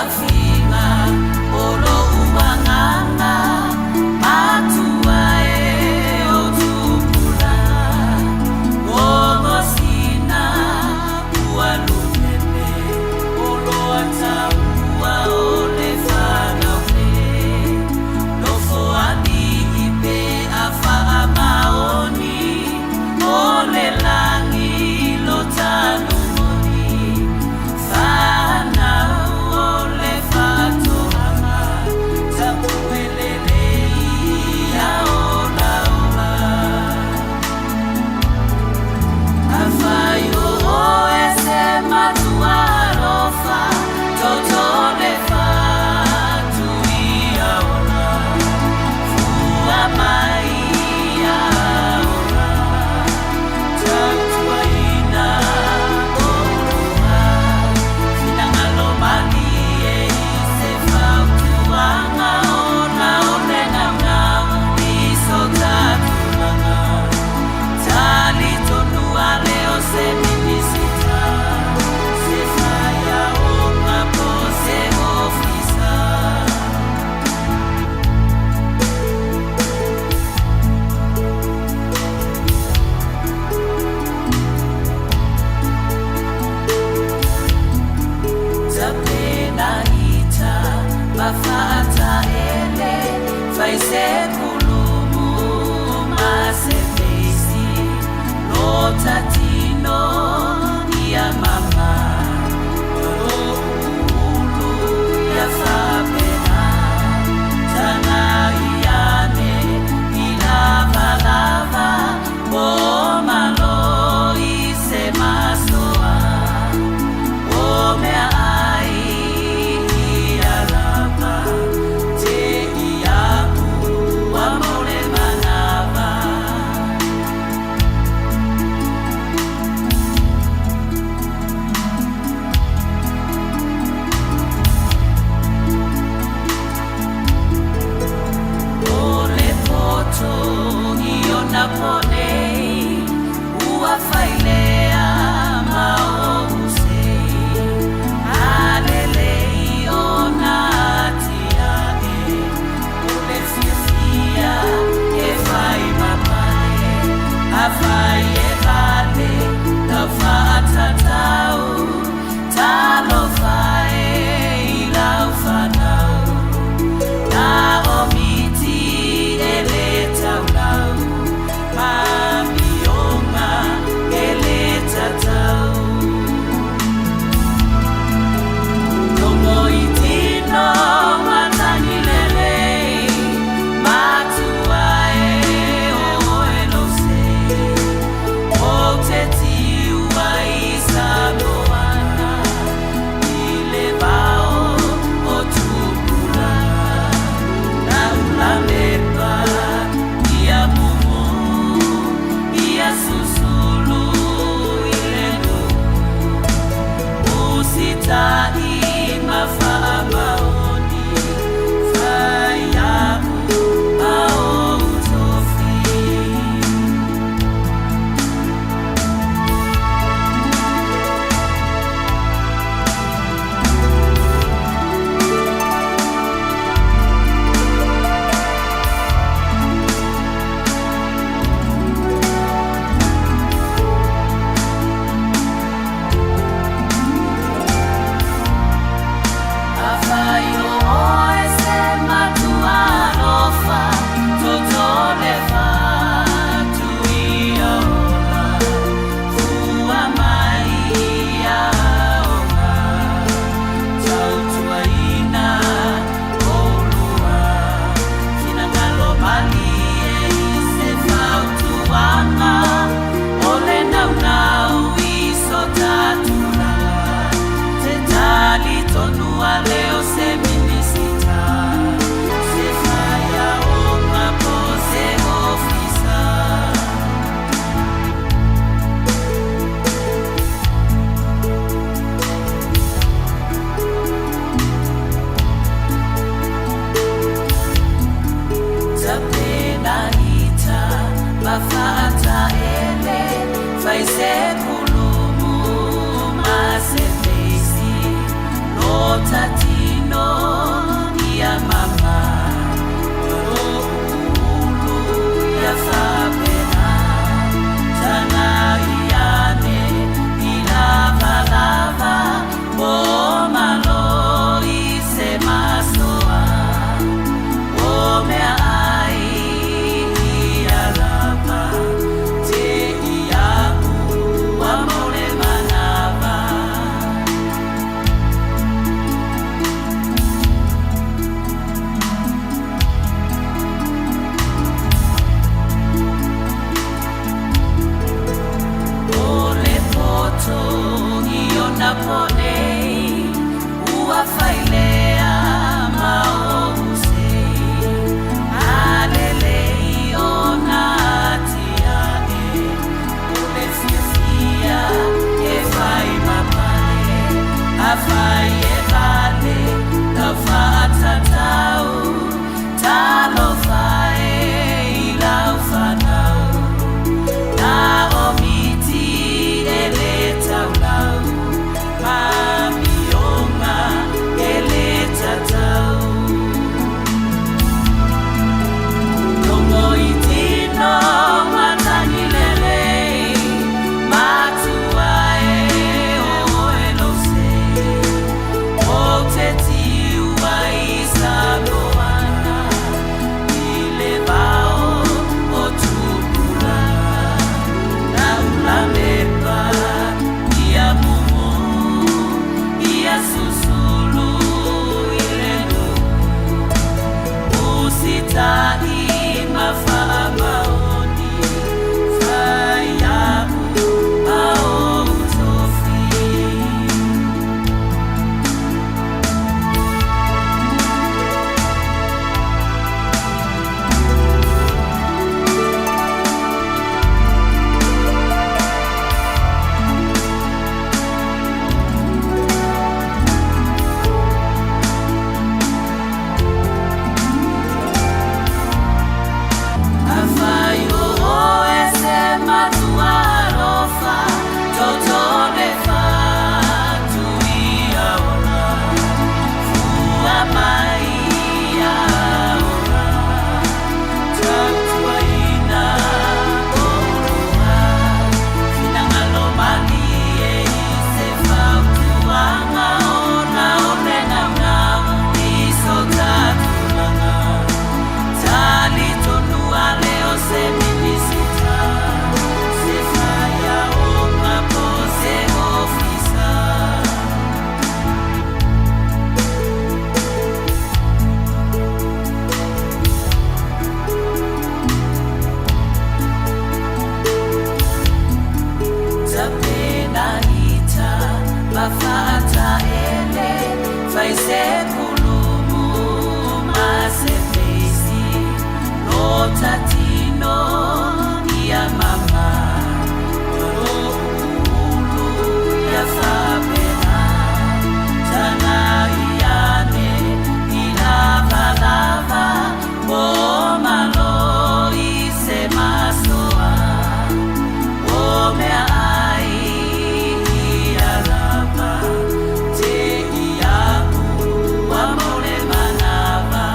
Fiafiga o lou agaga matua e o tupulaga ua masina ua lupele o loa taua o le fanau le nofoalii pe a faamaoni o le lagi lo talu moni fanau o le. po nei, ua failea ma ou sei, a lelei ona atiae, o le fiafia e fai ma pale, afai e vale lau faatatau, talofa e i lau fanau. Na o miti e le taulau, ma amioga e le tatau. Logo i tino matagi lelei, matua e o oe lou sei. Ou te tiu ai i Samoana, i le vao o tupulaga. Laulamepa ia mumu, ia susulu i le nuu. Usita'i ma faamaoni, fai a'u ma ou tofi. Afai o oe se matua alofa, toto le fatu ia ola, fua mai ia ola, tautuaina oulua, finagalo malie i se fautuaga ona o le naunau i so ta tulaga. Talitonu ale o se Minisita, se faiaoga po o se ofisa. Tapena ita ma faataele, fai se kulumu ma se feisi, lota tino ia mama, lou ulu ia faapena, tagai ane i lavalava, po malo i se masoa. O meaai ia lava, te iaʻu ua mau le manava.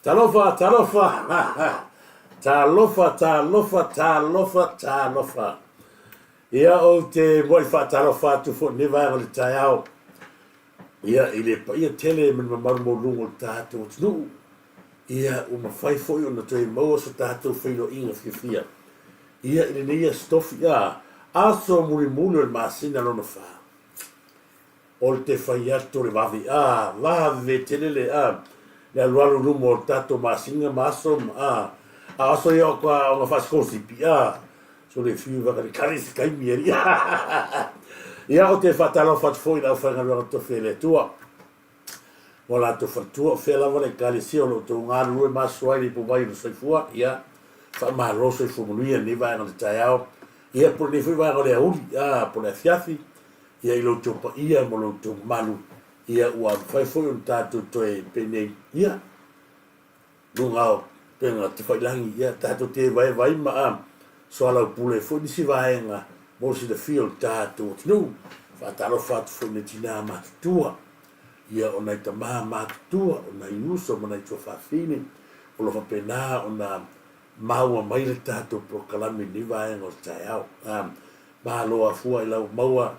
Talofa, talofa, talofa, talofa, talofa, talofa. Ia, ou te muai faatalofa atu foi i lenei vaega o le taeao. Ia, i le paia tele ma le mamalu maualuga o le tatou atunuu. Ia, ua mafai foi ona toe maua so tatou feiloaiga fiafia. Ia, i lenei aso tofi, a, aso mulimuli o le masina lona fa. O le te fai atu o le vave, a, vave tele le, a, le alualu i luma o le tatou masina ma aso ma, a, a o aso ia o ka ona faasikolasipi, a, so le fiu vaka le kare se taimi e alii. Ia, ou te faatalofa atu foi i le aufaigaluega tofi a le Atua ma o latou faletua, o fea lava le Ekalesia o lo o outou galulue ma aso ai le ipuvai o le soifua, ia, faamalo soifua manuia i lenei vaega o le taeao, ia, po o lenei foi vaega o le aoauli, a, po o le afiafi, ia i lo outou paia ma lo outou mamalu, ia ua mafai foi ona tatou toe penei, ia, luga o upega tafailagi, ia tatou te vaevae ma a soalaupule ai foi nisi vaega mo le silafia o le tatou atunuu. Faatalofa atu foi i nai tinā matutua, ia o nai tamā matutua, o nai uso ma nai tuafafine o lo o faapena ona maua mai le tatou polokalame i lenei vaega o le taeao. A, malo afua i lau maua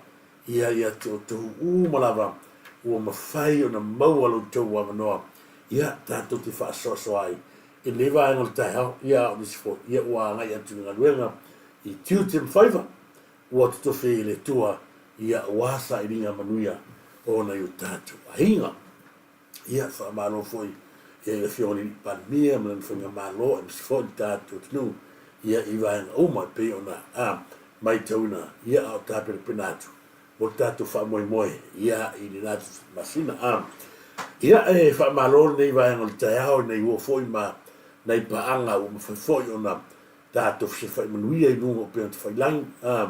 ia ia te outou uma lava ua mafai ona maua lo outou avanoa, ia tatou te faasoasoa ai i lenei vaega o le taeao, ia a o nisi foi, ia ua agai atu i le galuega i tiute ma faiva ua totofi ai e le Atua, ia aua sailiga manuia o nai o tatou aiga. Ia, faamalo foi i le Afioga i le Palemia ma lana Faigamalo aemaise foi le tatou atunuu ia i vaega uma e pei ona a maitauina ia a o tapenapena atu mo le tatou faamoemoe ia i lena masina. A ia e faamalo lenei vaega o le taeao i nai uo foi ma nai paaga ua mafai foi ona tatou fesilafai manuia i luga o upega tafailagi a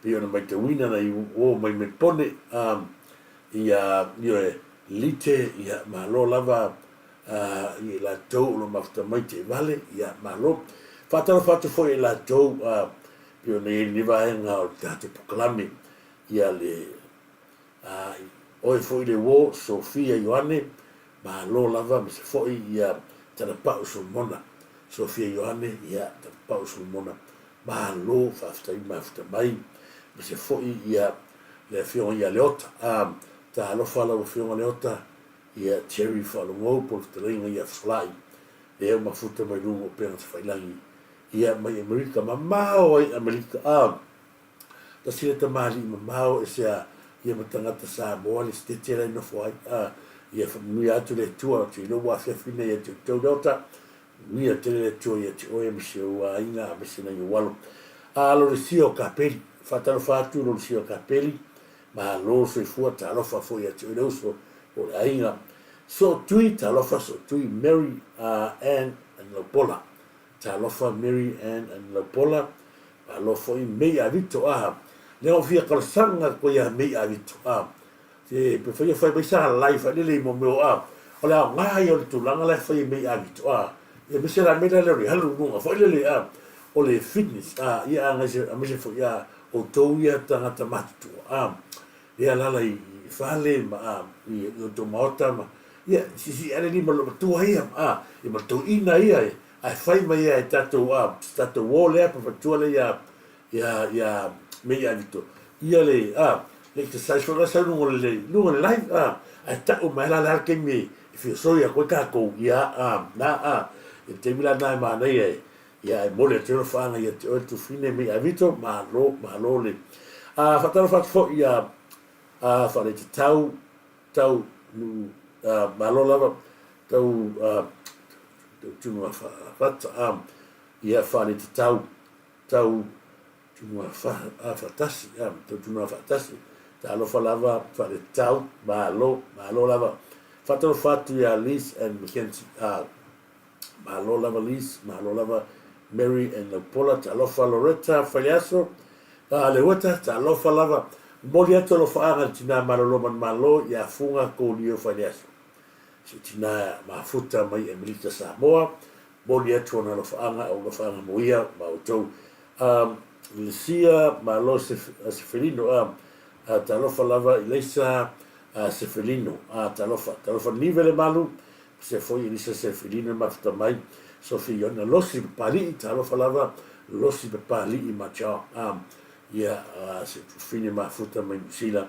pei ona maitauina nai uo mai Melipone a Ia, ioe, Lite, ia, malo lava i latou o lo o mafuta mai taavale, ia, malo. Faatalofa atu foi i latou pei ona i ai lenei vaega o le tatou polokalame, ia le, oe foi le uo, Sofia Ioane, malo lava, aemaise foi ia Talapau Solomona, Sofia Ioane, ia, Talapau Solomona, malo, faafetai mafuta mai, aemaise foi ia le Afioga ia Leota. A, talofa lau Afioga Leota, ia Jerry Faalogou po o le fetalaiga ia Fesolai, lea ua mafuta mai luga o upega tafailagi, ia mai Amerika, mamao ai Amerika. A, tasi lea tamalii mamao ese a ia ma tagata Samoa le sitete la e nofo ai. A, ia faamanuia atu le Atua, ou te iloa ua afiafi nei ia te outou Leota, Manuia tele le Atua ia te oe ma si ou aiga aemaise nai ou alo. A Lolisia o Kapeli, faatalofa atu Lolisia o Kapeli, malo le soifua, talofa foi ia te oe le uso po o le aiga. Sootui, talofa Sootui, Mary Ann and Laupola, talofa Mary Ann and Laupola, malo foi Mei Avito, a lea ua fia talosaga koe ia Mei Avito, a Se pe faia fai mai sa live failele i mo mea o a o le aoga ia o le tulaga la e fai e mei avito a ia aemaise la mea lea o le alu i luga failele a o le fitness a ia aemaise foi a outou ia tagata matutua a ia alaala i fale ma a i outou maota ma ia siisii ane lima o matua ia a ia ma toeaina ia ae fai mai lava i tatou a tatou uo lea pe faletua lea ia ia ia mei avito ia le a le exercise foi la sau luga o le luga o le live a ae tau mai la le a le taimi e fia soi atu ai tatou ia a na a i le taimi la lena e manaia e ia e momoli atu ai alofaaga ia te oe le tufine mei avito malo malo le a faatalofa atu foi ia a faaletatau tau nu a malo lava tau a tau tunu a fata a ia faaletatau tau tunua faatasi, tau tunua faatasi, talofa lava faaletau, malo, malo lava. Faatalofa atu ia Liz and Mackenzie, malo lava Liz, malo lava Mary and Laupola, talofa Loretta Faleaso, Leueta, talofa lava. Momoli atu alofaaga i le tina malolo manumalo ia Fuga Kolio Faleaso. Si tina mafuta mai Amerika Samoa, Momoli atu ona alofaaga a o alofaaga mo ia ma outou. A Lisia Malo Sefelino a talofa lava i Leisa Sefelino a talofa talofa Nive Lemalu. Se foi Elisa Sefilina mafuta mai Sofi Iona Losi Papali'i talofa lava Losi Papali'i ma John ia se tufine mafuta mai Niu Sila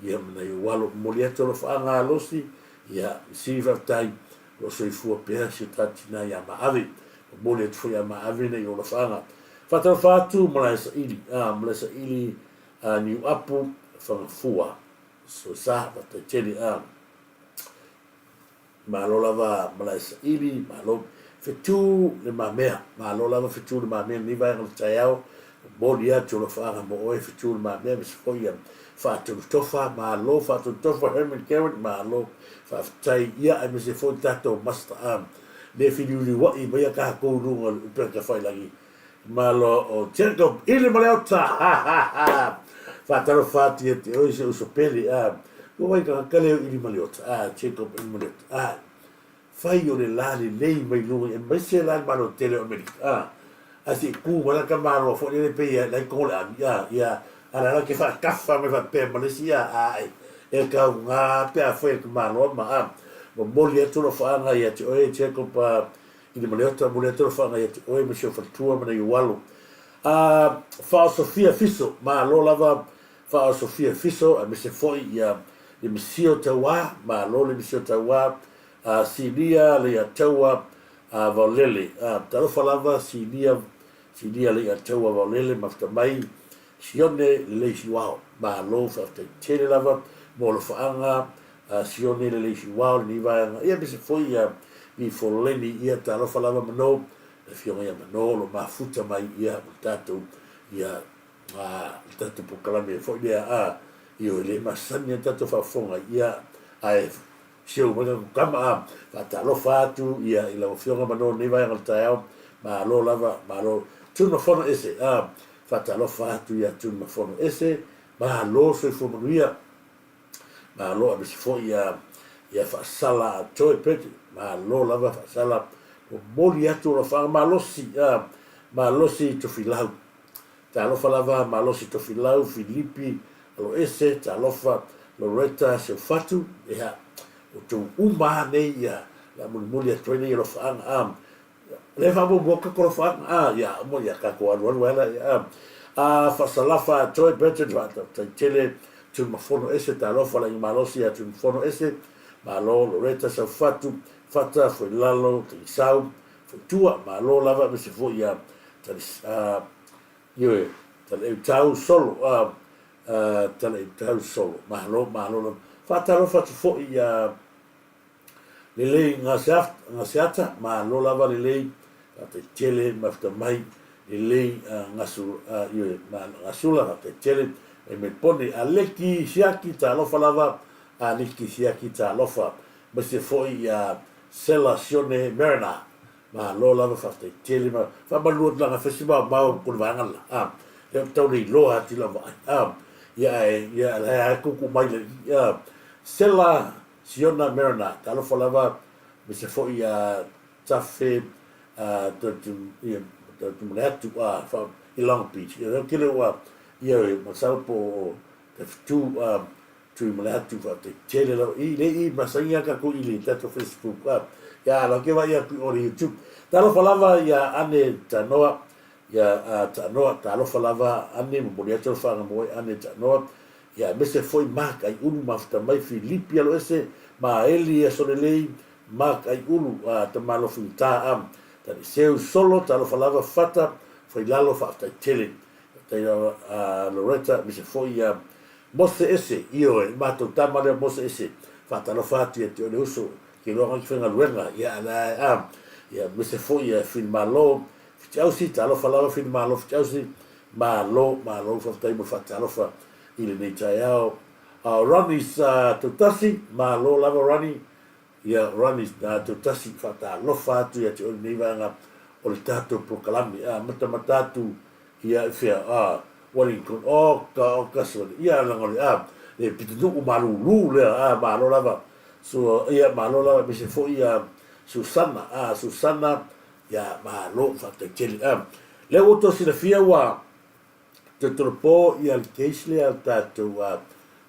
ia ma nai ou alo. Momoli atu alofaaga a Losi ia sili faafetai o lo o soifua pea si o ta tina ia Maave. Momoli atu foi ia Maave nai ou alofaaga. Faatalofa atu Malaesaili Malaesaili Niuapu Fagafua Soesa faafetai tele. Malo lava Malaesaili, malo. Fetu le mamea, malo lava Fetu le mamea lenei vaega o le taeao, momoli atu alofaaga mo oe Fetu le mamea aemaise foi ia Faatonu Tofa, malo Faatonu Tofa, Herman Karen, malo faafetai, ia aemaise foi le tatou Master Arm le filiuliuai maia tatou i luga o le upega tafailagi, malo o Jacob Ili Maleota, ha ha ha, faatalofa atu ia te oe si ou uso pele, a, ua wai ka leo Ili Maleota, a, Jacob Ili Maleota, a, fai o le la lelei mai luga aemaise la le Malo tele o Amerika, a, a se i ku mai la ka malo foi lele pei e lai ko le ami, a, ia, a la la ke faakafa mai faapea ma le isi, a, a, e, e kauga pe a fai e le malo ma, a, momoli atu alofaaga ia te oe Jacob, a, I le Maleota, momoli atu alofaaga ia te oe ma si ou faletua ma nai ou alo. A Faaosofia Fiso, malo lava Faaosofia Fiso, aemaise foi ia le Misio Tauā, malo le Misio Tauā, a Silia Leiataua a Vaolele. A talofa lava Silia, Silia Leiataua Vaolele, mafuta mai Sione Lelei Siuao. Malo faafetai tele lava mo alofaaga a Sione Lelei Siuao lenei vaega. Ia aemaise foi ia Mifoleni, ia talofa lava Mano, le afioga ia Mano o lo mafuta mai ia mo le tatou ia a le tatou polokalame foi lea a ioe le masani a tatou faafofoga ia ae seu mai tatou tama a faatalofa atu ia i lau afioga Mano lenei vaega o le taeao malo lava malo Tunumafono ese a faatalofa atu ia Tunumafono ese malo soifua manuia Malo aemaise foi ia ia Faasala Joy Bridget, malo lava Faasala, momoli atu alofaga malosi a malosi Tofilau. Talofa lava malosi Tofilau, Filipi Aloese, talofa Loretta Seufatu, ia outou uma a nei ia le a mulimuli atu ai nei alofaaga a Le faamuamua ka kolofa a ia mo ia ka ko alu alu ala ia a faasalafa Joy Burton faafetai tele Tuimafono ese talofa la malosi ia Tuimafono ese malo Loretta Saufatu Fata Foilalo Tagisau Foitua malo lava aemaise foi ia Talis a ioe Taleutau Solo a Taleutau Solo malo malo lava faatalofa atu foi ia Lelei Gaseata, malo lava lelei, faafetai tele mafuta mai, lelei Gasula, faafetai tele mai Melpone, Aleki Siaki, talofa lava, Aleki Siaki, talofa, aemaise foi ia Sela Sione Mariner, malo lava, faafetai tele, ma faamalu atu leaga fai si maomao ko le vaega lela, a, lea ou te tau le iloa atu i lau vaai, a, ia ae, ia, la e kuku mai le, a, Sela Siona Mariner, talofa lava aemaise foi ia Tafe Toitumanatu i Long Beach. Ia lea kele ua ia e masalo po o Tafetu Tuimaleatu faafetai tele lava i le i masaia tatou i le tatou Facebook ia la ke vai atu i o le YouTube. Talofa lava ia Ane Tanoa ia Tanoa talofa lava Ane momoli atu le whangamoe Ane Tanoa Ia aemaise foi Mark Aiulu mafuta mai Filipi Aloese ma Eli Asolelei Mark Aiulu a Tamalofi Uta a Taliseu Solo talofa lava Fata Failalo faafetai tele faafetai lava a Loretta aemaise foi ia Mose Ese ioe matou tama lea Mose Ese faatalofa atu ia te oe le uso ke iloa ki faigaluega ia ala a ia aemaise foi ia Filimalo Fitiausi talofa lava Filimalo Fitiausi malo malo faafetai mo le faatalofa i lenei taeao. Ronnie sa Tautasi, malo lava Ronnie, ia Ronnie Tautasi faatalofa atu ia te oe lenei vaega o le tatou polokalame. A matamata atu ia i fea, a Wellington, oka oka sole, ia leaga o le a le pitonuu malulu lea, a malo lava. So ia malo lava aemaise foi ia Susana, a Susana, ia malo faafetai tele. A lea ua outou silafia ua Totoropo ia le case lea a le tatou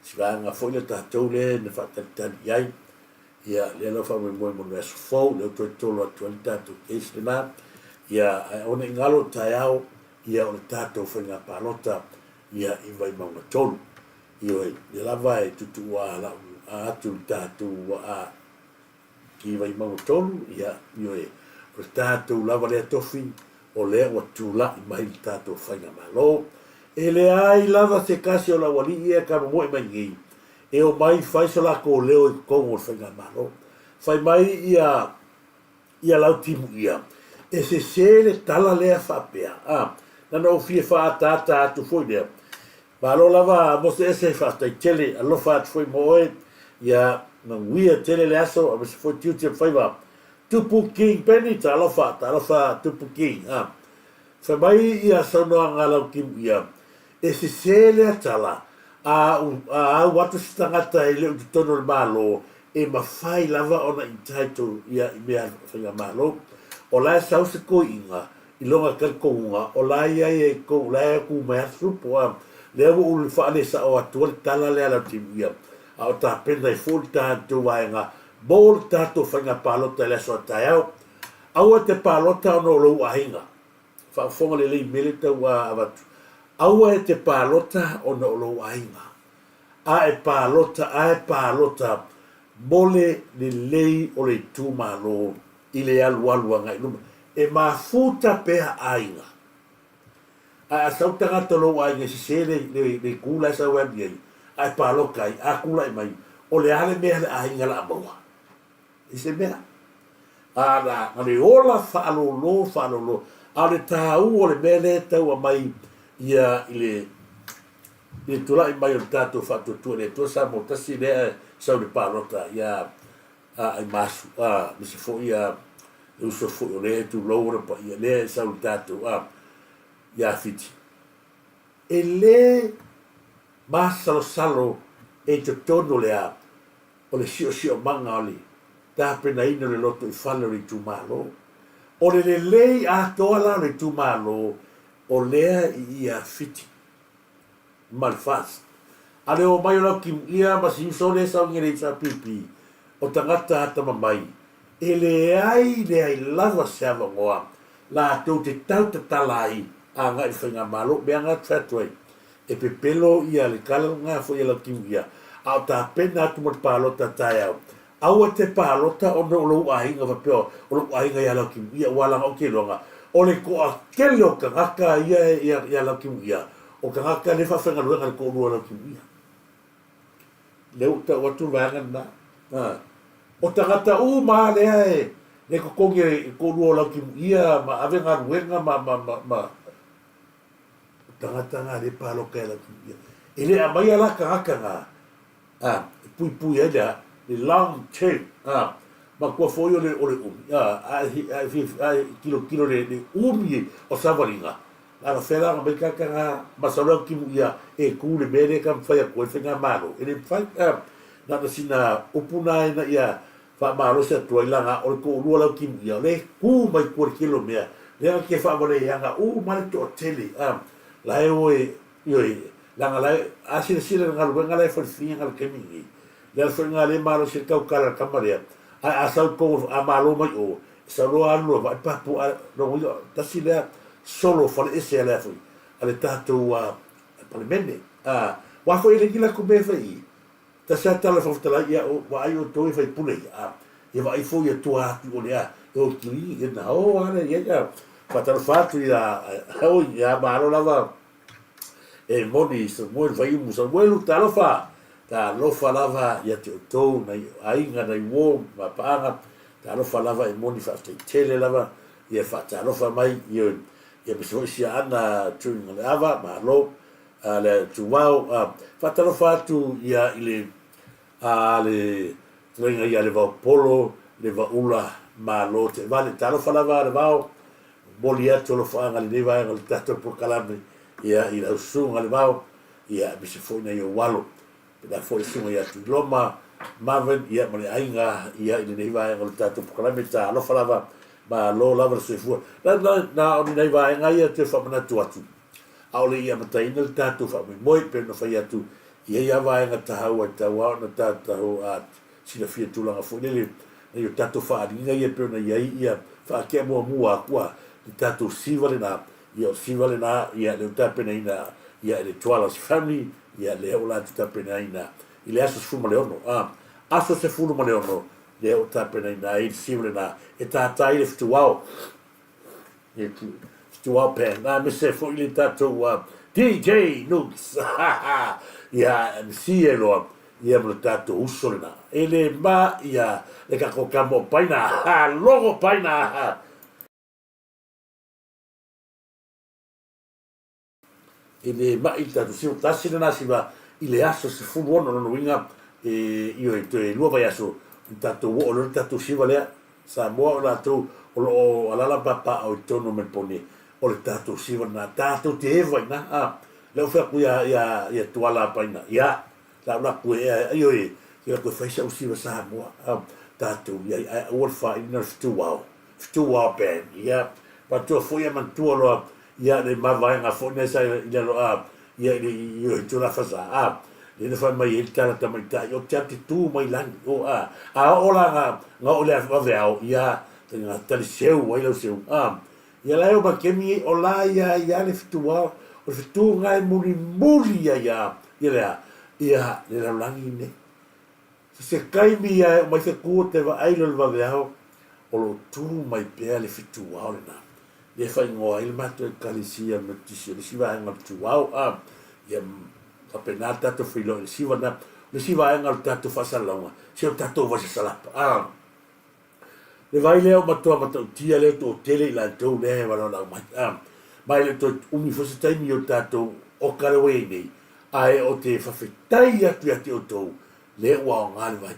si vaega foi lea tatou lea na faatalitali i ai. Ia, lea la ua faamoemoe mo le aso fou, lea ua toe tolo atu ai le tatou case lena. Ia, ae aua ne i galo taeao, ia o le tatou faiga palota, ia, i Vaimauga 3. Ioe, lea lava e tuutuua lau atu le tatou waa i Vaimauga 3, ia, ioe, o le tatou lava lea tofi, o lea ua tulai mai le tatou faigamalo. E leai lava se tasi o le aualii ia e tamomoe mai nei, e omai fai so latou leo i totonu o le faigamalo. Fai mai ia ia Lautimuia, e sese le tala lea faapea, a, na ona ou fia faaataata atu foi lea. Malo lava Mose Ese, faafetai tele, alofa atu foi mo oe, ia manuia tele le aso, aemaise foi tiute ma faiva. Tupu King Benny, talofa, talofa Tupu King, a. Fai mai ia saunoaga a Lautimuia, E sese lea tala, a a au atu se tagata e le o i totonu o le Malo, e mafai lava ona entitle ia i mea faigamalo. O la e sau se toeaina i lona talitonuga, o la e i ai tou, la e tu mai atu po a, lea ua ou faalesao atua le tala lea a Lautimuia, a o tapena ai foi le tatou vaega mo le tatou faiga palota i le aso a taeao. Aua e te palota ona o lou aiga. Faafofoga lelei i mea lea e tau avatu. Aua e te palota ona o lou aiga, a e palota, a e palota mo le lelei o le itumalo i le alualu agai i luma. E mafuta pea aiga. Ae a sau tagata o lou aiga e sese le, le, le itu la e sau e alu i ai, a e palota ai, a tulai mai, o le a le mea a le aiga o le a maua? I se mea. A na, na le ola faalōlō, faalōlō. A o le tāua o le mea lea e tau aumai ia i le, i le tulai mai o le tatou faatuatua i le Atua Samoa tasi lea e sau i le palota ia a Aimasu, a, aemaise foi ia le uso foi o lea e tulou ona paia lea e sau i le tatou, a, ia Fiti. E le masalosalo e i totonu o le a, o le siosiomaga o le tapenaina o le lotoifale o le itumalo. O le lelei atoa la o le itumalo o lea i ia Fiti ma le FAST. A le omai o Lautimuia ma si uso lea e sau nei le HRPP, o tagata atamamai, e leai leai lava se avanoa latou te tautatala ai agai i le faigamalo. Mea na fai atu ai, E pepelo ia le tala lena foi a Lautimuia, a o tapena atu mo le palota taeao. Aua te palota ona o lou aiga faapea o lou aiga ia Lautimuia aua leaga ou te iloaga o le toatele o tagata ia ia Lautimuia o tagata lea e faafaigaluega i le toalua o Lautimuia. Lea ua ou tau atu le vaega lena. O tagata uma lava lea e le totogi e le toalua o Lautimuia ma ave galuega ma ma ma ma O tagata na lea e palota ia Lautimuia. E le aumaia la tagata na a, e puipui ai le, le long term a, matua foi o le, o le umi a, a e, a e, a e tilotilo le, le umi o savaliga, na ala fea la ona aumai tagata na masalo Lautimuia e tu le mea lea e taumafai atu ai le faigamalo. E le mafai a, na ona sina upu na ina ia Faamalosi atu ai laga o le toalua Lautimuia o lea e tu mai tua i le tele o mea lea na te faavaleaga uma le toatele a la e o e ioe laga la e a silasila i le galuega la e fai le figa le taimi lenei le ala foi lena lea e malosi ai le tautala i le tama lea ae a sau i totonu a malo mai o e sau loa alu loa vaai papu a lona uiga tasi lea solo faleese a le a foi a le tatou Palemene a aua foi e le ni latou mea e fai i i. Tasi a tala Fofoga Fetalai, ia o vaai outou e faipule ia, a, ia vaai foi ia tua atu o le a, e o tui, ia na o a le ia ia, faatalofa atu ia, oi, ia malo lava, e moni Samuelu Faiumu, Samuelu, talofa, talofa lava ia te outou, nai aiga, nai uo, mapaaga, talofa lava e moni faafetai tele lava, ia faatalofa mai, ia, ia aemaise foi siaana Tuigaleava, malo, a le Ituau, a faatalofa atu ia i le a le fetalaiga ia Levaopolo, Levaula, Malo Teevale. Talofa lava Levao, momoli atu alofaaga i lenei vaega o le tatou polokalame ia i lau susuga Levao, ia aemaise foi nai ou alo. Pēlā foi le susuga ia Tuiloma, Marvin, ia ma le aiga ia i lenei vaega o le tatou polokalame. Talofa lava, malo lava le soifua. Na, na, na o ni nai vaega ia e toe faamanatu atu. ʻAʻole i amataina le tatou faamoemoe, pei ona fai atu, i ai lava vaega taua e tatau lava ona tatou silafia tulaga foi lele nai o tatou faaaliga ia pei ona i ai ia faatea muamua atu a le tatou siva lena, ia o le siva lena ia lea ua tapenaina ia e le Tuala's family, ia lea ua latou tapenaina i le aso 16, a, aso 16 lea ua tapenaina ai le siva lena e tātā ai le fetuao, le fetuao band, aemaise foi le tatou DJ Nukes, ia MC e loa, ia ma le tatou uso lena. E le ma ia le tatou tama o Paina, logo Paina. E le ma'i le tatou siva, tasi lena siva i le aso 16, lona uiga e ioe toe 2 vaiaso ona tatou oo lea i le tatou siva lea. Samoa o latou o lo o alaala ma papaaao i totonu o Melbourne, o le tatou siva lena, tatou te eva i ina. A, lea ua fai atu ia, ia, ia Tuala Paina, ia, la u latou e, ioe, ia latou e fai sau siva Samoa, a, tatou i ai, ae aua le faaili na o le fetuao, fetuao band, ia, manatua foi ia manatua loa, ia le mavaega foi lea sa i lalo, a, ia i le, i Tulafaza, a, lea na fai mai ai le tala tamaitai, ou te alu te tu mai lagi, o, a, a oo la na, na oo i le vaveao, ia, na tali seu ai lau seu, a, ia la e o makemi, o la ia ia le fetu ao, o le fetu na e mulimuli ia ia, ia le a, ia le lalolagi nei. So se taimi ia e oo mai fetu o te vaai loa i le vaveao, o lo o tu mai pea le fetu ao lena. Lea e faaigoa ai le matou Ekalesia Metotisi o le isi vaega o le Tuao, a, ia faapena le tatou feiloai i le siva lena. O le isi vaega o le tatou faasalalauga, se o le tatou vai sasalapa, a. Le vai lea ua matua matautia lea ua toatele i latou lea e valaau mai, a. Ma e le o toe umi foi se taimi o le tatou oka lea ua i ai nei, ae ou te faafetai atu ia te outou lea ua aoga le vai.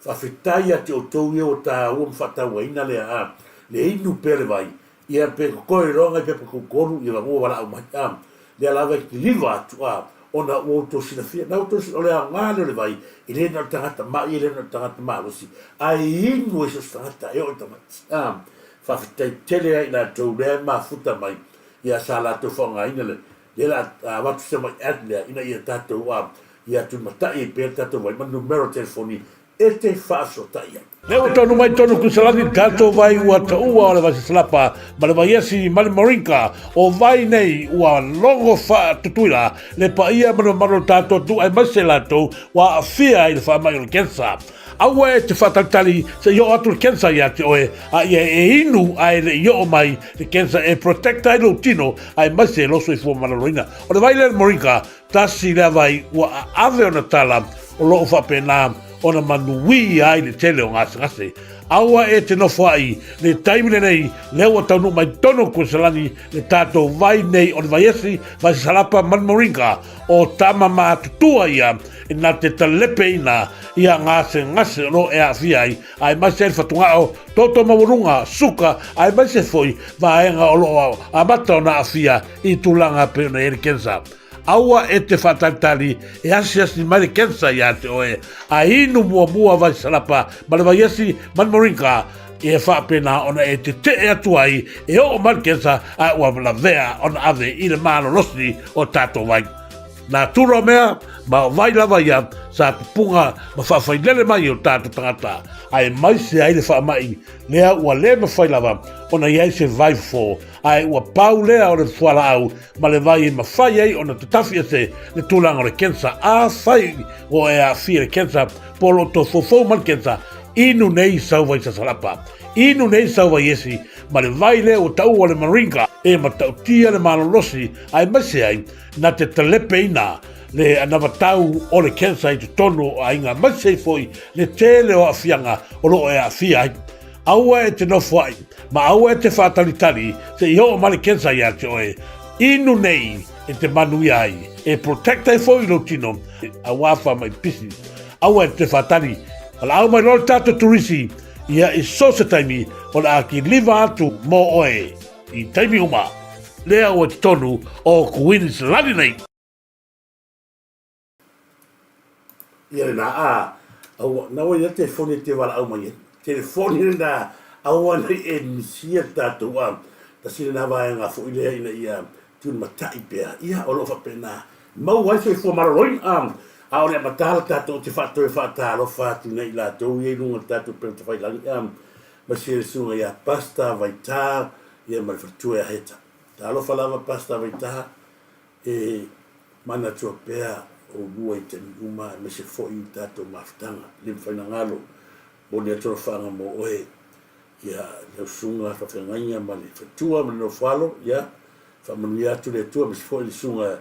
Faafetai ia te outou ia ua taua ma faatauaina le a, le inu pea le vai, ia pe totoe loa nai pepa tutolu ia vanu ua valaau mai, a, lea lava e kiliva atu, a, ona ua outou silafia, na outou o le aoga lea o le vai, e le na o le tagata ma'i, e le na o le tagata malosi, ae inu ai so o se tagata e oo i tamaiti, a. Faafetai tele ia i latou lea e mafuta mai, ia sa latou faaaogaina le, lea la a avatu se mai ad lea ina ia tatou a ia tulimatai ai pea le tatou vai ma numera o telefoni e te faafesootai ai. Lea ua taunuu mai totonu o Kuisalani le tatou vai ua taua o le Vaisasalapa ma le Vaiesi ma le Moringa. O vai nei ua logo faatutuila le paia ma le mamalu o le tatou atunuu aemaise latou ua aafia i le faamai o le cancer. Aua e te faatalitali se i oo atu le cancer ia te oe, a ia e inu ae le i oo mai le cancer e protect ai lou tino aemaise lou soifua maloloina. O le vai lea le Moringa, tasi lea vai ua aave ona tala o lo o faapena ona manuia ai le tele o gasegase. Aua e te nofoai le taimi lenei lea ua taunuu mai totonu o Kuesalani le tatou vai nei o le Vaiesi, Vaisasalapa ma le Moringa. O tama matutua ia e na te talepeina ia gasegase o lo o e aafia ai, aemaise ai le fatugao, toto maualuga, suka, aemaise foi vaega o lo o amata ona aafia i tulaga pei ona i ai le cancer. Aua e te faatalitali e asiasi mai le cancer ia te oe, a inu muamua vai salapa ma le vaiesi ma le moringa e faapena ona e tetee atu ai e oo mai le cancer ae ua lavea ona ave i le malolosi o tatou vai. Nā Tūroa mea, ma o vai lava ia sa pupunga ma faafailele mai o tatou tagata, aemaise ai le faamai lea ua le mafai lava ona i ai se vai fofo, ae ua pau lea o le fualaau ma le vai e mafai ai ona tatafi ese le tulaga o le cancer. Afai ua e aafia i le cancer po o lo o toe foufou mai le cancer, inu nei sau vai sasalapa, inu nei sau vai esi, ma le vai lea ua taua o le moringa e matautia le malolosi aemaise ai Na te talepeina le anavatau o le cancer i totonu o aiga aemaise ai foi le tele o aafiaga o lo o e aafia ai. Aua e te nofoai ma aua e te faatalitali se i oo mai le cancer ia te oe. Inu nei e te manuia ai, e protect ai foi lou tino aua faamai pisi. Aua e te faatali, valaau mai loa le tatou turisi ia i so se taimi o le a kiliva atu mo oe. I taimi uma, lea ua i totonu o Kuiniselani nei. Ia lena, a, aua, na ua ia telefoni e te valaau mai ai. Telefoni lena, aua nei e misia le tatou, a, tasi lena vaega foi lea ina ia tulimatai pea. Ia, o lo o faapena. Maua ai soifua maloloina, a, A o le amataga le tatou te faatoe faatalofa atu nei i latou ia i luga o le tatou upega tafailagi a ma si le susuga ia Pastor Vaita ia ma le faletua ia Heta. Talofa lava Pastor Vaita e manatua pea oulua i taimi uma aemaise foi i tatou mafutaga. Le mafai ona galo momoli atu alofaaga mo oe ia lau susuga faafeagaiga ma le faletua ma le nofoalo ia faamanuia atu le Atua aemaise foi le susuga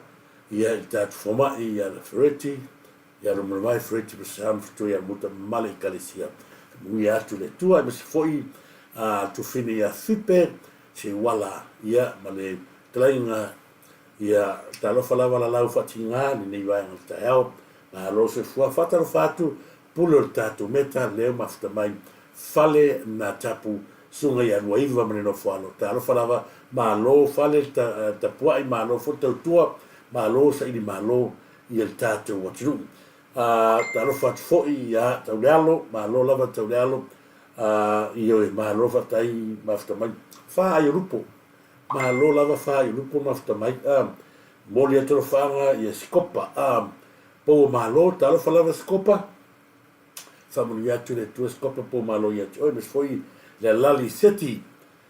ia i le tatou fomai ia Fereti ia Lomalavae Fereti Pasam faletua ia Muta ma le Ekalesia. Faamanuia atu le Atua aemaise foi a Tufine ia Fipe Seuala ia ma le talaiga ia talofa lava lalau faatiga lenei vaega o le taeao. Malo soifua. Faatalofa atu pule o le tatou meta leo mafuta mai fale na tapu susuga ia Luaiva ma le nofoalo. Talofa lava malo fale tapuai malo foi tautua malo saili malo ia le tatou atunuu. Talofa atu foi ia Taulealo malo lava Taulealo ioe malo faafetai mafuta mai. Fa ai o lupo Malo lava fa i lupo mafuta mai a moli atu alofaaga ia Sikopa a pou o malo talofa lava Sikopa faamanuia atu le Atua Sikopa pou malo ia te oe aemaise foi le alali Seti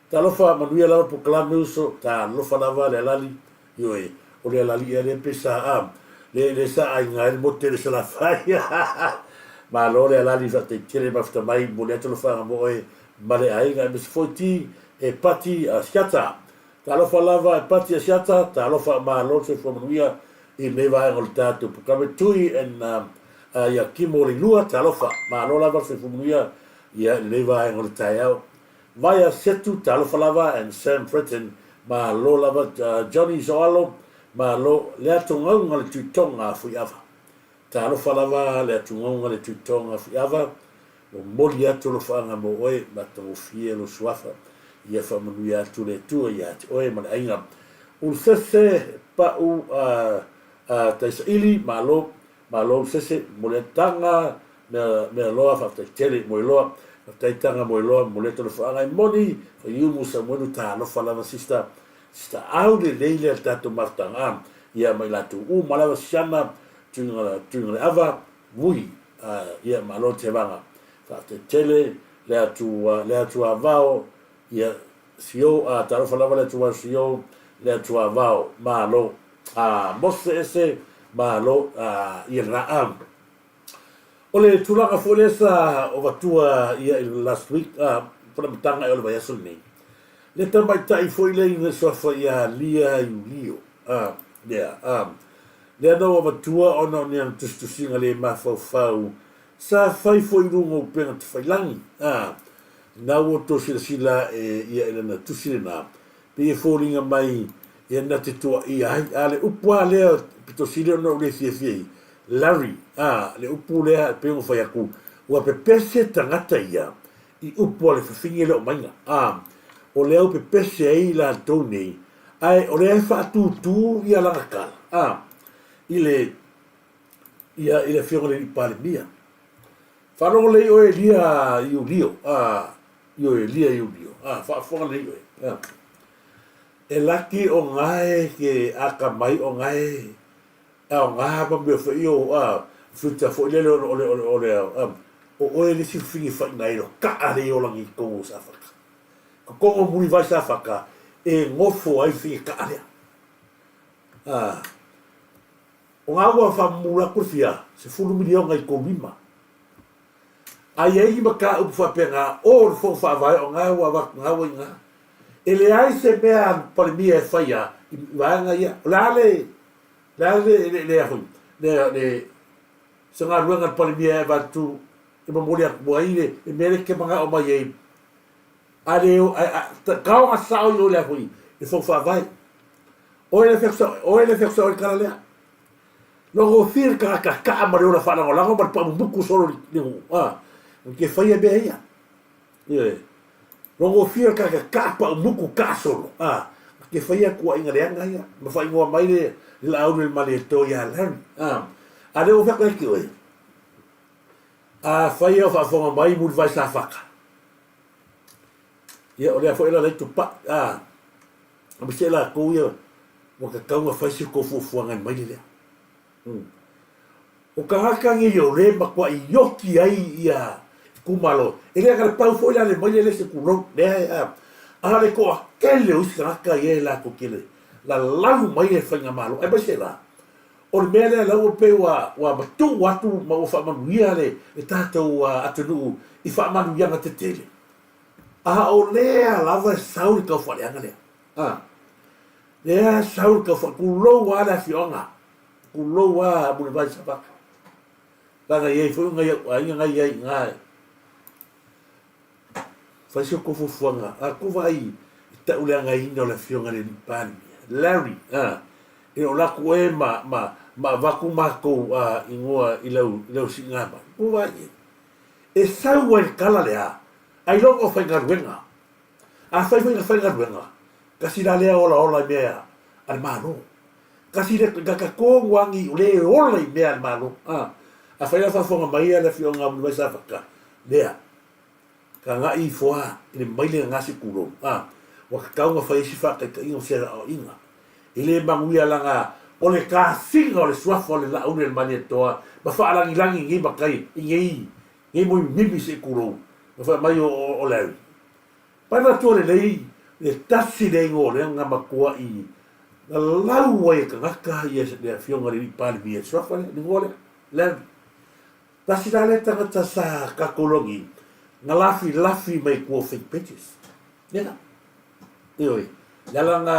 talofa manuia lava polokalame uso talofa lava le alali ioe o le alali ea lea pe sa a le le sa aiga ai le motu tele Salafai malo le alali faafetai tele mafuta mai moli atu alofaaga mo oe ma le aiga aemaise foi ti E Pati Asiata. Talofa lava e Pati Asiata, talofa malo le soifua manuia i lenei vaega o le tatou polokalame Tui and ia Kimo Leilua, talofa malo lava le soifua manuia ia i lenei vaega o le taeao. Vaea Setu, talofa lava and Sam Fretton, malo lava Johnny Soalo, malo le atogauga le Tuitoga a Fuiava. Talofa lava le atugauga le Tuitoga Fuiava, momoli atu alofaaga mo oe, matagofie lou suafa, ia faamanuia atu le Atua ia te oe ma le aiga. Ulufese pau a a Taisaili, malo, malo Ulufese, momoli atu taga, mea mea loa faafetai tele Moeloa, faafetai taga Moeloa, momoli atu alofaaga e moni, Faiumu Samuelu talofa lava sister, sister au lelei lea le tatou mafutaga a ia ma i latou uma lava Siana, Tuiga Tuiga le Ava, Vui, ia malo Tevaga. Faafetai tele le atu le atu Avao, ia Sio, a talofa lava le atu a Sio, le atu Avao, malo. A Mose ese, malo, a ia lena. A o le tulaga foi lea sa avatua ia i le last week, a faamatalaga ea o le vaiaso lenei, le tamaitai foi lea i le suafa ia Lia Iulio, a lea, a Lea na ou avatua ona o ni ana tusitusiga le mafaufau sa fai foi i luga o upega tafailangi. A, na ua outou silasila ae ia i lana tusi lena, pei e foliga mai ia na te tuaia ai. A, le upu a lea pito sili ona ou le fiafia ai, Larry, a, le upu lea e pei ona fai atu, ua pepese tagata ia i upu a le fafine lea o Maiga. A, o lea ua pepese ai i latou nei, Ae o lea e faatūtū ia lana tala, a, i le, ia, i le afioga i le alii Palemia. Faalogo lelei oe Elia Iulio, a, ioe, Elia Iulio, a, faafofoga lelei oe, a. E laki o gae ke akamai o gae aoga ma mea foi o, a, filter foi lele o le, o le, o le, o le, a, o oe le isi fafine faina ai lo kaa le olagi i totonu o Safata. Kokogo mulivai Safata e nofo ai figata'a lea. A, o ngā ua whamumura atu le fia, 10 miliona i kou lima. A i ai ni mataupu faapea ngā o le fono faavae o ngā ua avatu ngā ua i ngā. E leai se mea a Palemia e faia i vaega ia. O le a le, le a le, le, le a foi, le, le, se galuega a le Palemia e avatu e momoli atu ai le, le mea lea e te manao mai ai A le o, a, a, kaoga sao i o le aho i le fono faavae. Oe le feksa, oe le feksa o le tala lea. Logofie le tagata kaa ma le ola faalagolago ma le paamumuku solo i le nuu. A, ke faia mea ia. Ioe. Logofie le tagata kaa paumuku kaa solo. A, ke faia kuaiga leaga ia. Ma faaigoa mai le, le Laauli o le Malietoa ia Larry. A, a le ua fai atu ai ki oe. Afai e o faafofoga mai Mulivai Safata, ia o lea foi la lai tupai, a, aemaise latou ia ua tatau ona fai se tou fuafuaga i le maile lea. O tagata nei o le matuaʻi ioki ai ia itumalo, e le agale pau foi la le maile le se tulou, leai a, a le toatele o isi tagata ia e latou te le lalau mai le faigamalo, aemaise la, o le mea lea la ua pei ua, ua matuu atu ma ua faamanuia le, le tatou atunuu i faamanuiaga tetele, a o lea lava e sau le taufaaleaga lea, a, lea e sau le taufaaleaga, tulou lava le afioaga. Tulou a Mulivai Safata. Leaga e i ai foi nai ou aiga na i ai i ina e fai si outou fuafuaga. A tou vaai i tauleagaina o le afioga i le alii Palemia, Larry, a, e le o alu atu oe ma, ma, ma avatu matou a, igoa i lau, i lau siiga mai. Tou vaai i ai. E sau ai le tala lea, ailoga o faigaluega. Afai foi na faigaluega, tasi la lea olaola i mea a le Malo. Tasi lea tagata tonu lava nei o lea e ola i mea a le Malo. A, afai la o faafofoga mai le Afioga a Mulivai Safata, lea, tagai ifo lava i le maile lena se tulou, a, ua tatau ona fai ai si faataitaiga ma si aoaiga. E le manuia leaga o le tasiga o le suafa o le Laauli a le Malietoa ma faalagilagi i nei matai, i nei, nei moemimi se i tulou, ma fai mai o, o, o Larry. Manatua lelei le tasi lea igoa lea na matuai lalau ai e tagata ia le afioga i le alii Palemia i le suafa lea, le igoa lea, Larry. Tasi la lea tagata sa tatou logi na lafilafi mai tua o fake pages. Ia. Ioe. Le ala na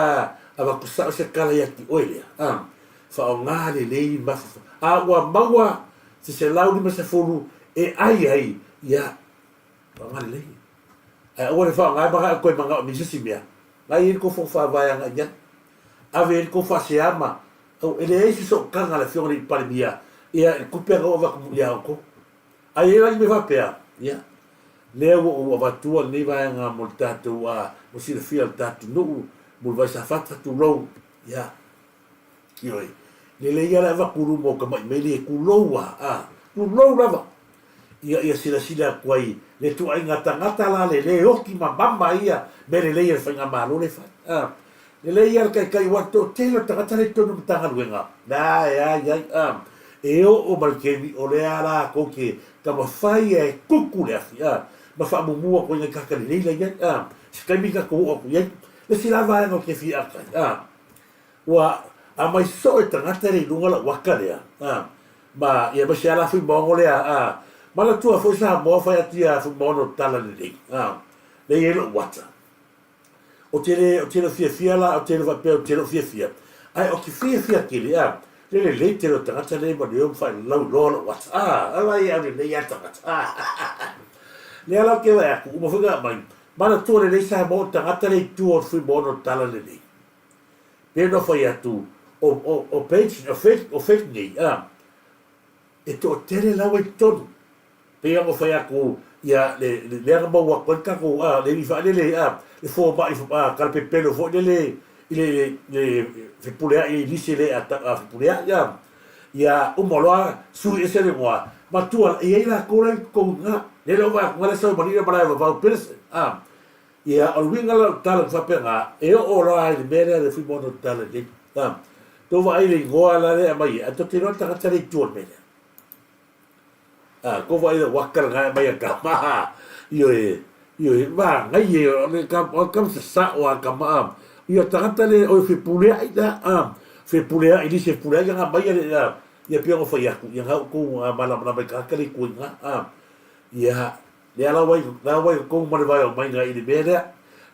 avatu sao se tala ia te oe lea, a, faaaoga lelei mafaufau. A ua maua se 150 e ai ai, ia, Faaaoga lelei. Ae aua le faaaoga ma ga'e toe manaomia se isi mea. La e i ai le tou fono faavae agai i ai. Ave i ai le tou faasea ma au e leai se sootaga a le Afioga i le Palemia ia i le tupe na ou avatu ia outou. A i ai la ni mea faapea, ia, lea ua ou avatua lenei vaega mo le tatou a mo silafia e le tatou nuu, Mulivai Safata, tulou, ia, Ioe. Lelei lava le avatu i luma o tamai maili e tulou a, a, tulou lava. Ia, ia silasila atu ai le ituaiga tagata la le le oti ma mama ia mea lelei a le faigamalo le fai. A, lelei lava le taitai aua le toatele o tagata la i totonu o Matagaluega, la e ai ai, a, e oo ma le taimi o lea latou te taumafai e tutu le afi, a, ma faamumua atu ai nai tagata lelei la i ai, a, se taimi tatou oo atu i ai. Le isi la vaega ou te fia ata ai, a, Ua aumai soo e tagata lea i luga lau ata lea, a, ma ia aemaise lava la Fuimaono lea, a, manatua foi Samoa fai atu ia Fuimaono tala lelei, a, lea i ai lou ata. Ou te le, ou te le o fiafia la, ou te le faapea ou te le o fiafia, ae ou te fiafia tele, a, le lelei tele o tagata lea ma leo ma faalauiloa lou ata, a, ala ia au lelei lava le tagata, a, lea la ou te vaai atu, uma foi ona aumai, manatua lelei Samoa o le tagata lea i tua o le Fuimaono tala lelei. Pei ona fai atu, o, o, o page, o fake, o fake nei, a, e toatele lava i totonu. Pei ona fai atu, ia, le, le, lea na maua atu ai le tatou, a, le ivi faalele, a, le fomai, a, talapepelo foi lele i le, le, le fepuleai i lisi le a, a fepuleai, a. Ia, uma loa, sui ese le igoa, matua, e i ai latou la i totonu i ina. Lea la ua vaai atu, na le sau ma lina malae vavau Pedersen, a. Ia, o le uiga la o le tala ua faapena, e oo loa i le mea lea le Fuimaono o le tala lelei. A, tou vaai i le igoa la lea e aumai ai, ae tou te iloa le tagata lea i tua o le mea lea. A, tou vaai i le uaka lena e aumai a tama, ioe, ioe, manaia, o le o le tama sasao a tama, a. Ia, o le tagata lea, o le fepuleai la, a, fepuleai, lisi e fepuleai, ia na aumai ia, ia pei ona fai atu, ia na outou malamalama i le tagata lea i tua i ina, a. Ia, Lea la ua la ua i totonu ma le vae o Maiga i le mea lea.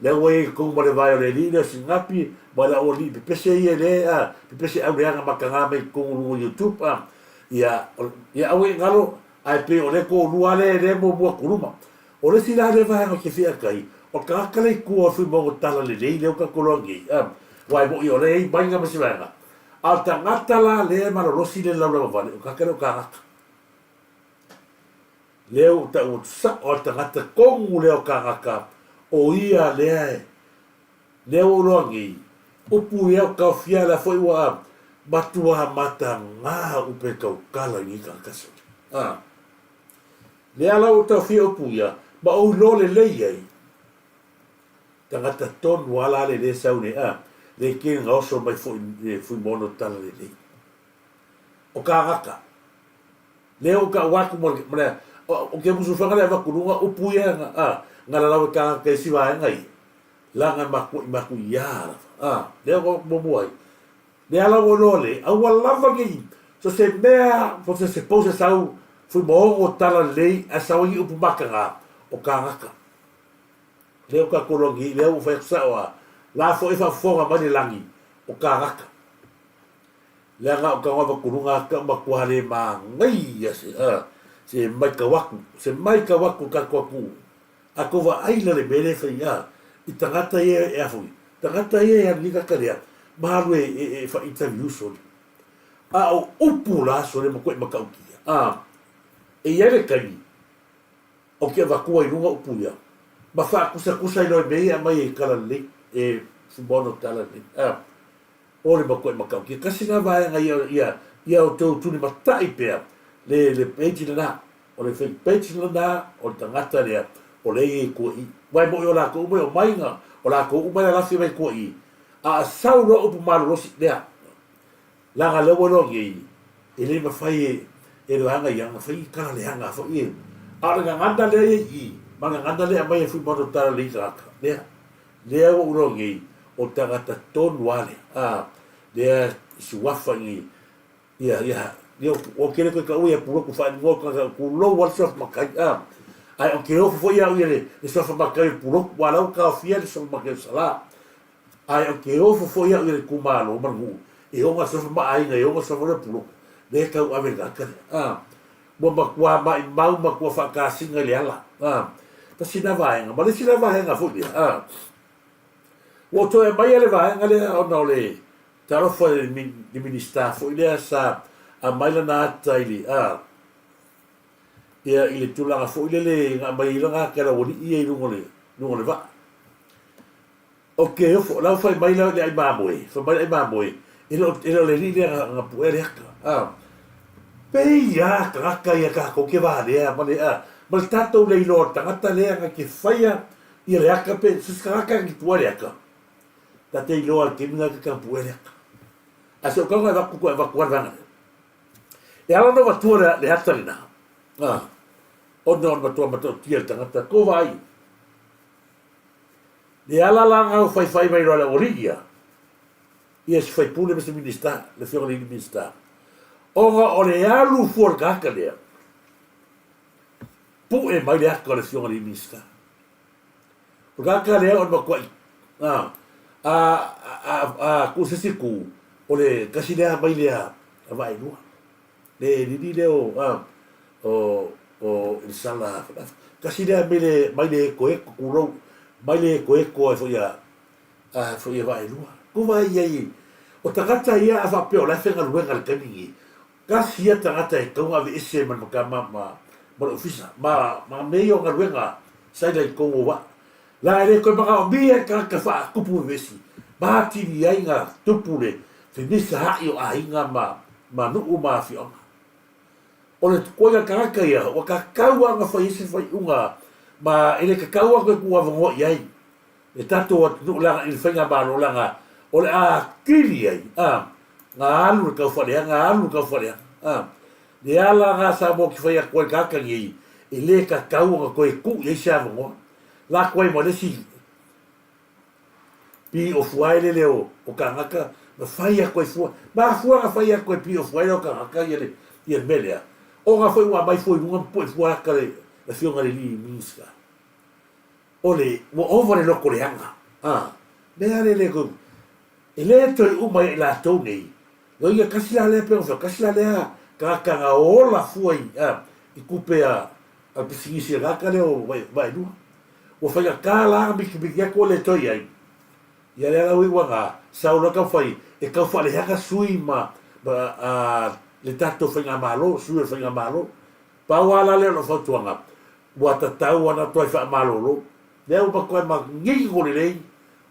Lea ua i totonu ma le vae o le alii lea o Sinapi, ma le aualii pepese ia le a, pepese auleaga mataga mai totonu luga o YouTube a. Ia, ia aua i galo, ae pei o lea toalua lea lea muamua atu luma. O le isi la lea vaega ou te fia ata ai, o le tagata lea i tua o le Fuimaono Talalelei lea ua tatou iloa nei, a, aua e moni o lea e i ai Maiga ma se vaega, a o le tagata la lea e malolosi le laulauavale, o le tagata lea o Kagata. Lea ua tau atu sao a le tagata tonu lea o Kagata, o ia lea e, lea ua ou iloa nei, upu ia o taofia lea foi ua matua mataga upe tautala i nei tagata sole. A. Lea la ua taofia upu ia, ma ou iloa lelei ai, tagata tonu a la le le sau nei, a, le kei gaoso mai foi le Fuimaono Talalelei. O Kagata. Lea ua tau atu ma le, ma le, o ke musu fanga le avatu luga upu ia nga, a, nga lalau e tagata i si vaega ia, laga e matua i maku ia lava, a, lea ua avatu muamua ai. Le ala ua iloa le, aua lava nei, so se mea, po se se pou se sau, fui maogo tala lelei, ae sau ai ni upu mataga, o tagata. Lea ua tatou iloa nei, lea ua fai atu sao a, la foi e faafofoga mai le lagi, o tagata. Leaga o tago avatu luga atu au matua le manaia se a se maitau atu se maitau atu tatou atu a tou vaai la le mea lea e fai a i tagata ia e a foi tagata ia e alu i tagata lea ma alu e e e fa interview sole a o upu la sole matuai matautia a e iai le taimi o ke avatua i luga upu ia ma faakusatusa ai loa i mea ia e aumai e tala lelei e fumono tala lelei a O le matuai matautia tasi na vaega ia ia ia outou tulimatai pea le le page lena. O le fake page lena o le tagata lea o lea e i ai i tua i i. Aua e moi o latou uma e omai na o latou uma e lalafi mai tua i i. A sau loa upu malolosi lea leaga lea ua iloa nei e le mafai e e le vaega ia ona fai tala leaga foi e a o le gagana lea e i ai i i ma le gagana lea e aumai e Fuimaono Tala lelei tagata lea. Lea ua ou iloa nei, o le tagata tonu lava lea, a, lea suafa i, ia, ia, ia, ou te le toe taua ia Pulotu faaigoa o le tagata tulou lava le suafa matai, a. Ae ou te ofo foi au ia le, le suafa matai o Pulotu, aua o la ua taofia le suafa matai o Salā. Ae ou te ofo foi au ia le itumalo ma le nuu, e ona le suafa ma aiga, e ona le suafa lea o Pulotu, lea e tauave e le tagata lea, a. Ua matua maimau matua faatasiga i le ala. A, tasi lena vaega. Ma le isi la vaega foi lea, a, ua ou toe aumaia le vaega lea ona o le talofa i le Minisita foi lea sa aumai lana ata i le, a, ia, i le tulaga foi lele na aumai ai lana ata e le aualii ia i luga o le, luga o le vaa. Ou te ofo, la ua fai mai le ai mamoe, fai mai le ai mamoe, e le o, e le o le alii lea na, na puea le ata. A, pei a tagata ia tatou ke valea ma le, a, ma le tatou le iloa o le tagata lea na te faia ia le ata pe se tagata na te puea le ata. Ta te iloa le taimi na te tau puea le ata. Ae se o tau na avatu koe avatu a le vaega lea. E ala ona avatua le, le ata lena, a, ona o le matua matautia le tagata, ko vaai. Le ala la na faifai mai loa le aualii ia, ia se faipule ma se Minista, le afioga i le Minista, ona o le alu fua o le tagata lea, pue mai le ata o le afioga i le Minista. O le tagata lea o le matuai, a, a, a, a, tuu se isi itu, o le tasi lea mai lea a Vaaelua. Le lili lea o, a, o, o Elisala, tasi lea mai le, mai le ekoeko, tulou, mai le ekoeko ai foi a, a foi a Vaaelua. Tou vaai i ai, o tagata ia a faapea o la e faigaluega i le taimi lenei, tasi ia tagata e tatau ona aveese ma le ma, ma, ma le ofisa, ma, ma mea ia o galuega sa i totonu o vaa. La e le toe manaomia e tagata faatupu vevesi, ma atili ai na tupu le femisaai o aiga ma, ma nuu ma afioaga. O le koina tagata ia, ua tatau lava ona fai ai se faaiuga ma e le tatau lava ona toe tuuavanoa i ai le tatou atunuu leaga i le faigamalo leaga o le a atili ai a, na alu le taufaaleaga, alu le taufaaleaga a. Le ala na Samoa ki fai atu ai le tagata nei, e le tatau ona toe tuu i ai se avanoa. La atu ai ma le isi pi o fuaelele o, o tagata, na fai atu ai fua. Mafua na fai atu e pi o fuaelele o tagata ia le, ia le mea lea. Ona foi ua aumai fua i luga ma pue fua ata le afioga i le alii Minista. O le, ua ova le loto leaga. A, mea le le toe, e le toe uma ia i latou nei. Loia tasi la lea pe ona fai, tasi la lea tagata na ola fua i, a, i tupe a, a le pisinisi a le tagata lea o Vaelua. Ua faigata la ona mitimiti atu ua le toe i ai. Ia lea la ua iu ana sau loa taumafai e tau faaleaga sui ma, ma a, le tatou faigamalo, sui o le faigamalo. Pau lava la lea o lau fautuaga, ua tatau ona toe faamalolo. Lea ua matuai manino lelei,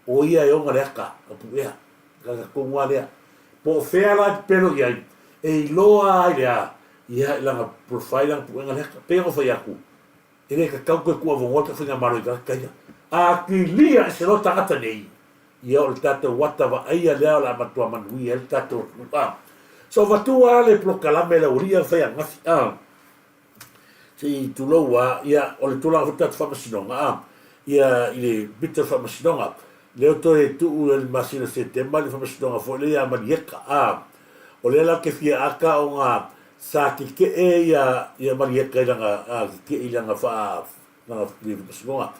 o ia e ona le ata o Puea. Tagata tonu lava lea. Po o fea la e pepelo i ai, e iloa ai le a, ia i lana profile lana puega le ata. Pei ona fai atu, E le tatau toe tuuavanoa le faigamalo i tagata ia. A kilia ese loa tagata nei, ia o le tatou ata vaaia lea o le a matua manuia ai le tatou atunuu. A. So avatua lava le polokalame le aualii ia na fai ananafi. A. Se i tulou a, ia, o le tulaga foi tatou faamasinoga, a, ia, i le mita o le faamasinoga, lea ua toe tuu i le masina o Setema le faamasinoga foi lea ia Malieka, a. O lea la ou te fia aka ona sa tetee ia, ia Malieka i lana, a, tetee i lana faa, lana faamasinoga.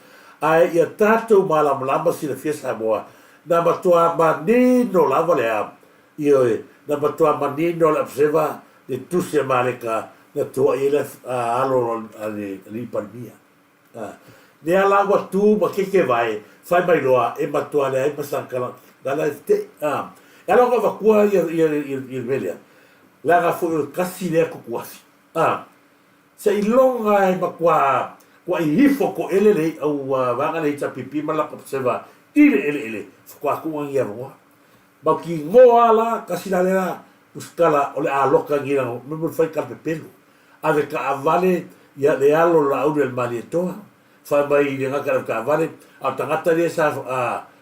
Ae ia tatou malamalama silafia Samoa, na matua manino lava le a, Ioe, na matua manino le Observer le tusi a Maleka na tuuai ai le alo a le alii Palemia. Lea la ua tu ma kekevae fai mai loa e matua leai ma sana tala na la e tetee. E ala ona avatua ia le mea lea, leaga foi o le tasi lea tutuafi. Seiloga e matua kuai ifo toele le au vaega le HRPP ma le latou Observer i le eleele faatoa tuu ai ni avanoa. Mautinoa la, tasi la lea musikala o le a loka nei lana mea mo le fai tala pepelo. Ave taavale ia le alo o le Laauli a le Malietoa, fai mai le gata i le ave taavale, a o le tagata lea sa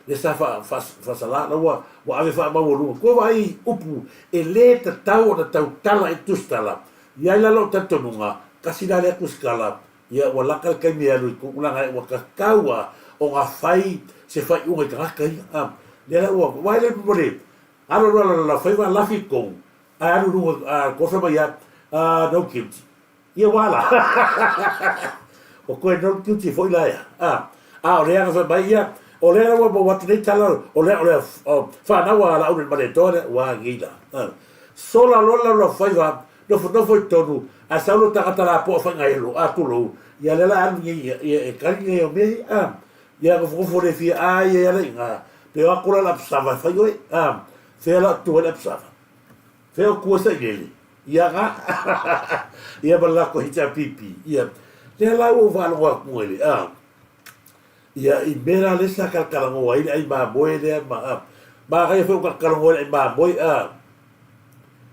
lea sa faasala la ua ua ave faamaualuga. Tua vaai upu e le tatau ona tautala i tusitala, i ai la lou talitonuga, tasi la lea tusitala Ia, ua lata le taimi e alu i tulaga ua tatau a ona fai se faaiuga i tagata ia. A, lea la ua, aua e le mo le alo loa la la faiva lafi i totonu, ae alu i luga, a, kosa mai ia, a, no guilty. Ia ua a la? Ua toe no guilty foi la ea. A, a o lea na fai mai ia, o lea la ua maua atu nei tala, o lea, o lea, o, fanau a Laauli le Malietoa lea, ua a nei la. A, sola loa le lau faiva, Nofonofo i totonu, ae sau lou tagata lapoa faigaelo, a, tulou, ia lea la alu nei ia, ia e kali nei au mea ia, a, ia nofonofo le fia a ia ia la iga, pe o atu la le apisava e fai oe, a, fea la o tu ai le apisava? Fea o tu ai sailele? Ia ga, ia ma le latou HRPP, ia, lea la ua ou faalogo atu nei le, a, ia i mea la lea sa talatalanoa ai le ai mamoe lea ma, a, manaia foi o talatalanoa ai le ai mamoe, a,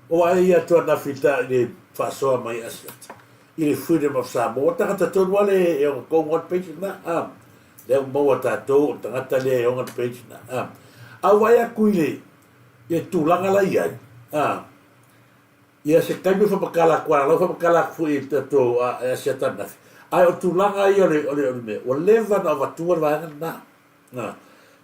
O ai ia atu ana fita i le faasoa mai Asiata i le Freedom of Samoa. Tagata tonu lava lea e ona tou one page lena. A, lea ua maua tatou o le tagata lea e ona le page lena. A, a ou vaai atu i le, i le tulaga la i ai, a, ia se taimi faamatala atu ai, lau faamatala atu foi i le tatou Asiata ananafi. Ae o tulaga ia o le, o le, o le mea, ua leva ona avatua le vaega lena. Na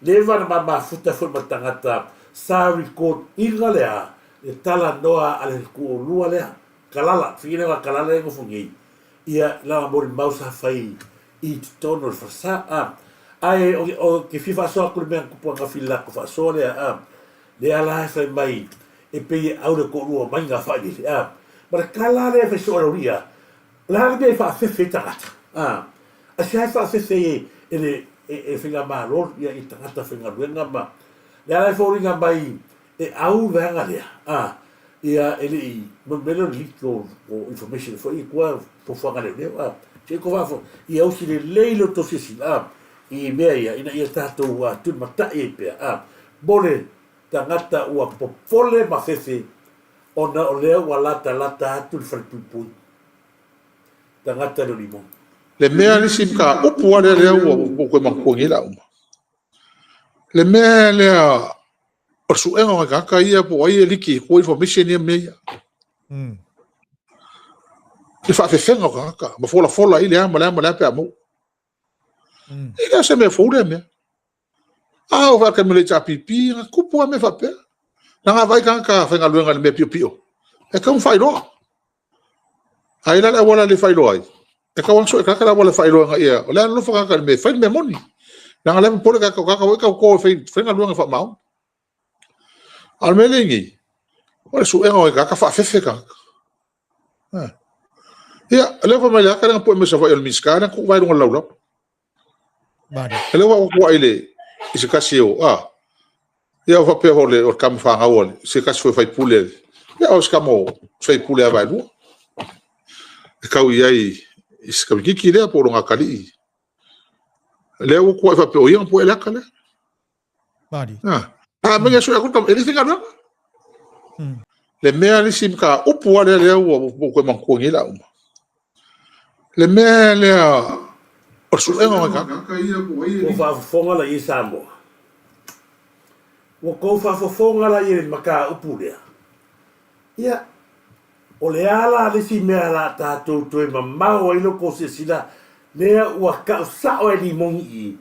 leva na ma mafuta foi ma tagata sa record ina le a le talanoa a le toalua lea Kalala figina la Kalala e nofo nei ia lana molimau sa fai i totonu o le falesa a ae o ke fia faasoa atu le mea na tupu ananafi i le latou faasoa lea a lea la e fai mai e pei e au le toalua mai na faailele a ma le tala lea e fai soo e Laulia O le a le mea e faafefe ai tagata? A, aisea e faafefe ai e le e faigamalo ia i tagata faigaluega ma le ala e foliga mai e au le vaega lea, a, ia e le i, mo le mea lea o le leak o information foi i tua fuafuaga a leoleo, a, se i tou faafofoga, ia usi lelei lo outou silasila, a, i mea ia ina ia tatou tulimatai ai pea, a, mo le tagata ua popole ma fefe ona o lea ua latalata atu le falepuipui. Tagata le limoni. Le mea le isi ka upu lava lea lea ua ou toe manatua nei la uma. Le mea lea o le suega o nai tagata ia po o ai e liki i tua information ia mea ia. Le faafefega o tagata ma folafola ai le a ma le a ma le a pe a maua. E le o se mea fou lea mea. A o faataimi le HRPP, na tupu lava mea faapea. Na na vaai tagata faigaluega i le mea piopio, e tatau ona faailoa. A i la le auala e le faailoa ai, e tatau ona sue tagata le auala e faailoa ina ia, o le a alofa tagata i le mea, fai le mea moni. Leaga o lea e popole tagata, o tagata foi e tauto e fai, fai galuega faamaoni. A o le mea lea i nei, o le suega o tagata faafefe tagata. Ia, o lea fai mai le aka lea na pue mai Savaii o le Minisita lea na tuu vae i luga o le laulau. E le ua atu ai le i se tasi o a ia o faapea o le o le tama fanau a se tasi foi faipule ia o se tama o faipule a vaelua e tau i ai i se tamaitiiti lea po o lona atalii lea ua tuai faapea o ia na pue le aka lea. Mari. Ah, a mai aso aku tam ele faigaluega. Le mea le isi ka upu lava lea lea ua ua toe manatua nei la uma. Le mea lea o le suega o tagata ia po o ai Ua faafofoga la i Samoa. Ua tou faafofoga la i le mataupu lea. Ia, O le a la le isi mea la tatou toe mamao ai lo kou silasila lea ua kau sao e limogi i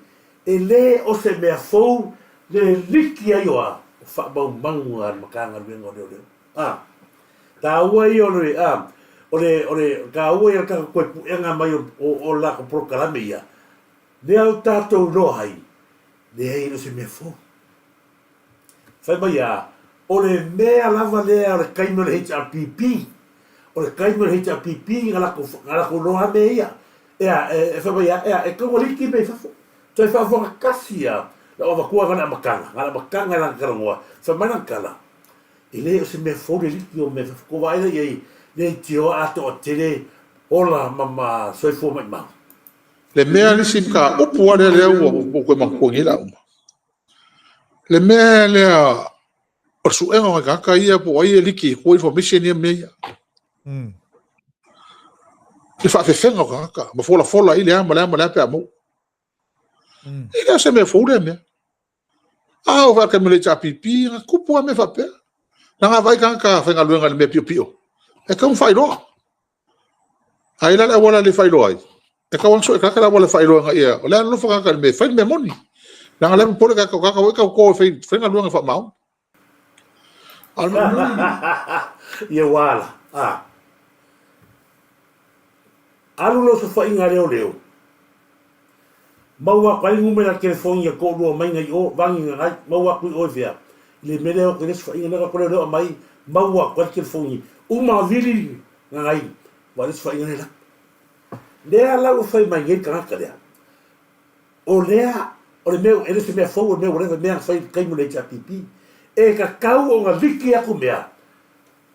e le o se mea fou le liki ai o a o faamaumauga a le Matagaluega o Leoleo. A. Taua ia o le a o le o le taua ia o le tatou toe puega mai o o o le latou polokalame ia lea o tatou iloa ai leai e le o se mea fou. Fai mai a, o le mea lava lea o le taimi o le HRPP, o le taimi o le HRPP na latou, na latou iloa lava mea ia. Ea, e, e fai mai a, ea, e tau aliki mea i fafo. Toe faafofoga tasi a, lau avatua na le amataga, na le amataga e lana talanoa, fai mai lana tala, e le o se mea fou le liki o mea i fafo. Tou vaai la i ai, le itioa a toatele ola ma, ma soifua maimau. Le mea le isi mataupu lava lea lea ua ou toe manatua nei la uma. Le mea lea o le suega o nai tagata ia po o ai e liki i tua information ia mea ia. Le faafefega o tagata ma folafola i le a ma le a ma le a pe a maua. E le o se mea fou lea mea. A oo foi i le taimi o le HRPP, na tupu lava mea faapea. Leaga a vaai tagata faigaluega i le mea piopio, e tatau ona faailoa. A i ai la le auala e le faailoa ai, e tatau lava ona sue e tagata le auala e faailoa ina ia, o la e alolofa tagata i le mea e fai le mea moni. Leaga o la e popole tagata, o tagata foi e tauto e fai galuega faamaoni. A o le mea moni. Ia ua ala. A. Alu le osofaiga a leoleo. Maua atu ai le numera telefoni a toalua mai na i o, vagi na nai, maua atu i o i fea? I le mea lea o atu i le osofaiga lea na leoleo aumai, maua atu ai le telefoni. Uma na vili na nai, ua le osofaiga lea latu. Lea la ua fai mai nei le tagata lea, o lea, o le mea, e le o se mea fou, o le mea ua leva, mea na fai i le taimi o le HRPP. E tatau ona liki atu mea,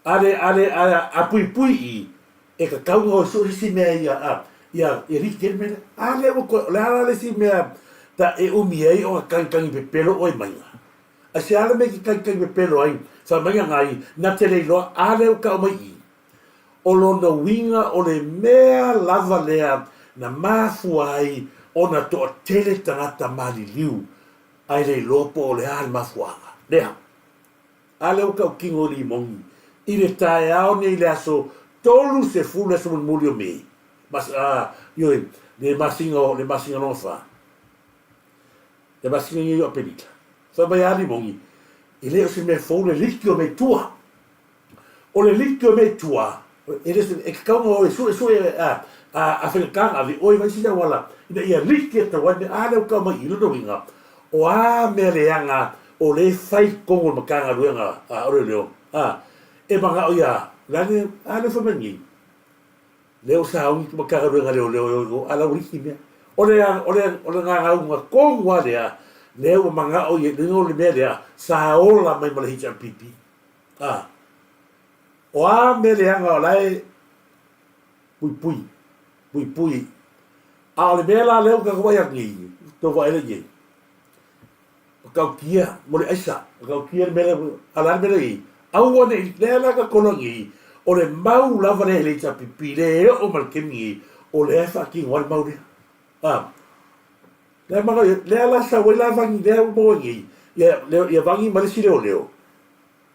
A le, a le, a, a puipui i, e tatau ona o e sue isi mea ia, a, ia, ia liki ai le mea lea. A lea ua toe, o le a la le isi mea ta e umi ai ona tagitagi pepelo oe maiga? Aisea le mea e te tagitagi pepelo ai, fai mai nai, na te le iloa, a lea ua tau mai i? O lona uiga o le mea lava lea na mafua ai ona toatele tagata maliliu, ae le iloa po o le a le mafuaaga lea. A lea ua tautino i Limogi i le taeao nei i le aso 30 le aso mulimuli o Me, mas, a, ioe, le masina o, le masina lona fa, le masina nei o Aperila. Fai mai a Limogi, e le o se mea fou le liki o mea i tua. O le liki o mea i tua, e le o se, e tatau ona o e suesue a, a, a faigata ona ave oe i isi auala ina ia liki atu ai mea, a lea ua tau mai i lona uiga, o a mea leaga o lea e fai i totonu o le Matagaluega a o Leoleo, a, e manao ia, le a le, a lea ua fai mai nei, lea ua sauni le Matagaluega a Leoleo e o i o, a la ua liki mea. O le, o le, o le gagauga tonu lava lea, lea ua manao ia, le o le mea lea, sa ola mai ma le HRPP. A, o a mea leaga o la e puipui, puipui. A o le mea la lea ua tatou vaai atu nei, tou vaai la i ai, matautia mo le aisa, matautia le mea lea, a o le a le mea lea i ai? Aua ne i, lea la tatou iloa nei, o le mau lava lea e le HRPP, lea e oo mai i le taimi nei, o lea e faatino ai le mau lea. A, lea manao, lea la sau ai la vagi, lea ua maua nei, ia, ia vagi ma le isi leoleo,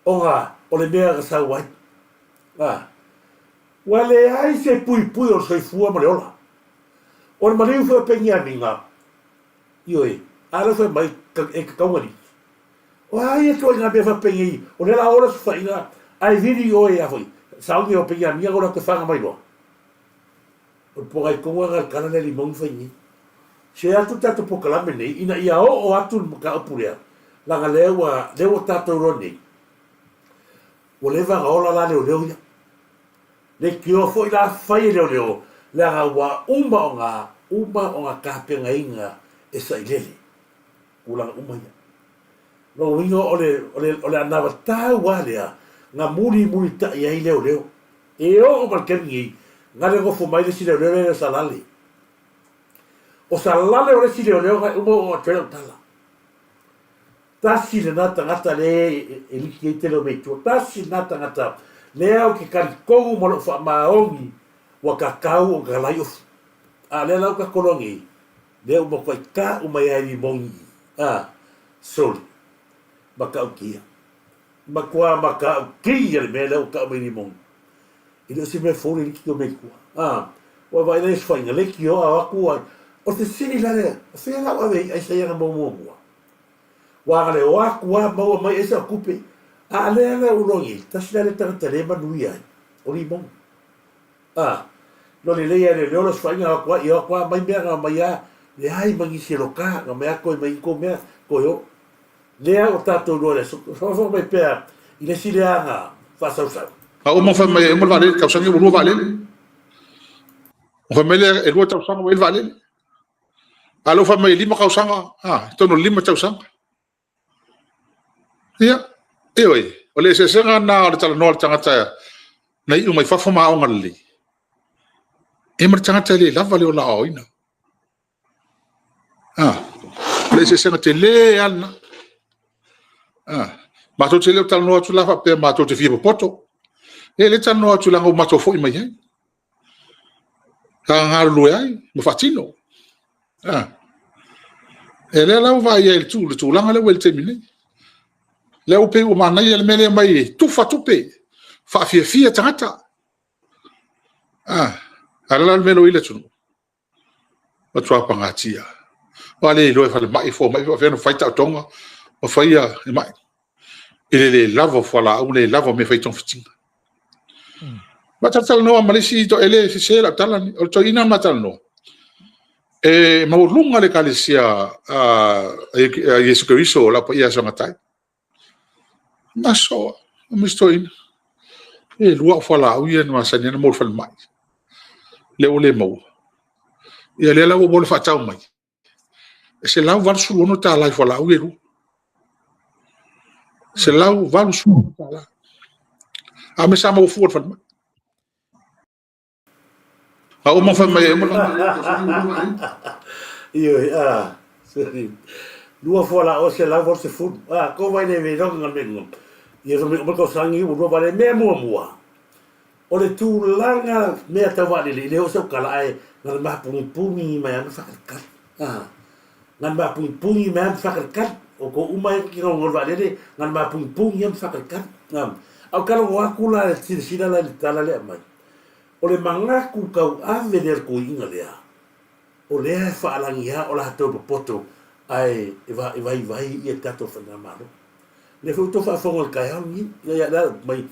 ona o le mea na sau ai. A, ua leai se puipui o le soifua ma le ola. O le maliu foi o Peniamina, ioe, a lea fai mai e tatau ona liki. O a ia ituaiga mea faapenei, o lea la ola se faiga, ae vili oe a foi, sauni o Peniamina o latou faga mai loa. O le pogai tonu lava le tala lea limau fai nei. Se atu le tatou polokalame nei ina ia oo atu le mataupu lea, leaga lea ua, lea ua tatou iloa nei, ua leva ona ola la leoleo ia. Leitioa foi la fai e leoleo, leaga ua uma ona, uma ona tapenaina e sailele tulaga uma ia. Lona uiga o le, o le, o le anavatau lava lea na mulimulitai ai leoleo. E oo mai le taimi nei, na le nofo mai le isi leoleo lea o Salale. O Salale o le isi leoleo na e uma oo atu ai lau tala. Tasi lena tagata lea e liki ai tele o mea i tua. Tasi lena tagata lea ou te talitonu ma lou faamaoni ua tatau ona talai ofu. A o lea la ua tatou iloa nei, lea ua matuai tau mai lava e Limoni i, a, soli, matautia. Matua matautia le mea lea ua tau mai Limoni. E le o se mea fou le liki o mea i tua. A, ua vaai la i se faiga leitio a o atu ai. O le fesili la lea, o fea la ua ave ai aisa ia na maua muamua? Ua aga le o atu a maua mai aisa o tupe. A lea la ua iloa nei, tasi la lea tagata le manuia ai, o Limoni. A, no lelei a le leo se faiga o atu a, ia o atu a mai mea na mai a, leai ma nisi e loka, na mai a toe mai i kou mea, toe o. Lea ua tatou iloa i le aso, faafofoga mai pea i le isi leaga faasausau. A uma fai mai e uma le vaalele, tausaga ua lua vaalele. Ona fai mai lea e lua tausaga ua i ai le vaalele. A o lea ua fai mai e lima tausaga, a, totonu o le lima tausaga. Ia, ioe, o le eseesega lena o le talanoa a le tagata na iu mai fafo ma aoga lelei, ia ma le tagata e le lava le ola aoaoina. A, o le eseesega tele lava lena. A, matou te le o talanoa atu la faapea matou te fia popoto. E le talanoa atu leaga ua matou foi mai ai. Sa galulue ai ma faatino. A, e lea la ua vaai ai i le tulaga lea ua i le taimi nei. Lea ua pei ua manaia le mea lea e aumai e tufa tupe, faafiafia tagata. A, a o le a le mea lea ua i ai le atunuu? Matua pagatia. Aua le iloa e falemai, e fomai pe faapefea ona fai taotoga ma fai le mai. I le le lava o fualaau, le lava o mea e fai ai togafitiga. Ma talatalanoa ma le isi, e le sese lau tala, o le toeaina na ma talanoa, e maualuga le ekalesia a Iesu Keriso o le Au Paia Aso Gatai. Ma so, ma isi toeaina. E lua au fualaau ia na masani ai ona maua i le falemai, lea ua le maua. Ia lea la ua ou le faatau mai, e $186 i fualaau ia e lua. $186. A o mea sa maua fua i le falemai. A uma fai mai e uma Ioe, a, sorry. Lua fualaau 180. A, ko vai le veloga nga mengo. Ia fai mai uma tausaga ua lua vale mea muamua. O le tulaga mea tau vaalele, e le oo sau tala ae na ona mapugipugi mai lava ma faakalikali. A, na ona mapugipugi mai lava ma faakalikali. O outou uma ia e gaugau i le vaalele, na ona mapugipugi lava ma faakalikali. A, ae ou talanoa atu la, silasila la i le tala lea e aumai. O le manatu tauave lea o le toeaina lea, o lea e faalagia o latou e popoto ae e vaivai ia le tatou faigamalo. Lea foi ua outou faafofoga i le taeao lenei, ia le mai,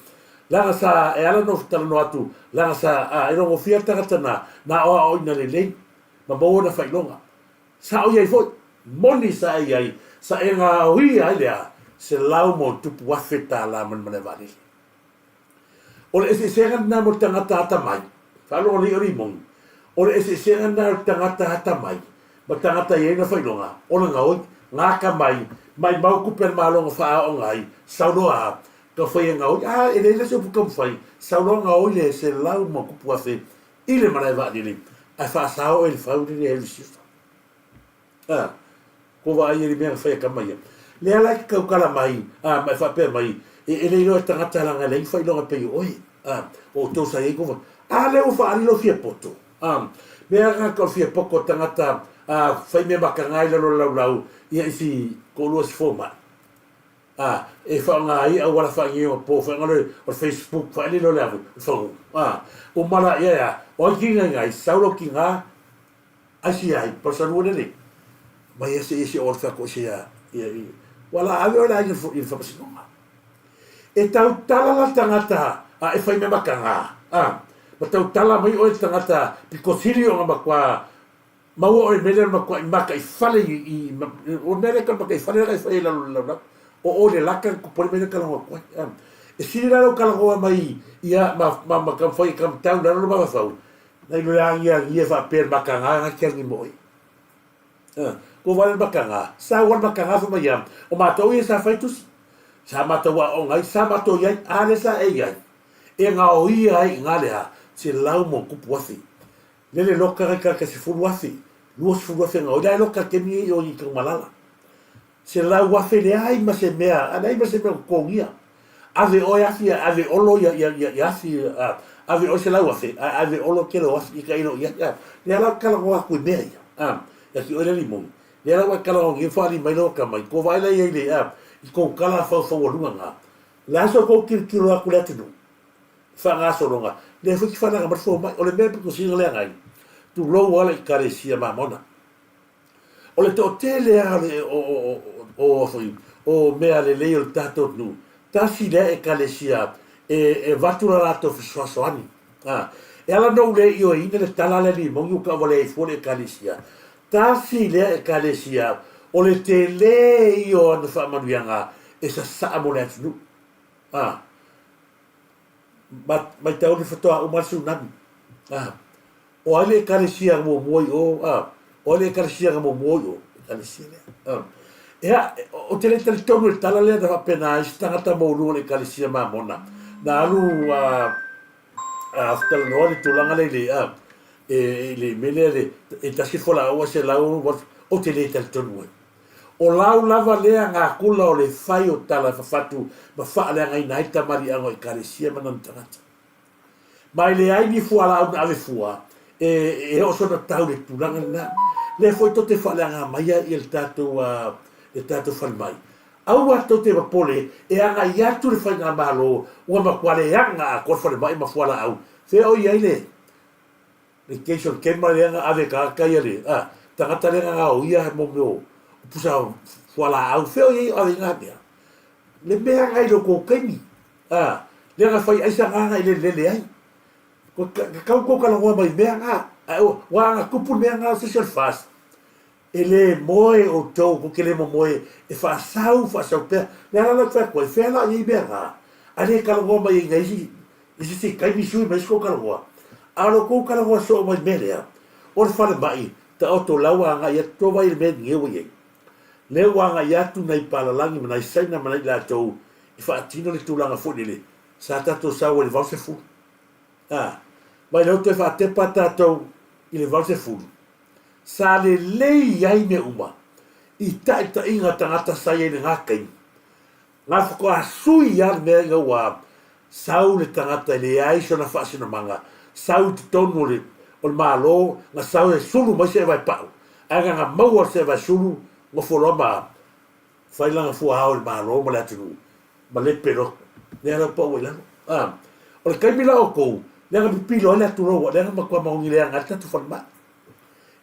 leaga sa, e ala ona ou talanoa atu, leaga sa, a, e logofia le tagata na, na aoaoina lelei ma maua ona faailoga. Sa o i ai foi, moni sa e i ai, sa e gaoia ai le a, $100,000 ma le malae vaalele. O le eseesega lena mo le tagata atamai, faalogo nei o Limoni, o le eseesega lena o le tagata atamai ma tagata e i ai ona faailoga, o le gaoi, gata mai, maimau tupe a le Malo na faaaooga ai, sau loa a, taumafai e gaoi, a, e leai la se upu taumafai, sau loa gaoi le $100,000 i le malae vaalele, ae faasao oe i le fau lele e alu i Siufa. A, ko vaai ai le mea na fai a tama ia. Lea la e te tautala mai, a, ma e faapea mai, e, e le iloa e tagata leaga e leai ni faailoga e pei o oe. A, o outou sa i ai kou A lea ua faaali lou fia poto. A, mea na ka o le fia poto o tagata, a, fai mea makaga i lalo o le laulau, ia isi toalua isi fomai. A, e faaaoga ai auala faaigoa po, faaigoa o le Facebook, faaali loa le a foi, o le fagu. A, uma la, ia, ia, o ai tiga i sau lou tiga, Aisi ai, palasa lua lelei. Mai ese ese o le whako ese ia, ia, ia. Ua la ave o le aiga i le whamasinoga. E tautala la tangata a e whai me makanga. A, ma tautala mai oe le tangata pikosiri o nga makua maua oe mele o le makua i maka i fale i, i, o mele ka maka i fale la i whai lalo le laulau. O o le laka kupole mai le kalagoa kuai. A, e sili la lau kalagoa mai ia ma, ma, ma kamwhai kamtau lalo le mawawhau. Nai lo le agiagi e faapea le makaga ga ke mo oe. Ko wale le makaga, sa ua le makaga fai mai ia, o matou ia sa fai tusi, sa matou aoga ai, sa matou i ai, a lea sa e i ai, e gaoia ai i ga lea, $100,000. Lele loka ga i ka 10,000, 20,000 gaoi, la e loka kemi i o i Tanumalala. $100,000 leai ma se mea, a leai ma se mea o totogia. Ave oe afi ae ave olo ia, ia, ia, ia afi, a, ave oe $100,000 ae ave olo tele o afi i ka ilo i ai. A, lea la ou te talanoa atu i mea ia, a, ia te oe le limoni. Lea la ua e talanoa nei, faaali mai lou atamai, ua vaai la i ai le, a, i kou tala faufaualuga na. O le a se tou tilotilo atu i le atunuu? Faagasologa. Lea foi ke faaleaga mai le fomai. O le mea pito sili ona leaga ai, tulou lava le Ekalesia Mamona. O le toatele lava o, o, o, o mea lelei o le tatou atunuu, tasi lea Ekalesia e avatu le latou fesoasoani. A, e ala ona ou le ioeina le tala lea Limoni ua tauvalea ai fua le Ekalesia, tasi lea Ekalesia o le tele ia o ana faamanuiaga e sasaa mo le atunuu. A, ma, maitau le faatoa uma le tsunami. A, O ai le Ekalesia muamua i o? A, o ai le Ekalesia na muamua i o? Ekalesia lea. A. Ea, ou te le talitonu i le tala lea na faapena ai se tagata maualuga o le Ekalesia Mamona. Na alu a, a talanoa le tulaga lea i le, a, e, i le mea lea le, e tasi fualaau a 168, ou te le talitonu ai. O lau lava lea gakula o le fai o tala fafatu ma faaleagaina ai tamaliiaga o Ekalesia ma nana tagata. Ma e leai ni fualaau na ave fua e, e oo sona tau le tulaga lena. Lea foi tou te faaleaga maia ia le tatou, uh, le tatou falemai. Aua tou te popole e agai atu le faigamalo ua matua leaga atoa le falemai ma fualaau. Fea o i ai le, le case o le kema lea na ave e tagata ia le, a, tagata lea na gaoia mo mea o pusa fualaau. Fea o i ai o ave i na mea? Le mea na i lo tou taimi. A, lea na fai ai sa agaga i lelelele ai. Ko tatau tou talanoa mai mea na, ae ua na tupu le mea na o se isi o le FAST. E le moe outou, tou te le momoe e faasau, faasau pea. Le ala la ou te fai atu ai, fea la i ai mea na? A le talanoa mai ai i isi, i se isi taimi sui mai isi tou talanoa. A o lo tou talanoa soo mai i le mea lea, o le falemai, taoto lau agai atu, tou vaai i le mea nei ua i ai. Lea ua agai atu nai palalagi ma nai Saina ma nai latou e faatino le tulaga foi lele sa tatou sau ai i le 80. A, mai lea ua toe faatepa tatou i le 80, sa lelei ai mea uma i taitaiga tagata sa i ai i lena taimi. Na faatoa sui lava le mea ina ua sau le tagata e leai sona faasinomaga, sau i totonu o le, o le Malo, na sau e sulu mai se vaepau, ae na na maua se vaesulu, nofo loa ma fai lana fuaao i le Malo ma le atunuu, ma lepe loa, lea la ua pau ai i lalo. A, o le taimi la outou, lea na pipilo ai le atulou, lea na matua maoni leaga ai le tatou falemai.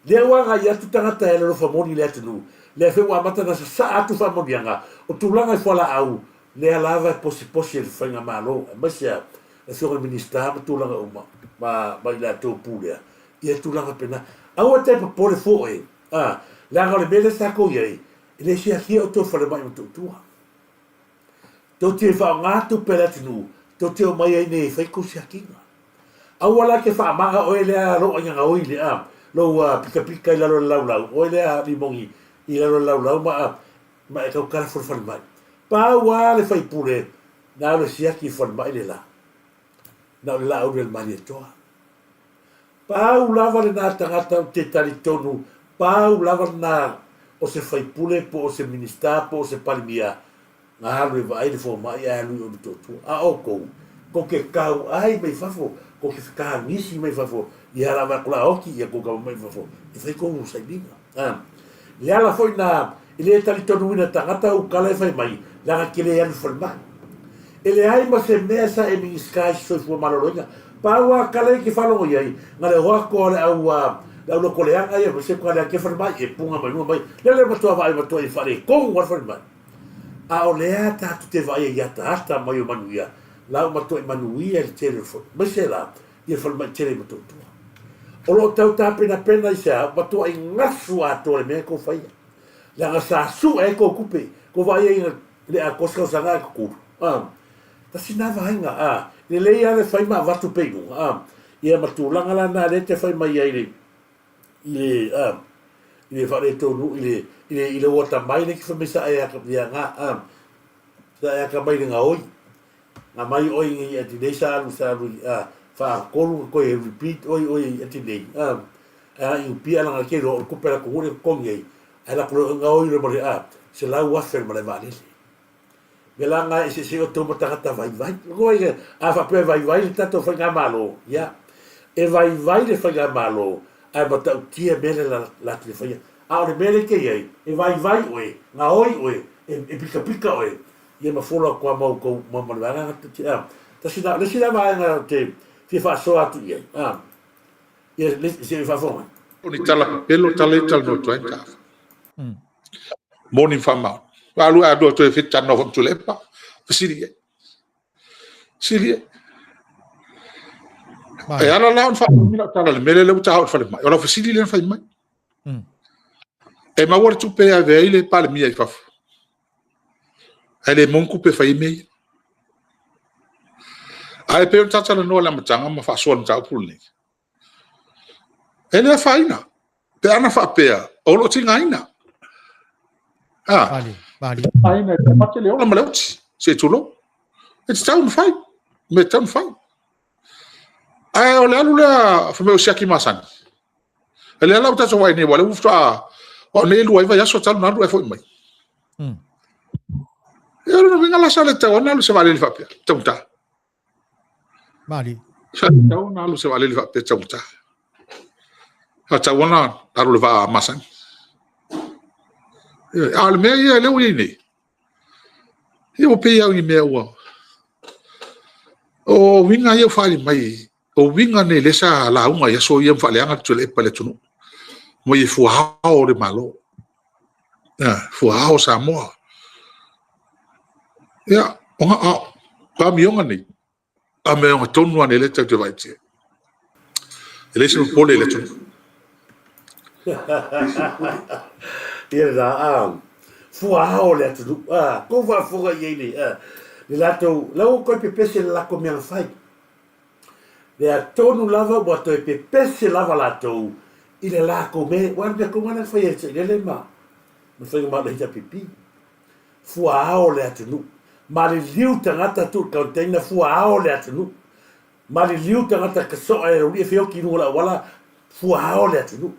Lea ua agai atu tagata e alolofa moni i le atunuu, lea foi ua amata ona sasaa atu faamanuiaga o tulaga i fualaau, lea lava e posiposi e le Faigamalo aemaise a le Afioga i le Minisita ma tulaga uma ma ma i latou pulea ia tulaga faapena. Aua te popole fua oe, a, leaga o le mea lea sa tou i ai, e le siasia outou i falemai Motootua. Tou te faaaoga tupe a le atunuu, tou te omai ai nei e fai kou siakiga. Aua la ke faamaga oe lea lou aiga gaoi le a, lou pikapika i lalo o le laulau, oe lea limogi i lalo o le laulau ma a, ma e tautala fua i le falemai. Pau a le faipule na o le siaki i le falemai le la, na o le laauli a le Malietoa. Pau lava lena tagata ou te talitonu, pau lava lena o se faipule po o se Minista po o se Palemia na alu e vaai le fomai ae alu i o Motootua. A outou, tou te tauai mai fafo, tou te fetagisi mai fafo, ia la vaai la oti ia tou tama mai fafo e fai tou sailiga. A, le ala foi na e le talitonuina tagata u tala e fai mai, leaga te le alu i falemai. E leai ma se mea sa e Minisita i se soifua maloloina. Pau a tala ia ke faalogo i ai, na le hoako a le au a le au lokoleaga ia ma se ka lea ke falemai e punga mai luga mai. Lea le matua vaai matua i faaletonu a le falemai. A o lea tatou te vaai ai i ataata mai o manuia, la ua matuai manuia i le tele o le aemaise la ia le falemai tele i Motootua. O lo o tau tapenapena i se a, ua matuai gasu atoa le mea e kou faia. Leaga sa sue ai kou tupe, kou vaai ai i le atoa se tausaga ae tutulu. A, tasi na vaega, a, lelei lava le fai ma avatu pea i luga, a, ia ma tulaga la na lea e te fai mai ai i le, i le, a, i le faaletonu, i le, i le, i lou atamai lea e te fai mai sa e aka, ia na, a, sa e atamai i le gaoi. Na mai oi i ati nei sa alu, sa alu, a, faatolu na toe repeat oi oi i ati nei, a, a i upia langa ke loa o le tupe a latou foi lea e totogi ai, ae latou le gaoi loa ma le, a, 100,000 le malae vaalele. Mea la na e eseese ai outou ma tagata vaivai. A faapea e vaivai le tatou faigamalo, ia, e vaivai le faigamalo ae matautia mea lea latou te faia. A o le mea lea e te i ai, e vaivai oe, gaoi oe, e pikapika oe, ia ma follow atu lava ma outou ma le vaega lena. Tasi la, le isi la vaega ou te fia faasoa atu i ai. A, ia, le, se i faafofoga mai. O ni tala pepelo tala ia talanoa atu ai Mataafa. Moni ma faamaoni. Alu alu toe fia talanoa foi ma Tuilaepa, fesili i ai. Fesili i ai. E ala la ona faaumi lau tala i le mea lea ua ta oo i le falemai, o lau fesili lea na fai mai. E maua le tupe e ave ai le Palemia i fafo, ae le maua ni tupe e fai ai mea ia. Ae pei ona ta talanoa i le amataga ma faasoa i le mataupu lenei, e le afaina pe ana faapea o lo o tigaina. Ah, afaina e mate le ola ma le oti, se i tulou. E tatau ona fai, mea e tatau ona fai. Ae o le alu lea fai mai o siaki masani. E lea la ua tatou vaai nei, aua o lea ua faatoa, aua o nei e 2 ai vaiaso talu ona alu ae foi mai. Ia o lona uiga la sa le tatau ona alu i se vaalele faapea, taugata. Malie. Sa le tatau ona alu i se vaalele faapea taugata. Sa tatau ona alu i le vaa masani. A o le mea ia lea ua i ai nei, ia ua pei lava o ni mea ua... O uiga ia ua faaali mai O uiga nei lea sa lauga i aso ia ma faaleaga le Tuilaepa i le atunuu, mai e fuaao le Malo, fuaao Samoa. Ia, o amioga nei, amioga tonu lava nei lea tatou te vaai atu. E leai se popole i le atunuu. Ia lena, a, fuaao le atunuu, a, kou faafofoga i ai le latou, la ua toe pepese le latou mea na fai. Lea tonu lava ua toe pepese lava latou i le latou mea, ua alu mea tonu lava na fai e Sailele ma le faiga ma le HRPP. Fuaao le atunuu. Maliliu tagata tuu i le container, fuaao le atunuu. Maliliu tagata kasoa e auli'i e feoti i luga o le auala, fuaao le atunuu.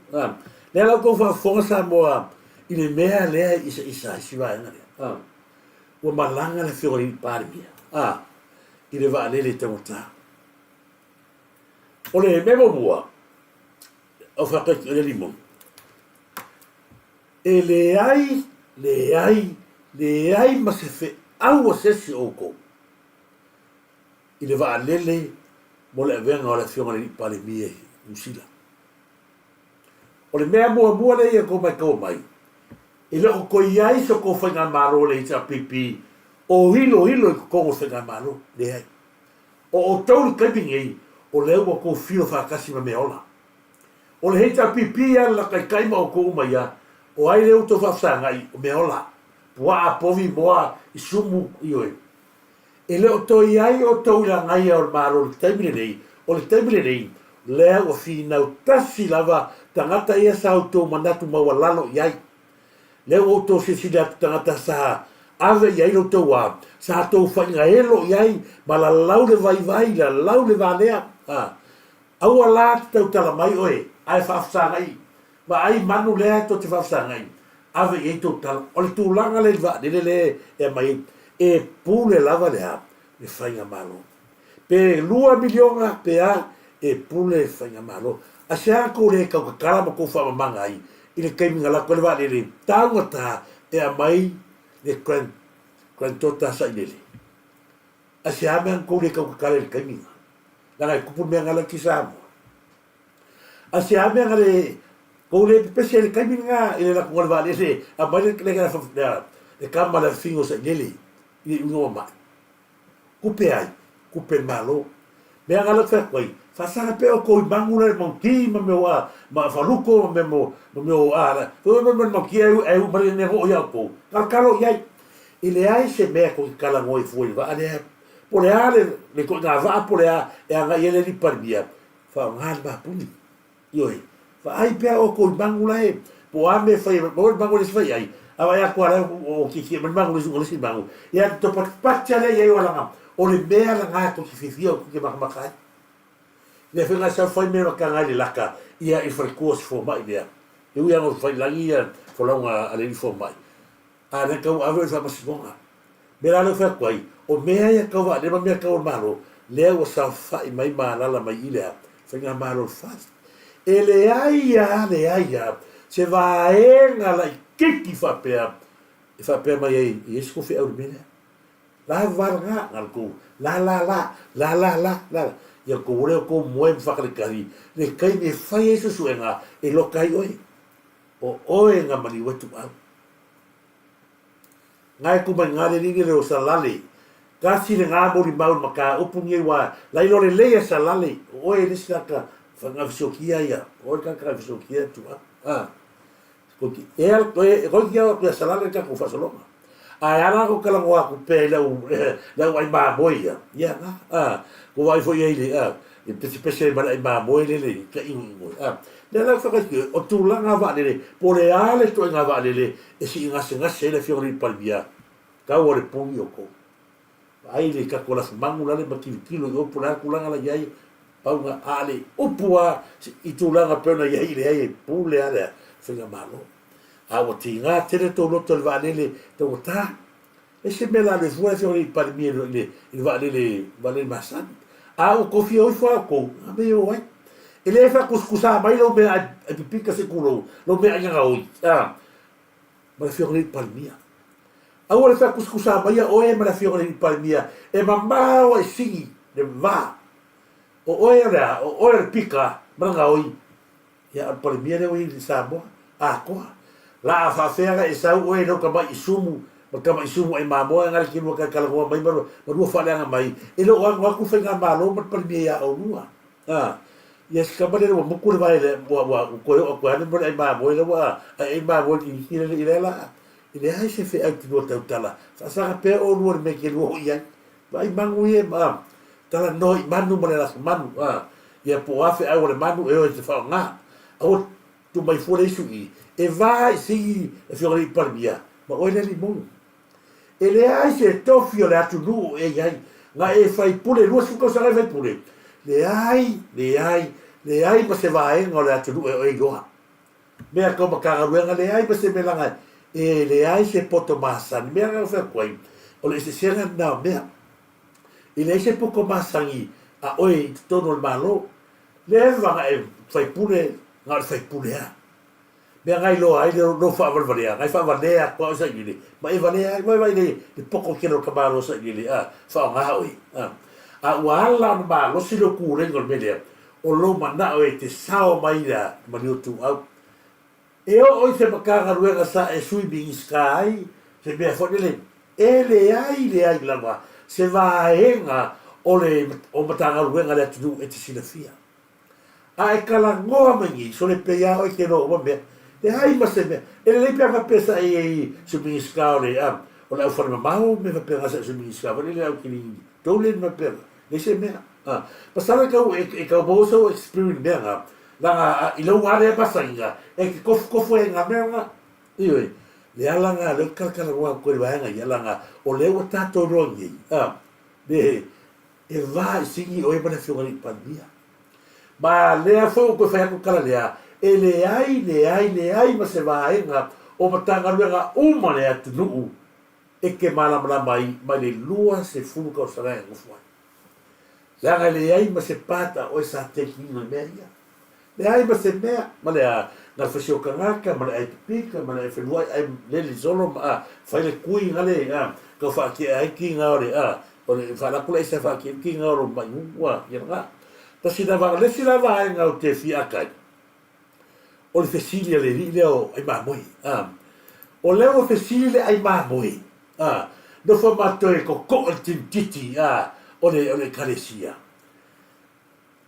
Lea la ua outou faafofoga Samoa i le mea lea e isaisa ai si vaega lea. Ua malaga le Afioga i le Palemia. I le vaalele taugata. O le mea muamua, o faatau le limoni, e leai, leai, leai ma se feau a se isi o outou i le vaalele mo le avega o le Afioga i le Alii Palemia i Niu Sila. O le mea muamua lea ia outou maitaua mai, e le o toe i ai so outou faigamalo le HRPP o iloilo i totonu o le faigamalo. Leai. O outou i le taimi nei, o lea ua outou filo faatasi ma meaola. O le HRPP lava le taitai ma outou uma ia, o ai lea ua outou faafesagai, o meaola, puaa, povi, moa, isumu, ioe. E le o toe i ai outou i le agaia o le Malo i le taimi lenei, o le taimi lenei, lea ua finau tasi lava tagata ia sa outou manatu maualalo i ai. Lea ua outou silasila atu tagata sa ave i ai lo outou a, sa tou faigaelo i ai ma lalau le vaivai, lalau le valea, a. Aua la te tautala mai oe, ae faafesagai, vaai manu lea tou te faafesagai, ave i ai tou tala. O le tulaga lea i le vaalele lea e aumai ai, e pule lava le a? Le faigamalo. Pe $2 miliona pe a, e pule le faigamalo. Aisea tou le tautatala ma tou faamamaga ai i le taimi na lako ai le vaalele taugata e aumai le grand, grand tota sailele? Aisea mea na tou le tautatala i le taimi na? Leaga e tupu le mea na lea ki Samoa. Aisea mea na le tou le pepesi ai i le taimi lena i le lakoga o le vaalele e aumai le, le, le, le tama le afigo sailele i le iuga ua mai? Tupe ai? Tupe le Malo. Mea nga lea fai atu ai, faasaga pea outou i magu la i mauti ma mea a ma faluto ma mea mo ma mea o a la. Foi mai mai mauti ai ai uma le ne ho ia outou. Kalokalo i ai. E leai se mea tou te talanoa ai fua i le vaa lea. Po o le a le le ituaiga vaa po o le a e agai ai le alii Palemia, faaaoga le mapuni. Ioe. Vaai pea outou i magu la e, po o a mea e fai ai, maua le magu e le isi fai ai, a vaai atu lava la o tietie mai le magu i le isi i le isi magu, ia te topatipati lava lea i ai o alaga, o le mea lena tou te fiafia tou te makamaka ai. Lea foi na sau fai mea mataga ai le laka ia i le faletua o si fomai lea. E ui lava ina fai lagi ia folauga a le alii fomai, A o lea tau ave oe i le faamasinoga. Mea la lea ua fai atu ai, o mea ia tau vaalele ma mea tau a le Malo, lea ua saofai mai ma alaala mai i le a? Faigamalo le FAST. E leai lava, leai lava se vaega laitiiti faapea e faapea mai ai e i ai se tofiau i le mea lea. La va lena, na le tou la la la, la la la, la la. Ia kou leo kou moe ma whakarekari, le taimi e whai ai suesuega e loka ai oe. O oe nga maliu e tuau. Ngae ku mai ngale lili le o salale. Kasi le ngā moli mau ma ka upu ngi wa lai lo le leia salale. O oe le saka whanga fisokia ia. O oe kaka fisokia tuau. Ah. Ko ki ea koe, koe ki au koe salale ka ko whasalonga. A e ala ko kala ngoa ku pe lau lau ai mamoe ia. Ia nga. A ko wai foi ai le a i pese pese ma ai mamoe le le ka ingo ingo. A le ala whaka ki o tūlanga wa le po le ale to nga wa le e si ngase ngase le fio le palmia. Ka o le pungi o ko. Ai le ka ko la mangu la le makilokilo i opu la kulanga la iai pauga a le upu a i tulaga pei ona iai leai e pule a le faigamalo. A ua tiga tele tou loto i le vaalele taugata. E se mea la le fua le afioga i le Palemia i le i le vaalele vaalele masani. A ua kofia o ifo a outou, a mea e o ai. E le faakusakusa mai lou mea ai pipika se kulou, lou mea ai gagaoi, a ma le afioga i le Palemia. Aua le faakusakusa maia oe ma le afioga i le Palemia e mamao ai sigi le va. O oe o le a? O oe o le pika ma le gaoi. Ia, o le Palemia lea ua i i Samoa atoa. La a faafea ga e sau oe i lau tama'i sumu ma tama'i sumu ai mamoe nga le kilua kai talanoa mai ma lua faaleaga mai e le o ano atu le faigamalo ma le Palemia iā oulua. A, ia si tama lea ua muku le vae lea, ua, ua, ua toe oo atu ai le mea o le ai mamoe lea ua ai mamoe i le i lea la. E leai se feau ki lua tautala. Faasaga pea oulua i le mea ke lua hoʻi ai. Vaai manu ia, a, talanoa i manu ma le lafu manu, a, ia po o a feau a le manu e oe te faaaoga. Aua tu mai fua le isu i, e va i sigi le Afioga i le Palemia, ma oe le alii monu. E leai se tofi o le atunuu e i ai, na e faipule, 20 tausaga e faipule, leai, leai, leai ma se vaega o le atunuu e oe iloa. Mea kau Matagaluega, leai ma se mea laga e leai se poto masani. Mea laga fai atu ai, o le eseesega lena o mea. E leai se poto masani a oe i totonu o le Malo. Leva na e faipule, na o le faipule lava. Mea na iloa ai lou faavalevalea, na e faavalea atu lava oe sailiili, ma e valea ai. Vaai vaai le poto tele o le tamaloa sailiili, a, faaaoga oe. A, a ua ala ona malosi lou tuleiga o le mea lea, o lou manao e te sao mai la Maliutuau. E oo i se Matagaluega sa e Sui Minisita ai, se mea foi lele, e leai leai lava se vaega o le o Matagaluega a le atunuu e te silafia. A e talanoa mai nei, sole pei lava oe ke loa uma mea. Leai ma se mea. E lelei pe a faapea sa e i ai Sui Minisita o le o le aufale mamao mea faapena sa e Sui Minisita foi lele au kilini tou le ma faapena. Leai se mea. A, pasala e tau, e, e tau maua sau experience mea nga, langa a, i lau ale masani nga, e te kofukofu ai nga mea nga. Ioe, le ala nga leo kalakala roa koe le vaega ia, langa, o lea ua tātou roa nei, a, le, e vā i singi oe ma le afioga i Palemia. Ma lea foi ua toe fai atu tala lea, e leai, leai, leai ma se vaega o Matagaluega uma le atunuu e te malamalama ai mai le 20 tausaga e nofo ai. Leaga e leai ma se part a oe sa taking ina mea ia. Leai ma se mea, ma le a, na le fasi o tagata, ma le ai pipika, ma le ai feluai, ai lele solo, ma a, fai le kui nga le, a, kau whaake'a ai ki nga o le, a, o le whaalaku la isa whaakea ki nga o lo mai ua, ia nga. Tasi la va, le si la vaenga o te fia akai, o le fesili a le alii lea o Aimamoe, a, o lea ua fesili le Aimamoe, a, nofo matou e koko'o le tinititi, a, o le, o le Ekalesia.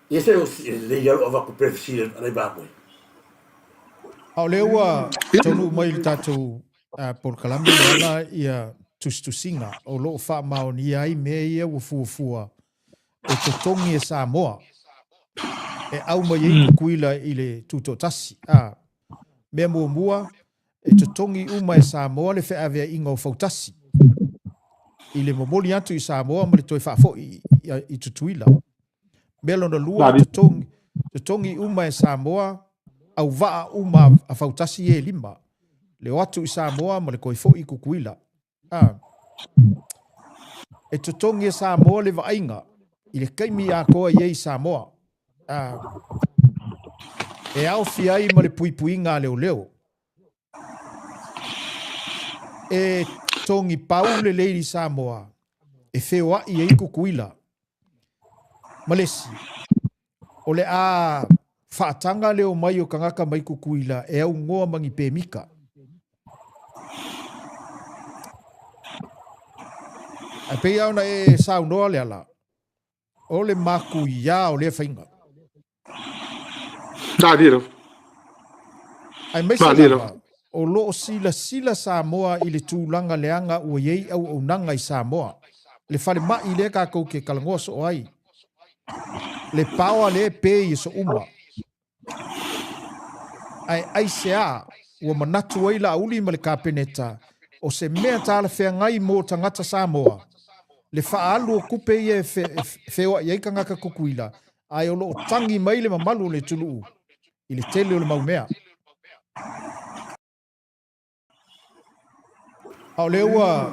Ia se e lelei lava lou avatu pea le fesili a le Aimamoe. A o lea ua taunuu mai i le tatou polokalame e ala ia tusitusiga o lo o faamaonia ai mea ia ua fuafua e totogi e Samoa e au mai ai Tutuila i le Tutoatasi. A, mea muamua, e totogi uma e Samoa le feaveaiga o Fautasi i le momoli atu i Samoa ma le toe faafoi i Tutuila. Mea lona lua, totogi, totogi uma e Samoa au vaa uma a Fautasi e lima, le o atu i Samoa ma le toe foi i Tutuila. A. E totogi e Samoa le vaaiga i le taimi atoa i ai i Samoa. A. E aofia ai ma le puipuiga a leoleo. E togi pau le Lady Samoa e feoai ai Tutuila. Ma le isi, o le a faataga le omai o tagata mai Tutuila e aunoa ma ni pemita. Ae pei lava ona e saunoa Leala, o le matuia o lea faiga. Malie lava. Aemaise lava o lo o silasila Samoa i le tulaga leaga ua i ai auaunaga i Samoa. Le falemai lea tatou te talanoa soo ai. Le paoa lea e pe i aso uma. Ae aisea ua manatu ai Laauli ma le Kapeneta o se mea talafeagai mo tagata Samoa le faaalu o tupe ia e feoai ai tagata Tutuila ae o lo o tagi mai le mamalu o le atunuu i le tele o le mau mea. A o lea ua.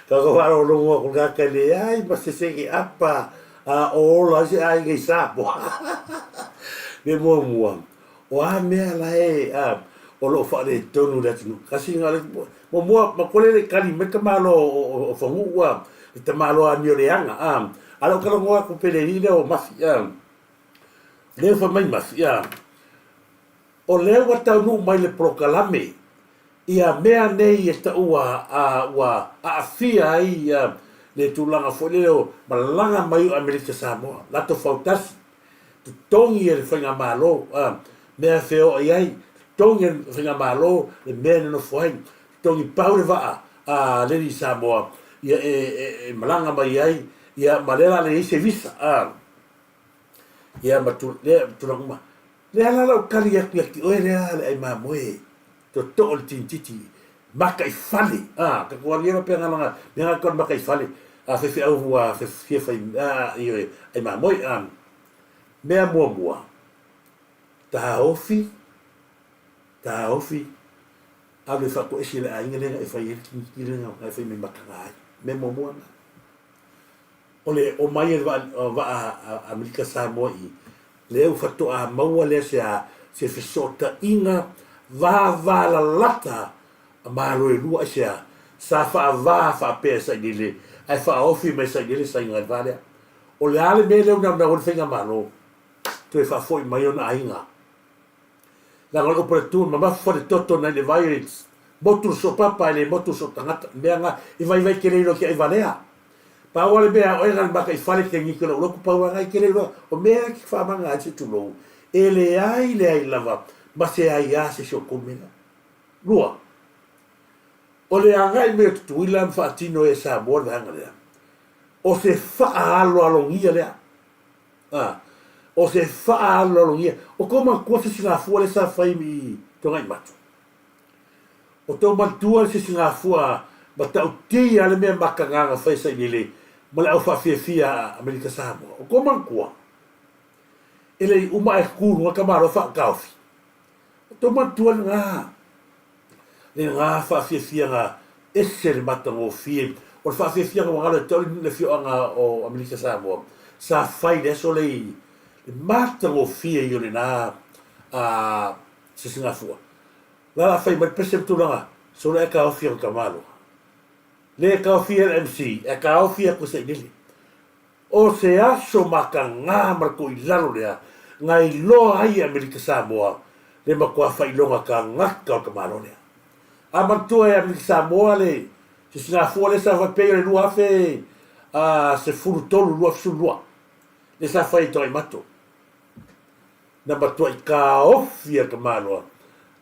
Tatou faalogologo atu tagata e leai ma se seke apa a o ola ai se aiga i Samoa. Mea muamua, o a mea la e o lo o faaletonu i le atunuu? Kasi na muamua, matua le le i kali mai le tamaloa o Fanuu a, le tamaloa amio leaga a, a o lea ou talanoa atu pe le alii lea o Mafi a. Lea ua fai mai Mafi a, O lea ua taunuu mai le polokalame ia mea nei e taua a ua aafia ai le tulaga foi lele o malaga mai o Amerika Samoa, latou fautasi, totogi e le faigamalo a mea feoai ai, totogi e le faigamalo le mea e nonofo ai, totogi pau le vaa a le alii Samoa ia e malaga mai ai ia ma lea la leai se visa a ia ma lea tulaga uma. Lea la lau tali atu ia te oe lea le ai mamoe tootoo o le tinititi makaifale a tatou alu ia faapea langa mea nga tau makaifale a faifeau ua fia fai a ioe ai mamoe a mea muamua taofi taofi alu e faatoese le aiga lea na e fai ai le tinititi lea na e fai mai mataga ai mea muamua na. O le omai e le vaa a Amerika Samoa i lea ua faatoa maua lea se a se fesootaiga vavalalata a Malo e lua aisea sa faava faapea e sailele ae faaofi mai e sailele saiga i le va lea. O le a le mea lea ua naunau ai le Faigamalo toe faafoi mai ona aiga? Leaga o le upu a le Atua, mamafa faletoto nai le vai o motu le soopapa e le motu le sootagata. Mea nga i vaivai tele iloa ki ai valea. Pau a le mea oe nga le makaifale ke ngiki o lou lotu pau a nga i tele iloa o mea ki faamanga ai se tulou e leai leai lava ma se aiā se isi o kou mea. Lua, o le agai mai o Tutuila ma faatino e Samoa le vaega lea, o se faaaloalogia lea. A, o se faaaloalogia. O tou matua se sigafua lea sa fai i Togaimatu? O tou matua le se sigafua matautia le mea mataga na fai e Sailele ma le au faafiafia a Amerika Samoa? O tou matua, e le i uma ae tu i luga tamaloa faataofi. O tou matua lena. Lena faafiafiaga ese le matagofie. O le faafiafiaga ua galo ia te au le afioaga o Amerika Samoa sa fai i le aso lea i le matagofie ia o lena sisigafua. La la fai mai le pese ma tulaga, sole ae taofi ana tamaloa. Le taofia e le MC, ae taofi atu e Sailele. O se aso mataga ma le toilalo lea na iloa ai e Amerika Samoa le matua faailoga tagata o le tamaloa lea. A manatua e Amerika Samoa le sisigafua lea sa fai pei o le 2013, 2012 lea sa fai e Tagaimato. Na matuai taofi e le tamaloa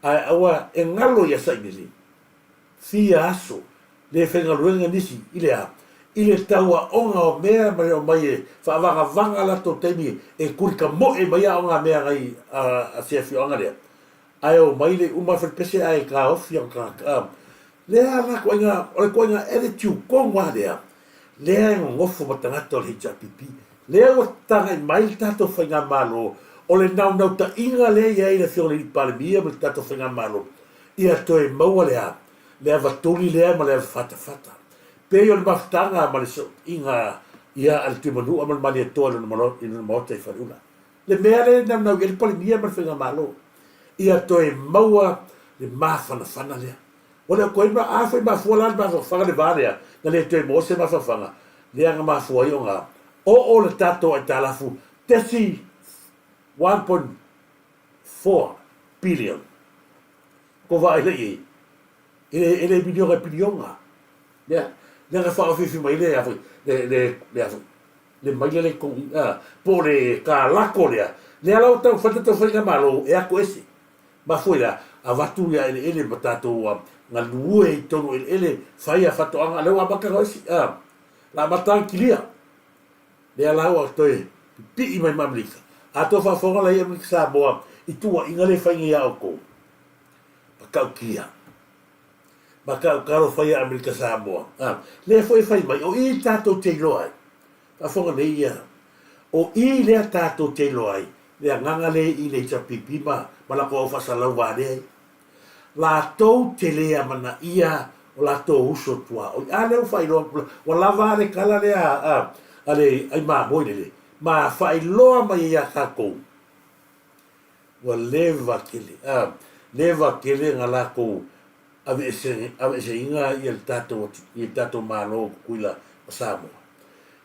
ae aua e galo ia Sailele. Fia aso, le faigaluega nisi i le a? I le tauaoga o mea ma le omai e faavagavaga latou taimi e tulitamoe mai aoga mea nai a se afioaga lea. Ae omai le uma falepese ae taofi ana tagata. Lea la ituaiga, o le ituaiga attitude tonu lava lea, lea e nonofo ma tagata o le HRPP. Lea ua tagai mai le tatou faigamalo, o le naunautaiga lea e i ai le Afioga i le Palemia ma le tatou faigamalo, ia toe maua le a? Le ava tuli lea ma le ava fatafata. Pei o le mafutaga ma le sootaiga ia a le Tuimanua ma le Malietoa i lona maota i Faleula. Le mea lea e naunau i ai le Palemia ma le Faigamalo, ia toe maua le mafanafana lea. Ua le o toe ma, a foi mafua la le mafanafana le va lea, na le toe maua se mafanafana, lea na mafua ai ona Oo le tatou aitalafu tesi 1.4 billion. Ko vaai lea i ai. E le, e le miliona e piliona. Lea, lea na faaofifi mai le, a foi, le, le, le, a foi, le maila le tonu, a, po o le kalako lea, lea la ua taumafai le tatou faigamalo e ato ese. Mafua i le a? Avatu ia eleele ma tatou galue i totonu o eleele, fai a faatoaga, lea ua amata ona esi, a, la amata ona kilia. Lea la ua toe pipii mai ma Amerika. A tou faafofoga la i Amerika Samoa i tuuaiga lea e fai nei ia outou, matautia. Matau talofa ia Amerika Samoa. A, lea foi e fai mai, o i tatou te iloa ai. Faafofoga nei ia, o i lea tatou te iloa ai, le agaga lea i le HRPP ma, ma latou au faasalau valea ia. Latou te le amanaia o latou uso tuaoi. A lea ua faailoa atu, ua lava a le tala lea a, a le ai mamoe lele, ma faailoa mai ai ia tatou, Ua leva tele, a, leva tele na latou aveese, aveeseina ia le tatou atu, ia le tatou Malo o Tutuila ma Samoa.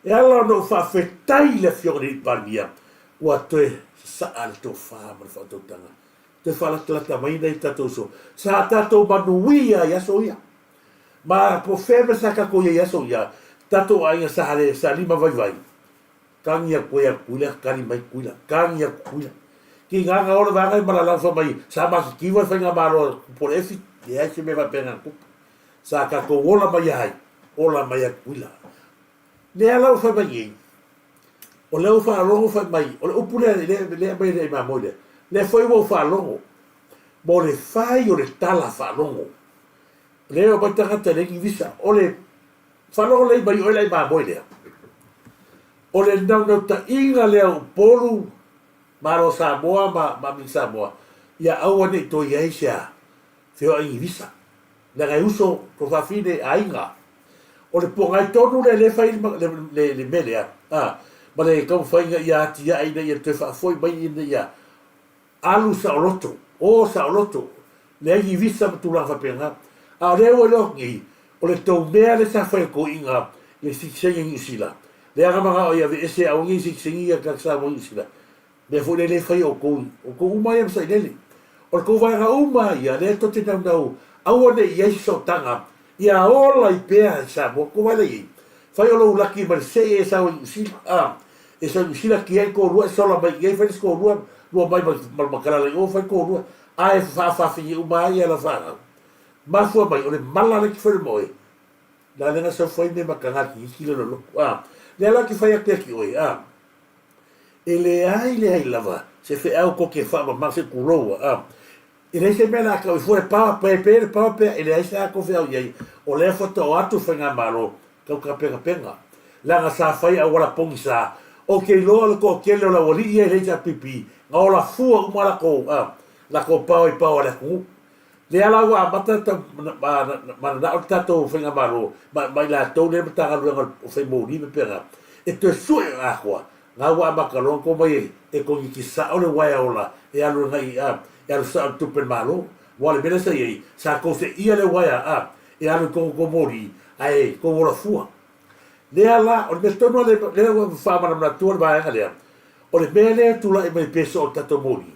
E ala ona ou faafetai i le Afioga i le Palemia, ua toe sasaa le tofa ma le faautautaga, toe faalatalata mai nai o tatou uso. Sa tatou manuia i aso ia. Ma po o fea mea sa tatou i ai i aso ia, tatou aiga sa le, sa limavaivai, Tagi atu ai a Tutuila, tali mai Tutuila, tagi atu Tutuila. Tiga na o le vaega i Malalau fai mai sa matitiva le faigamalo a Tupu o le Efi, leai se mea faapena na tupu. Sa tatou ola mai ai, ola mai a Tutuila. Lea la ua fai mai nei, o lea ua faalogo fai mai, o le upu lea lea lea aumai e le mamoe lea, lea foi ua ou faalogo mo le fai o le tala faalogo. Lea e omai tagata e leai ni visa, o le Faalogo lelei mai oe le ai mamoe lea. O le naunautaiga lea o Upolu, Malo Samoa ma ma Amini Samoa, ia aua ne i toe i ai se a feoai ni visa. Leaga e uso to fafine aiga. O le pogai tonu lea lea e fai le, le, le mea lea, a, ma le taumafaiga ia atiae ina ia toe faafoi mai ina ia Alu saoloto, o saoloto, leai ni visa ma tulaga faapena. A o lea ua iloa atu nei, o le tou mea lea sa fai e toeaiina i le sitiseni a Niu Sila, lea na manao ai e aveese aua nei sitiseni ia tagata Samoa i Niu Sila, mea foi lea le fai e outou, outou uma ia ma sailele. O le tou vaega uma lava ia, lea tou te naunau aua ne i i ai se sootaga Ia ola ai pea i Samoa, ko wai lei ei. Fai o lou laki ma le sei e sau i Niu Sila, a, e sau i Niu Sila ki ai kōrua e sola mai i ai fai le isi kōrua, lua mai ma, ma le makalala i o fai kōrua, a e faafafine uma ai ia la whanau. Mafua mai, o le mala le ki fai le moe, la le nga sau fai me makanga ki ki le loloku, a, lea la ki fai atu ia ki oe, a, e leai leai lava se feau koke whaamamang se kuloua, a, E leai se mea la tau i fua le pawa, pēpē le pawa pea, e leai se ākou feau i ai, o lea faatoa o atu Faigamalo, tau tapenapena. Leaga sa fai auala pogisa, ou te iloa o le toatele o le aualii ia i le HRPP, na ola fua uma lakou, a, lakou pawa i pawa a le atunuu. Lea la ua amata tau mananao le tatou Faigamalo ma, ma i latou lea Matagaluega o Fai Moli ma pea, e toe sue atoa Na ua amata loa ona tou mai e koniki sao le uaea ola e alu agai a, e alu sao i le tupe a le Malo. Aua o le mea lea sa i ai, sa tou seia le uaea a, e alu i totonu o tou moli, ae tou ola fua. Lea la, o le mea tonu lava lea ua faamanamanatu le vaega lea, o le mea lea e tulai mai pe soo i le tatou moli,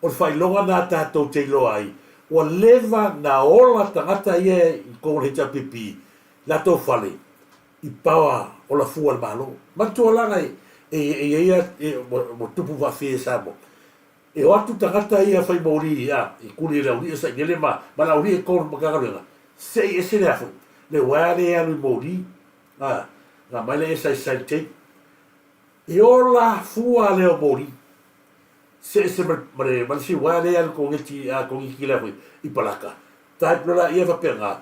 o le faailoga lena tatou te iloa ai, ua leva na ola tagata ia i totonu o le HRPP, latou fale, i paoa ola fua a le Malo. Manatua la e, e, e i ai e, ua tupu faafia i Samoa. E o atu tagata ia fai moli a, i kuli e le auli'i o Sailele ma, ma le auli'i e tolu Matagaluega, sei ese le afu, le uaea lea e alu i moli, a, na mai lea e sai sai tape. E ola fua lea o moli. Se ese ma, ma le, ma le si uaea lea e alu kongeti, a, kongeti lea foi, i palaka. Type loa laia faapena.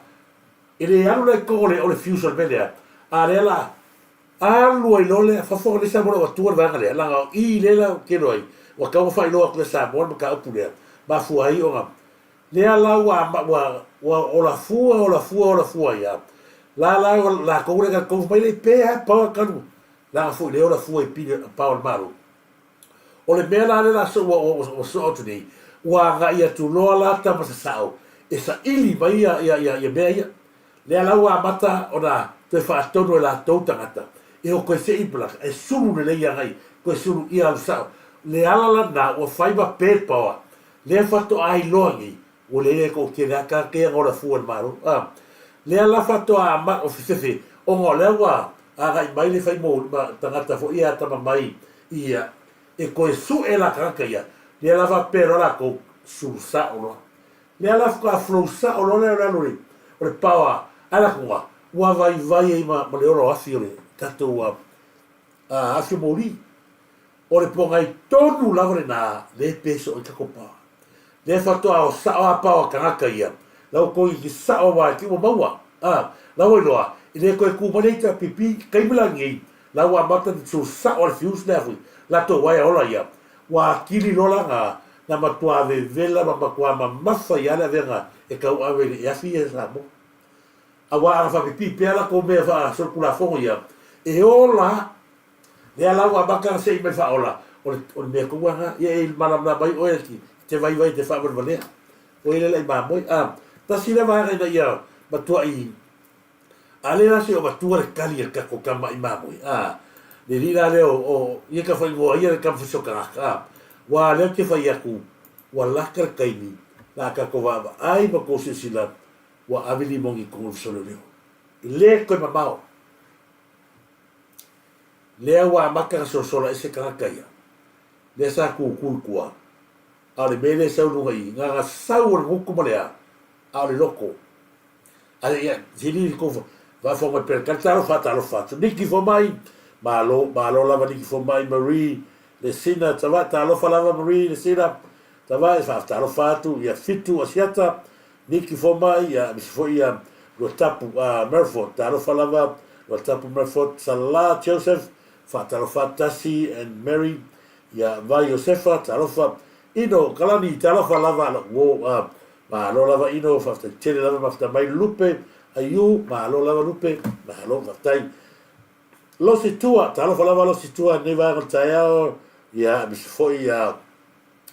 E le alu la i totonu o le fuse o le mea lea, a lea la alu ai loa lea, fafo nei Samoa ua tua le vaega lea, leaga o i lea la ou te iloa ai, ua tatau ona faailoa atu ia Samoa le mataupu lea, mafua ai ona, lea la ua, ua, ua ola fua, ola fua, ola fua ai lava. La la latou lea talitonu fai mai lea, pe a power talu, leaga foi lea ola fua i pili power a le Malo. O le mea la lea la ua, ua, ua soo atu nei, ua agai atu loa la tama sasao e saili mai ia, ia, ia, ia mea ia. Lea la ua amata ona toe faatonu e latou tagata E o koe seʻi palaka, e sulu lelei agai, koe sulu ia alu sao. Le ala lana ua fai ma pe le paoa. Lea faatoa iloa nei, ua lele ai koʻu tele aka keia ga ola fua i le Malo. A lea la faatoa ama o fefefe, ona o lea ua agai mai le fai moli ma tagata foi ia atamamai ia e toe suʻe la tagata ia, lea la faapea loa latou, sulu sao loa. Lea la faatoa flow sao loa lea o le alu o le paoa a latou ua vaivai ai ma le ola o afi o le tatou afi o moli. O le pogai tonu lava lena lea e peso ai tatou paoa. Lea faatoa o sao a paoa tagata ia, la ua toegiti sao aua e te ua maua. A, la ua iloa, e le toe tu mai le HRPP i taimi la lenei, la ua amata ona sulu sao a le fuse lea foi, latou uaea ola ia, ua atili loa la na, na matua vevela ma matua mamafa ai lava le avega e tauave i le afi ia i Samoa. Aua ana faapipii pea latou mea faasolitulafono ia, e ola Lea la ua amata ona sei mai faaola, o le, o le mea tou lena. Ia e malamalama ai oe i te vaivai i te faavalevalea. Oe lea la i mamoe. A, tasi lea vaega ina ia matuai, a lea la se i o matua le tali a le tatou tama i mamoe. A, le alii la lea o, o ia ka faaigoa ia le tama faiso tagata. A, ua lea ou te fai atu, ua lata le taimi, la a tatou vaavaai ma tou silasila, ua ave limoni i totonu o le faisoleoleo. E le toe mamao. Lea ua amata ona sosola ese tagata ia, lea sa tutu i tua, a o le mea lea e sau i luga i i, na ona sau o le gutu ma le a, a o le loto. A ia, sili le tou faafofoga mai Peretani, talofa, talofa atu. Niki Fomai, malo, malo lava Niki Fomai, Marie, Lesina, Tavae, talofa lava Marie, Lesina, Tavae, faatalofa atu, ia Fitu Asiata, Niki Fomai, ia aemaise foi ia Ruatapu Merford, talofa lava Ruatapu Merford, Sala Joseph, faatalofa Tasi and Mary, ia Vai Iosefa, talofa Ino Kalani, talofa lava lou uo, malo lava Ino, faafetai tele lava mafuta mai Lupe, Aiu, malo lava Lupe, malo faafetai Losi Tua, talofa lava Losi Tua i lenei vaega o le taeao, ia aemaise foi ia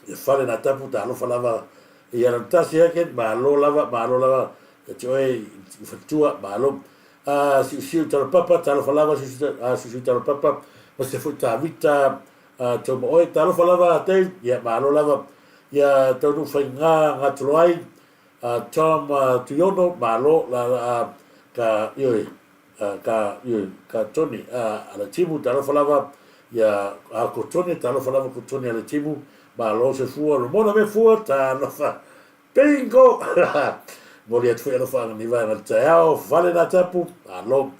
Ia fale na tapu talofa lava ia lana tasi heke malo lava malo lava ia te oe i faletua malo a siusiu talopapa talofa lava siusiu a siusiu talopapa ma se foi tavita a tau oe talofa lava Dave ia malo lava ia taunuu faiga gatolo ai a Tom Tuiono malo la a ka ioe ka, ioe, ka Tony, a, Alatimu, talofa lava, ia, a ko Tony, talofa lava ko Tony Alatimu, malo se fua, Ramona me fua, talofa, bingo! Moli atu foi alofa anga ni vaega le taeao, fale nā tapu, malo,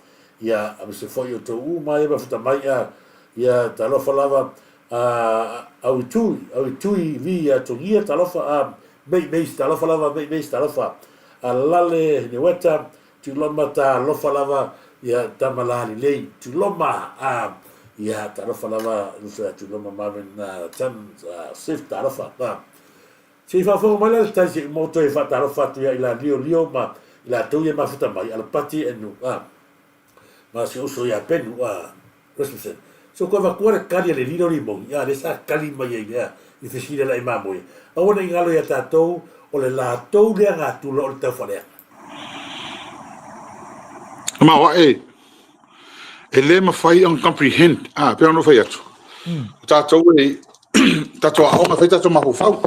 ia, a se foi o tau u mai e mafuta mai, a, ia, talofa lava, a, au i tui, au i tui vi ia tongia, talofa, a, mei mei, talofa lava, mei mei, talofa, a lale, Hineweta, Tuloma talofa lava ia tama la lelei Tuloma a ia talofa lava uso ia Tuloma Marvin Tan Swift talofa a Se i faafofoga mai la le tai se i uma toe faatalofa atu ia i la Lio Lio ma i latou ia mafuta mai Alapati and a ma si uso ia Penu a Rasmussen. So koe avatua le kali a le lilo limoni a lea sa kali mai ai lea i fesili ala i mamoe. Aua ne i galo ia tatou o le latou lea gatula o le taufaaleaga. Ma oa e, e le mawhai ona comprehend, ah, pe ono whai atu. Tātou e, tātou aonga whai tātou mafaufau.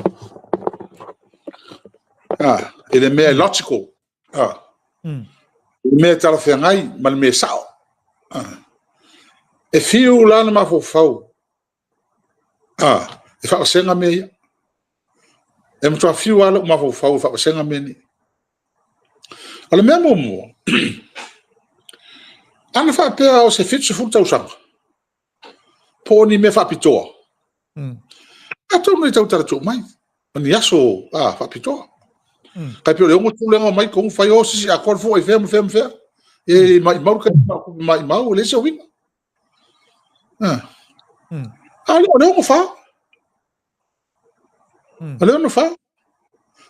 Ah, e le mea logical. Ah. Le mea talafeagai ma le mea sao. Ah. E fiu la na mafaufau. Ah, e faavasega mea ia. E matua fiu lava lou mafaufau e faavasega mea nei. O le mea muamua, ana faapea o se 70 tausaga, po o ni mea faapitoa. Atonu e tautala tuu mai, o ni aso a, faapitoa. Kai pe o le ongo tūlenga o mai kongu whai o sisi a koa fua i whea ma whea ma whea. E mai mau kai mai mau, le se uiga. Ah. A le o le ongo wha. A le ono wha.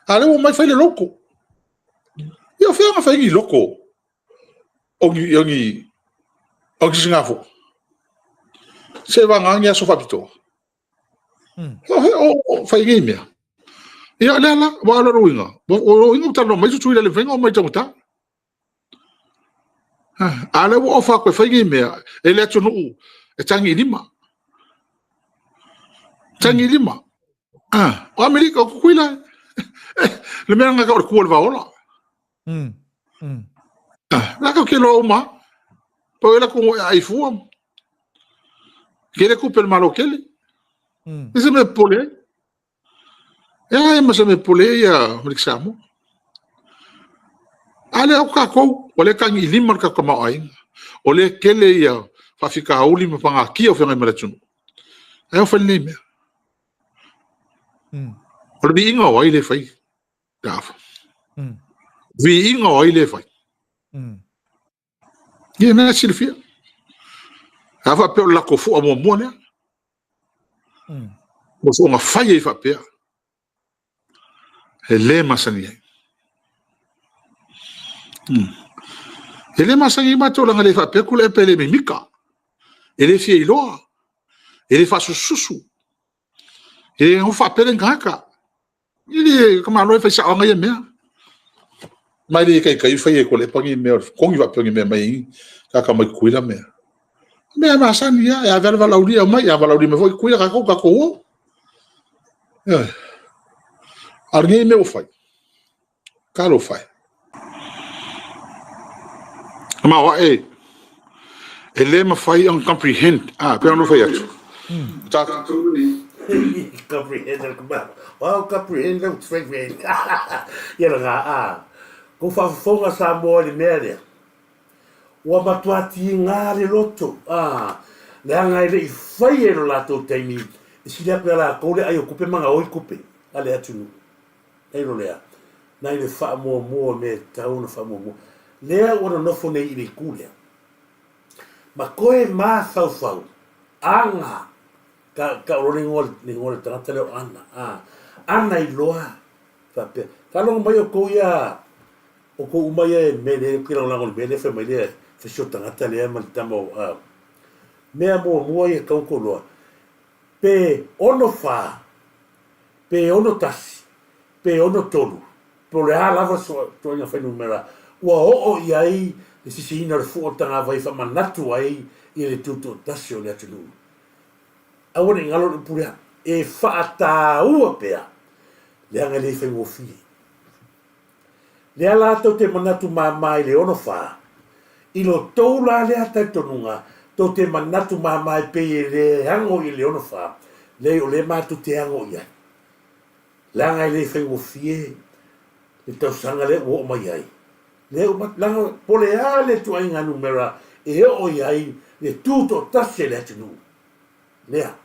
A le o mai whai le loko. Ia o whea nga whai ni loko. O ni, o ni, o ni singafo. Se wa ngā ngi aso whapitoa. O, he, o, o, whai ngi mea. Ia, le ala, wa ala roinga. O roinga o tano mai tutu i le whenga o mai tangata. A lea ua ofa atu e fai nei mea e le atunuu e tagi i lima. Tagi i lima. Ah, o Amerika, o Tutuila, le mea lena o le kua o le vaola. Ah, la ka ke loa uma. Pau e la ku e ai fua. Kele kupe le malo kele. Ese me pole. E ai ma se me pole ia Amerika Samoa. A lea o kākou, o lea tagi i lima le tatou tamaoaiga. O lea tele ia faafitauli ma pagatia o feagai ma le atunuu. Ae o fai lenei mea. O le viiga o ai le fai? Tafa. Viiga o ai le fai? Ia na silafia. A faapea o le latou fua muamua lea. Ua soona fai ai faapea. E le masani ai. E le masani ai matou leaga le faapea Tuilaepa e le mimika. E le fia iloa. E le faasususu. E le nofo faapea le tagata. E le ka malo e fai saoga ia mea. Mai le taitai fai e Tuilaepa ni mea o le togi faapea ni mea mai kaka mai Tutuila mea. Mea masani ia, e ave le valauli e aumai, a valauli mai foi Tutuila tatou, tatou o. A o lenei mea ua fai, talofa e. Ma o ae, e le mafai ona comprehend, ah, pei ona fai atu. Tatou nei. Comprehend le kumau. Wow, comprehend le comprehend. Ia la a. Ko faafofoga Samoa i le mea lea. Ua matua tiga le loto, ā, leaga e le i faia i lo latou taimi e sili atu iā latou le ai o tupe ma gaoi tupe a le atunuu. Nai lo lea, nai le faamuamua o mea e tatau ona faamuamua. Lea ua nonofo nei i le itu lea, ma toe mafaufau, aga, ka, ka o le igoa, le igoa o le tagata lea o Ana, ā, ana iloa, faapea, faalogo mai outou ia, Outou uma ia e mele, ou te lagolago i le mea lea fai mai lea fai si o tagata lea ma le tama o a. Mea muamua ia tatau ona outou iloa, pe 64, pe 61, pe 63, pe o le a lava se ituaiga fuainumera ua oo i ai le sisiina o le fua o le tagavai e faamanatu ai i le tutoatasi o le atunuu. Aua ne i galo le upu lea, e faataua pea leaga e le faigofie. Lea latou te manatu māmā i le 64. I lo tou la lea talitonuga, tou te manatu māmā e pei e le ago i le 64, leai o lea matou te ago i ai. Leaga e le faigofie le tausaga lea ua oo mai ai. Lea ua, leaga po o le a le ituaiga numera e oo i ai le tutoatasi a le atunuu. Lea.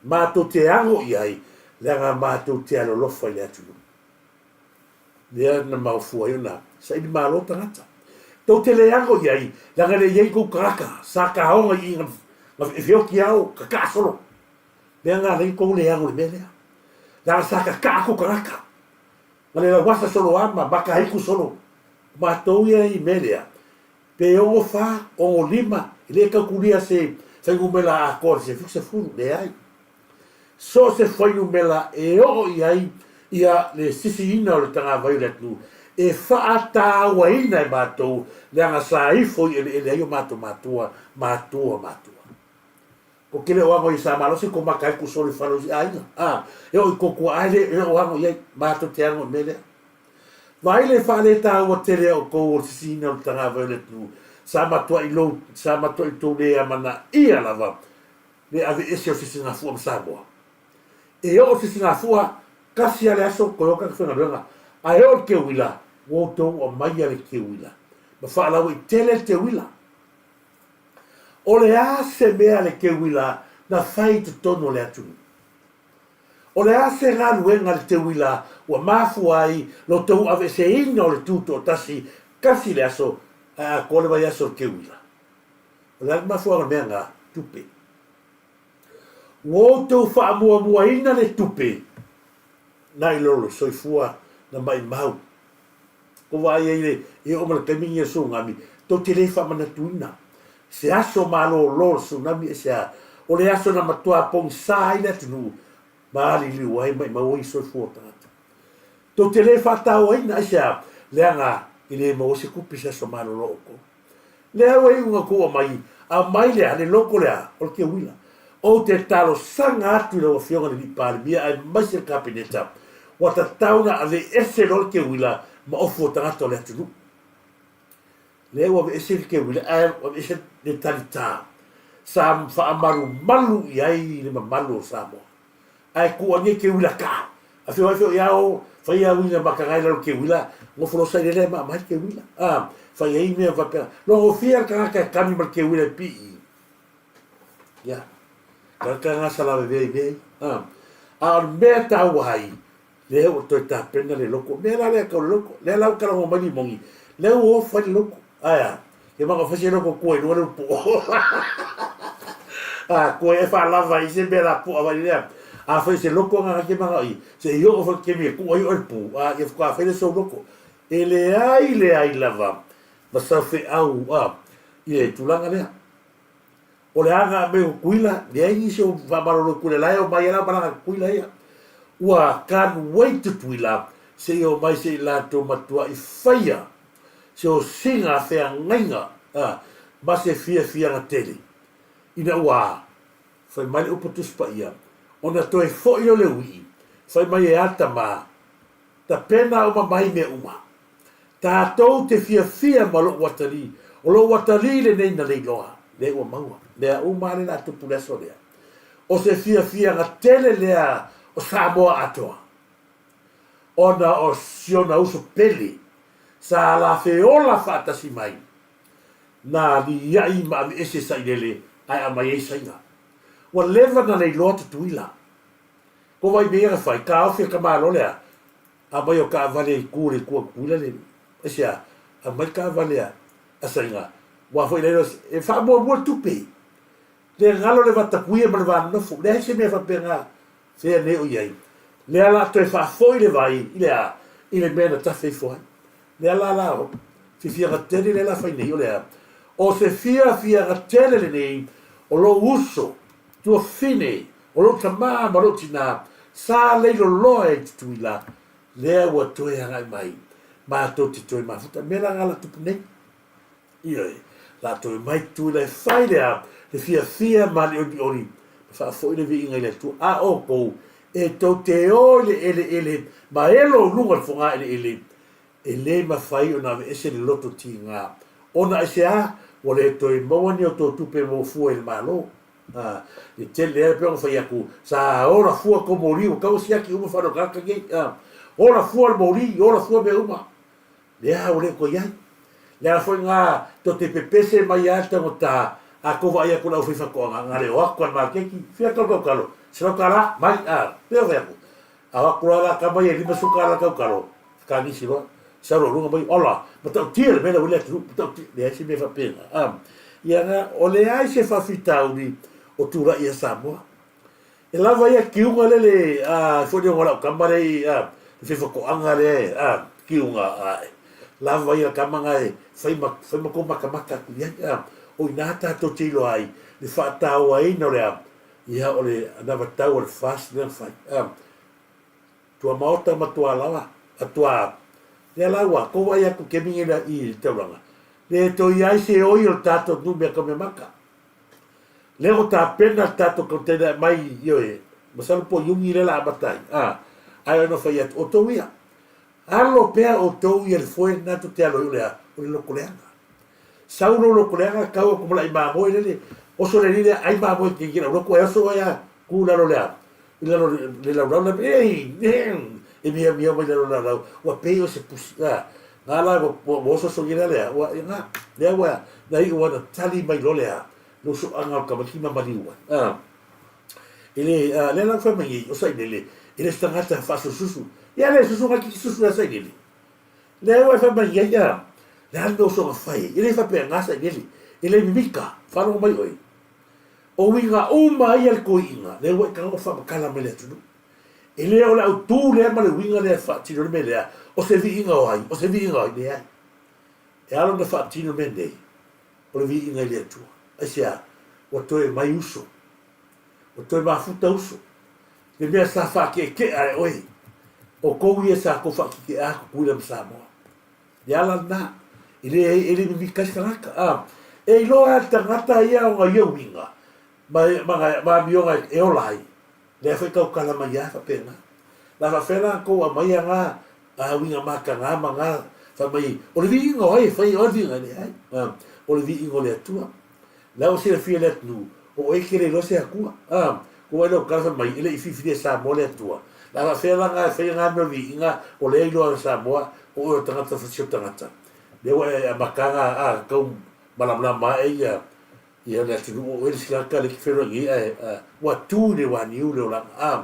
Matou te ago i ai, leaga matou te alolofa i le atunuu. Lea na maofua ai ona saili malo tagata. Tou te le ago i ai, leaga e le i ai tou tagata sa taoga i i na e feoti ao kakaa solo. Mea na ala ai tou le ago i le mea lea. Leaga sa kakaa tou tagata. Na le lauasa solo a ma makahiku solo. Matou ia i mea lea. Pe 64, 65, e le tautulia se fuainumera atoa i le 70, leai. So o se fuainumera e oo i ai ia le sisiina o le tagavai o le atunuu, e faatauaina e matou leaga sa ifo i eleele ai o matou matua, matua, matua. Ko te le o ago i sa malosi ko maka ai ku solo i fale o isi aiga. A, e oo i ko tuaa e le o ago i ai, matou te ago i mea lea. Vaai le faaletaua tele a outou o le sisiina o le tagavai o le atunuu, sa matuai lou, sa matuai outou le amanaia lava le aveese o Sisigafua ma Samoa. E oo Sisigafua, tasi lava le aso, toe o tagata faigaluega, ae oo le teuila, ua outou aumaia le teuila, ma faalauaitele le teuila. O le a se mea le teuila na fai i totonu o le atunuu? O le a se galuega le teuila ua mafua ai lo tou aveeseina o le tutoatasi tasi le aso ae atoa le vaiaso o le teuila? O le a le mafuaaga o le mea na? Tupe. Ua outou faamuamuaina le tupe na i lo le soifua na maimau. Ko vaai ai le e oo mai le taimi lenei o le tsunami, tou te le faamanatuina se aso malolo o le tsunami e se a? O le aso na matua pogisa ai le atunuu ma aliliu ai maimau ai soifua o tagata. Tou te le faatauaina, aisea? Leaga E le maua se tupe i se aso malolo o outou. Lea ua iuga tou aumai, aumai lea, le loko lea, o le teuila. Ou te talosaga atu i lau Afioga i le Alii Palemia aemaise le Kapeneta, ua tatau ona aveese loa le teuila ma ofu o tagata o le atunuu. Lea ua aveese le teuila ae aveese le talita sa faamalumalu i ai le mamalu o Samoa. Ae tuu ane teuila kaa. A feoai feoi a o fai a uiga makanga i lalo teuila, nofo loa sailele ae maamae le teuila. A, fai ai mea faapena. Logofia le tagata e kami ma le teuila e pii. Ia, tagata na sa lavevea i mea ia. A, a o le mea taua ai, lea ua toe tapena le loko. Mea la lea tau le loko. Lea la ua talanoa mai Limoni, lea ua o fai le loko. Ae a? Ke maka fai se loko kua i luga le upu. A, kua e faalava i se mea la pua vai lea. A fai se loko nga ke maka i, se i oo fai ke mea kua i o le pu, a ia fuka fai le sou loko. E leai leai lava ma sau feau a, i le tulaga lea. O le aga a mea o Tutuila, leai nisi o faamalolo i Tutuila, la e omai lava malaga i Tutuila ia. Ua can't wait Tutuila se i omai se i latou matuai faia se osiga feagaiga ma se fiafiaga tele ina ua fai mai le upu Tusi Paia, ona toe foi lea o le uii, fai mai e Atama, tapena uma mai mea uma. Tatou te fiafia ma lou atalii, o lou atalii lenei na leiloa, lea ua maua, mea uma lea la tupu le aso lea. O se fiafiaga tele lea o Samoa atoa, ona o si ona uso pele sa lafeola faatasi mai, na liiai ma aveese sailele ae aumai ai Saina. Ua leva na leiloa Tutuila. Ko wai mea ia na whai, taofi e ka malo lea, Aumai o taavale i ku le kua kuila le aisea aumai taavale a a saiga ua foi laila e faamuamua le tupe le galo le vatapuia ma le va nofo leai se mea faapena fea nei o iai lea la toe faafoi le vai i le a i le mea na tafe ifo ai lea la la fiafiaga tele lea la fai nei o le a o se fiafiaga tele lenei o lou uso tuafine O lou tama ma lou tina sa leiloloa i Tutuila, lea ua toe agai mai, matou te toe mafuta. Mea la nga la tupu nei. Ioe, la toe mai Tutuila e fai lea le fiafia ma le olioli ma faafoi le viiga i le Atua. A outou e tou te o i le eleele ma elo i luga o le foga eleele, e le mafai ona aveese le loto tiga, ona aisea ua le toe maua ni outou tupe mo fua i le Malo. A, e tele lava pei ona fai atu, sa ola fua tou moli, ua tatau ona siaki uma whanau tagata nei. A, ola fua le moli, ola fua mea uma. Lea ua le toe i ai. Le ala foi lena tou te pepese mai lava le taugata, a tou vaai atu i le aufaifaatoaga, na le o atu lava i le maketi, fia tau tau talo, $100, mai, a, pei ona fai atu. A o atu loa la tama ia e 50 tala tau talo, whakanisi loa, sau loa luga mai, ola, matautia le mea lea ua i le atunuu, matautia, leai se mea faapena. A, ia na, o leai se faafitauli o tulai ia Samoa. E lava ia kiuga le le, a, foi le o lau tama le i, a, le fefatoaga le, a, kiuga, a, lava ia tama na e fai ma, fai ma kou matamata atu i ai, a, o ina tātou te iloa ai le faatauaina o le a, Ia o le anavatau o le FAST lea na fai. A, tua maota ma tua laoa, a tua, lea la ua tou vaai atu kemi nei la i le taulaga, le toe i ai se oi o le tatou atunuu mea tau mea maka. Lea ua tapena le tatou container e aumai, ioe, masalo po o Iuni lea la amata ai, a, ae ona fai atu, outou ia, alo pea outou ia le foe lena tou te alo ai o le a, o le lotoleaga. Sau lou lotoleaga tau atu ma lai mamoe lele, oso le alii lea ai mamoe ke ke lau loto e oso oe a ku lalo lea i lalo le laulau la ei e mia mia mai lalo laulau ua pei o se pusi a nga la ua ua oso oso ngira lea ua nga lea ua na iu ua na tali mai lo lea lo so anga o tamaiti ma maliu ai a ele a lea la fai mai nei o sailele ele se tagata faasususu ia le susu nga ki susu ya sailele Lea ua e fai mai ai a, le a le mea o soona fai ai? E le faapea e gasa i lele, e le mimika, faalogo mai oe. O uiga uma ia le toeaina, lea ua e tago faamatala mai le atunuu. E le o le autū lea ma le uiga lea e faatino le mea lea, o se viiga o ai, o se viiga o ai, leai. E ala ona faatino mea nei, o le viiga i le Atua. Aisea? Ua toe mai uso. Ua toe mafuta uso. Le mea sa faakeekea e oe, o kou ia sa kou faakeke'a Tutuila ma Samoa. Le ala lena, e le, e le mimita ai se tagata. A, e iloa e le tagata ia ona ia uiga, ma, ma, ma amioga e ola ai, lea foi tautala mai lava faapena. La faapefea la ona tou aumaia na a uiga mataga ma na fai mai, o le viiga o ai e fai, o ai le viiga? E leai. A, o le viiga o le Atua. La ua silafia e le atunuu, o oe e te le iloa se Atua. A, ua vaai lau tala fai mai, e le i filifilia e Samoa le Atua. La faapefea la ona e faia na mea o le viiga o lea e iloa e Samoa, o oe o le tagata fasi o tagata. Lea ua e amata na, a, tau malamalama ae ia, ia le atunuu o oe le isi tagata lea e te feiloai nei ae, a, ua tu i le uaniu le olaga. A,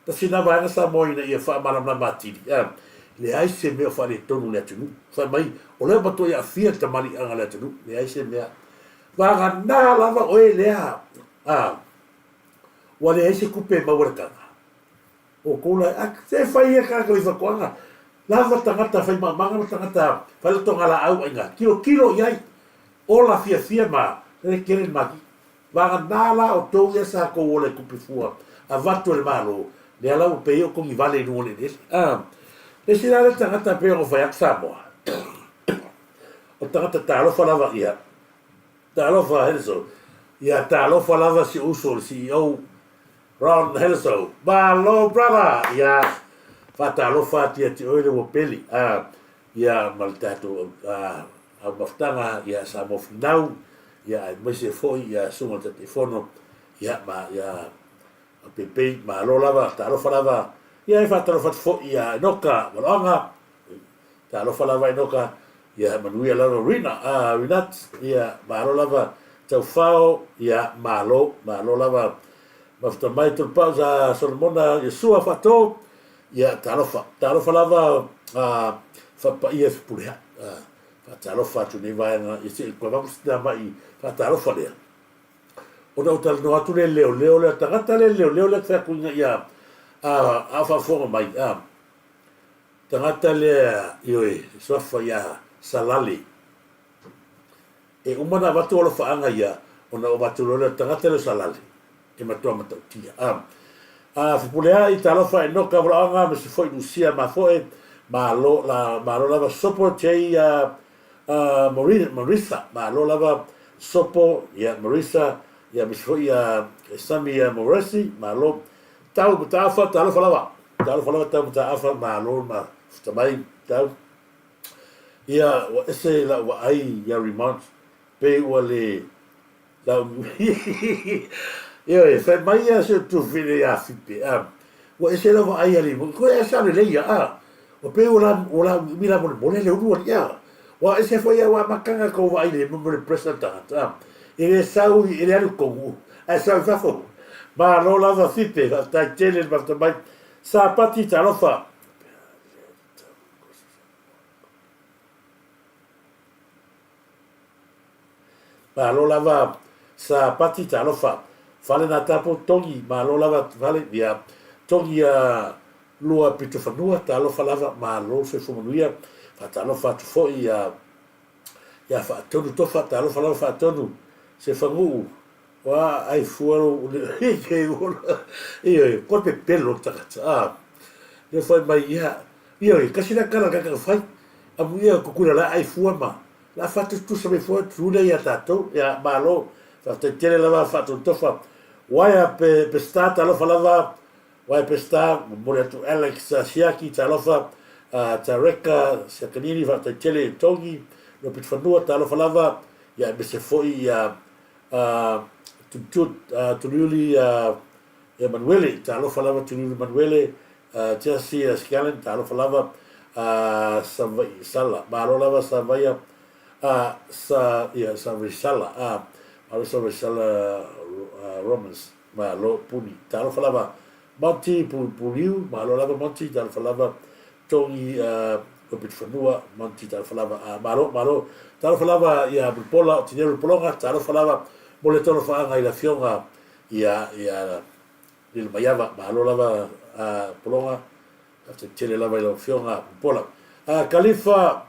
tasi lena vaega Samoa ina ia faamalamalama atili, a, leai se mea o faaletonu i le atunuu. Fai mai, o lea ua matuai aafia le tamaliiaga o le atunuu, leai se mea. Vagana lava oe lea, a, ua leai se tupe e maua i le taga. Outou la, a, se fai ia tagata o faatoaga, lava tagata fai maumauga ma tagata fai latoga laau aiga, tilotilo i ai, ola fiafia ma le tele le maketi. Vagana la outou ia sa tou ola i tupe fua avatu e le Malo, lea la ua pei o togivale i luga o le eleele. A, le isi la lea tagata pei ona fai atu Samoa, o tagata talofa lava ia, talofa Henderson, ia talofa lava si ou uso le CEO Ron Henderson, malo brother, ia faatalofa atu ia te oe le ua pele, a, ia ma le tatou a, au mafutaga ia Samoa Finau, ia aemaise foi ia Susuga i le Taitaifono, ia ma ia Peipei, malo lava, talofa lava, ia e faatalofa atu foi ia Enoka Valoaga, talofa lava Enoka, ia manuia lava Rina, a Rinat, ia malo lava Taufao, ia malo, malo lava mafuta mai Tolopau sa Solomona Iosua Faato, ia talofa, talofa lava a faapaia Fepuleai, a faatalofa atu nei vaega, ia se i toe avatu sina mai faatalofa lea. Ona ou talanoa atu lea i le leoleo lea, tagata lea leoleo lea fai atu ina ia a, a o faafofoga mai, a, tagata lea, ioe, suafa ia Salale. E uma ona avatu alofaaga ia, ona ou avatu loa lea o le tagata lea o Salale, e matua matautia. A, a Fepuleai, talofa Enoka Valaoga, ma se foi Lusia Mafoe, malo, la, malo lava Sopo J. A Marissa, malo lava Sopo, ia Marissa, ia aemaise foi ia Sami Moresi, malo. Tau Mataafa, talofa lava. Talofa lava Tau Mataafa, malo ma futa mai, tau. Ia, ua ese lau vaai ia Remont, pei ua le lau Ioe, fai mai ia si o Tufile ia Fipe, a, ua ese lau vaai ia Limont, koe e sao lelei ia, a, ua pei ua la, ua la umi la molemole le ulu alii, a, ua ese foi ia ua amataga kou vaai i le molemole pressure o le tagata, a, e le sau, e le alu i totonu, ae sau i fafo. Malo lava Fipe, faafetai tele le mafuta mai. Sapati talofa. Malo lava sa pati talofa fale na tapo togi malo lava fale ia togi ia lua pito fanua talofa lava malo soifua manuia faatalofa atu foi ia ia faatonu tofa talofa lava faatonu se faguu wa ai fua lo ioe koe pepelo le tagata a le fai mai ia ioe kasi la kala kaka fai amu ia kukula la ai fua ma La faatutusa mai foi atu lea ia tatou. Ia, malo. Faafetai tele lava faatotofa. Waia pe, Peseta, talofa lava. Waia Peseta, momoli atu Alex Siaki, talofa. Uh, Tareka Siakanini, faafetai tele i Togi. Lopitufanua, talofa lava. Ia, aemaise foi ia uh, Tutut, uh, Tuliuli uh, Emanuele, talofa lava Tuliuli Emanuele. Uh, Jesse uh, Scallon, talofa lava. Uh, Savaii Sala, malo lava Savaia, uh, sa, ia, Savaii Sala, uh, malo Savaii Sala uh, Romans, malo Puni, talofa lava Monty Puliu, malo lava Monty, talofa lava Tongi uh, Lopitufanua, Monty, talofa lava, uh, malo, malo, talofa lava ia Mulipola, o Tineu Lipologa, talofa lava mo le tolofaaga i le afioga ia, ia Lilomaiava, malo lava a Pologa, faafetai tele lava i lau Afioga Pola. A Kalifa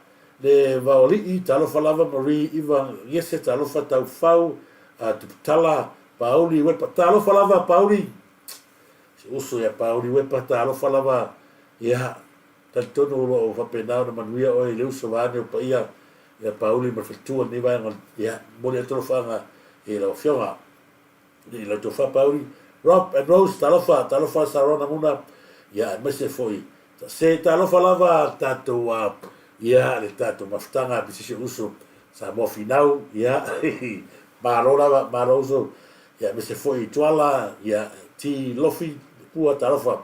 le Vaoalii, talofa lava Marie Iva Gese, talofa Taufau, a Tuputala, Pauli Wepa, talofa lava Pauli, si uso ia Pauli Wepa, talofa lava ia. Talitonu o lo o faapena ona manuia oe i le uso vaeane o paia ia Pauli ma le faletua i lenei vaega o le, ia, momoli atu alofaaga i lau Afioga i lau tofa Pauli. Rob and Rose, talofa, talofa Sarona Muna, ia, aemaise foi se talofa lava tatou, ia, le tatou mafutaga ma se isi uso Samoa Finau, ia, malo lava, malo uso, ia, aemaise foi Tuala, ia, T. Lofi, Pua, talofa,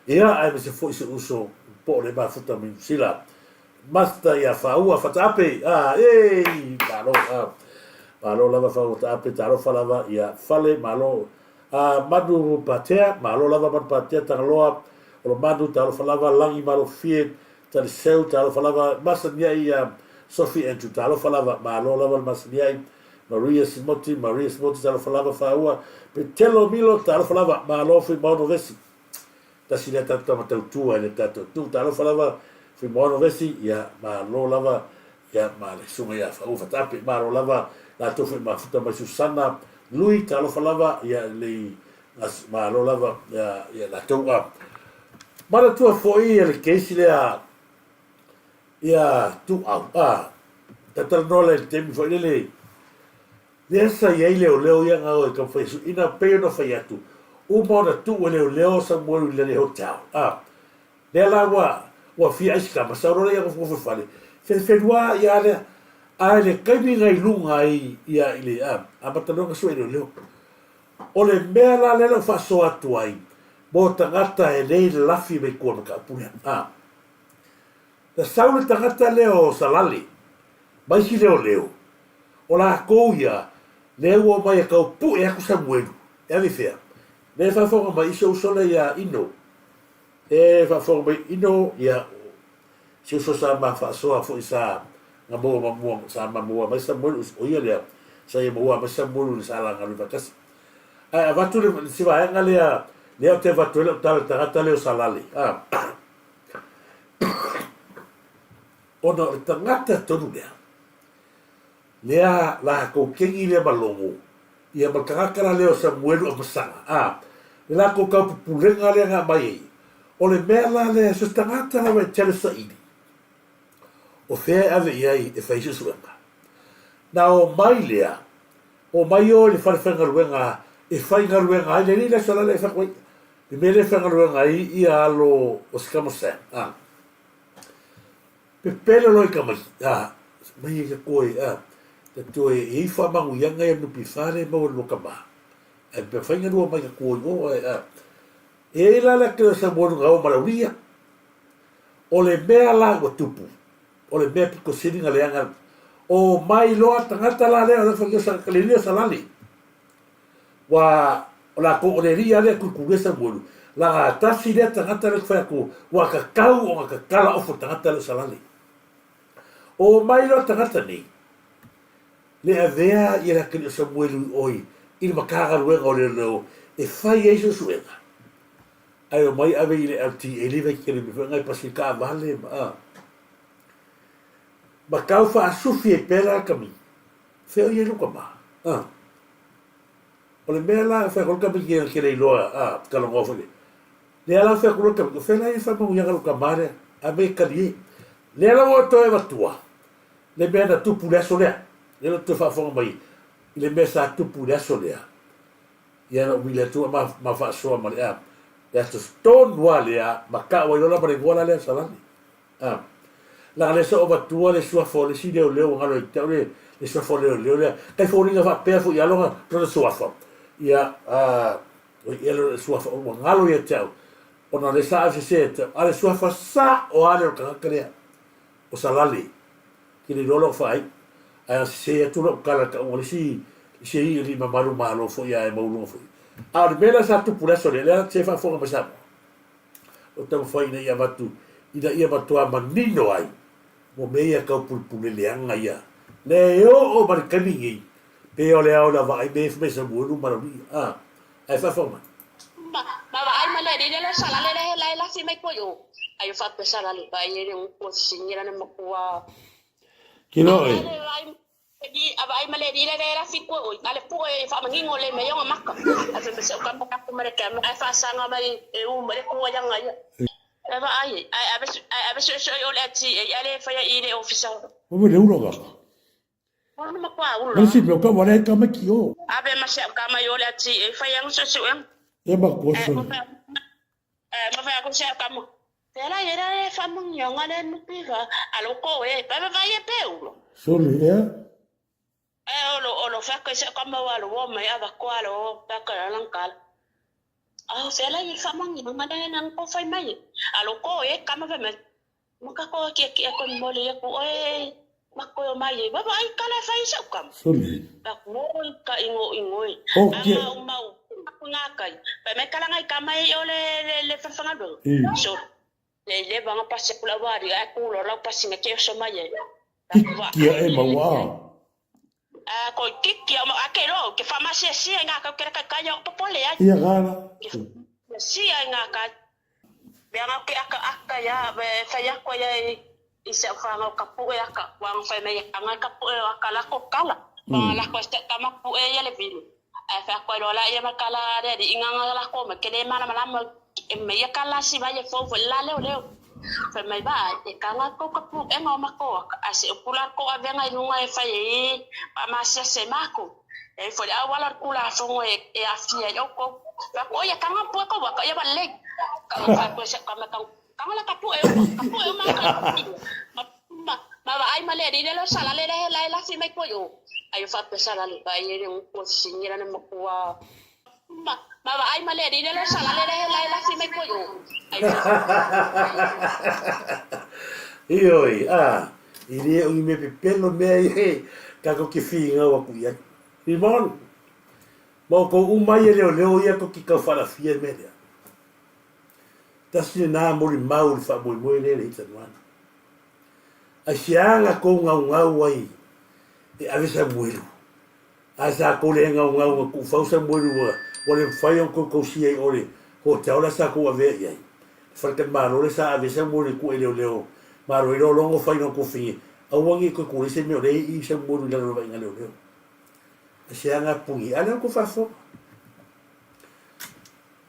ia, aemaise foi si uso po o le mafuta mai Niu Sila, Master ia Faua Fataape, a, ei, malo, a, malo lava Faua Taape, talofa lava, ia, Fale, malo, a, Manu Patea, malo lava Manu Patea, Tagaloa, Olomanu, talofa lava, Lagi Malofie, Taliseu, talofa lava, Masaniai ia Sophie Andrew, talofa lava, malo lava le Masaniai, Maria Simoti, Maria Simoti, talofa lava, Faua, Petelo Milo, talofa lava, malo Fuimaono Vesi, tasi lea tatou tama tautua i le tatou atunuu, talofa lava Fuimaono Vesi, ia, malo lava, ia, ma le susuga ia Faua Fataape, malo lava, latou foi mafuta mai Susana Lui, talofa lava, ia, le Malo lava ia latou. A manatua foi le case lea ia Tuuau, a talatalanoa lea i le taimi foi lele, lea sa i ai leoleo ia na o e taumafai e sui, ina pei ona fai atu, uma ona tuu e leoleo Samuelu i le hotel, a lea la ua ua fia aisikama, sau loa lea ia nofonofo i le fale, felufelua ia lea, a i le taimi na i luga ai ia i le, a amata loa ona sue e leoleo. O le mea la lea na ou faasoa atu ai mo tagata e le lalafi mai tua o le mataupu lea. A. Na sau le tagata lea o Salale ma isi leoleo, o latou ia lea ua omai e tau pue atu Samuelu, e ave i fea? Lea e faafofoga mai i si ou uso lea ia Ino. E faafofoga mai Ino, ia, si uso sa ma faasoa foi sa na maua ma mua sa ma maua mai Samuelu o ia lea sa ia maua mai Samuelu i sa la galue faatasi. Ae avatu le si vaega lea lea ou te avatu ai lau tala i le tagata lea o Salale a ona o le tagata tonu lea lea latou kegi lea ma logo ia ma le tagata la lea o Samuelu Amasaga a le latou taupupulega lea na aumai ai o le mea la lea so se tagata lava e tele saili o fea e ave i ai e fai suesuega na omai lea omai o i le fale faigaluega e faigaluega ai le alii lea Salale e fai atu ai le mea lea e faigaluega ai ia alo o Sikamo Sam a Pepelo loa i tamaiti, a, mai e toe, a, ta toe e i ai faamanuiaga ia NPF lea e maua e lua tama, ae pe mafai ona lua omai ta tua i o, ae, a, e i ai la le ake o Samoa na o ma le aulia. O le mea la ua tupu, o le mea pito sili na leaga, omai loa tagata la lea o le fai o sa, le alii o Salale. Ua, o latou, o le alii lava lea e tuitui Samuelu, laga tasi lea tagata lea ou te fai atu, ua tatau ona tatala ofu le tagata lea o Salale. Omai loa tagata nei, le avea ia le atalii o Samuelu i oi i le Matagaluega o Leoleo e fai ai suesuega, ae omai ave i le LTA le vaitele mai foi nai pasi taavale ma, a. Ma tau faasufi ai pea la le kamiki. Fea o i ai lou tama? A. O le mea la e fai atu ai le tamaiti e te le iloa, a, talanoa foi lea. Lea la fai atu loa le tamaiti, o fea la e faamanuiaga lou tama lea, a mea e tali e. Lea la ua toe avatua le mea na tupu i le aso lea. Lea la ua toe faafofoga mai i le mea sa tupu i le aso lea. Ia na ou vili atu ma, ma faasoa ma le, a, le aso tonu lava lea, ma tau ai loa la ma le igoa la lea o Salani. A. Leaga lea sa ou avatua le suafa o le isi leoleo ua galo ia te au le le suafa o le leoleo lea. Kai foliga faapea foi ia lona lona suafa. Ia, a, oi ia lona suafa ua galo ia te au ona lea sa ave sese ia te au. A le suafa sa'o lava lea o le tagata lea o Salale. Ke le iloa lou faaiu. Ae a sese atu lau tala i le tauga o le isi isi alii mamalu malo foi a e maualuga foi. A o le mea la sa tupu i le aso lea, lea se faafofoga mai Samoa. O taumafai ina ia avatu ina ia matua manino ai mo mea ia tau pulepule leaga ia. Lea e oo ma le taimi nei, pei o le ao ina vaai mea ia fai mai Samuelu ma Lauli'i, a, ae faafofoga mai. Ma, ma vaai ma le alii lea Salale lea la e lafi mai koe i o. Ai o faapea Salale, vaai e le upu a sisigi lana matua. Kilo e. A vaai ma le alii lea e lafi koe oi, a le pue e faamanino le mea ia ona maka. Ae fai mai se o kapa aku ma le kama ae faasaga mai e u ma le kua ia ia. E vaai ai, ae ave, ae ave suesue i o le LTA, ae le faia i le ofisa. Ua mele ulo kaka. Ona matua ulo. Mele si mea ka wale ka mai ki o. Ave ma se ka mai o le LTA, fai anga suesuega. E ma kua soli. E ma fai aku se ka mo. Tela ye ra e fa mong yonga le nupi fa alo ko e pa va ye pe ulo. Soli e. E olo olo fa ko se ka mo alo wo mai ava ko alo pa ka lang kal. A fela i fa mong yonga le nang ko fai mai. Alo ko e ka ma fa mai. Maka ko ki ki ko mo le ku e ma ko mai e ba ba ai kala fai sa ka. Soli. Pa ko ka ingo ingo e. O ki. Mau mau ku ngakai. Pa me kala ngai ka mai o le le le fa fa ngalo. So le le banga pasi kula wari ai ku lo lau pasi me ke so mai e. Ki e maua. A ko kiki o a ke lo ke fa masia sia nga ka ke ka ka yo popole ai. Ia gara. Sia nga ka Bea ke aka aka ya be fa ya ko ya i se fa nga ka pu e aka wa fa me anga ka pu e aka la ko kala. Ba la ko se ka ma pu e ya le vinu. A fa ko lo la ya ma kala re di inga nga la ko ma ke le mana ma ma e me ya kala si ba ye fo fo la leo leo. Fa mai ba e ka nga ko ka pu e nga ma ko a se o pula ko a venga i lunga e fa e pa ma se se ma ko. E fo le awala kula fo e e a fia yo ko. Fa ko ya ka nga pu ko wa ka ya ba le. Ka fa ko se ka ma ka ka nga la ka pu e ka pu e ma ka. Ma ma ba ai ma le di le sala le le la la fi mai ko yo. Ai fa pe sala le ba ye ne ko singira ne ma kuwa. Ma ma ba ai ma le di le sala le le la la fi mai ko yo. Ai Ioi, a, i le o i me pepelo mea i he, ka ko ki whiinga wa ku ia. Rimon, ma o kou umai e leo leo ia ko ki kau whalawhia me lea. Tasi le nā mori mau le whaamoemoe le le hita nuana. Ai sianga kou ngau ngau ai e ave sa muelu. A sa kou le ngau ngau nga ku fau sa muelu wa wa le whai o kou kou sia i ore ho te aola sa kou avea i ai. Wharakan malo le sa ave sa muelu ku e leo leo. Maro i longo whai no ko whingi. Auangi koe kore se mea o le i sa muelu i lalo vai nga leo leo. Ai sianga pungi. Ale ko whafo.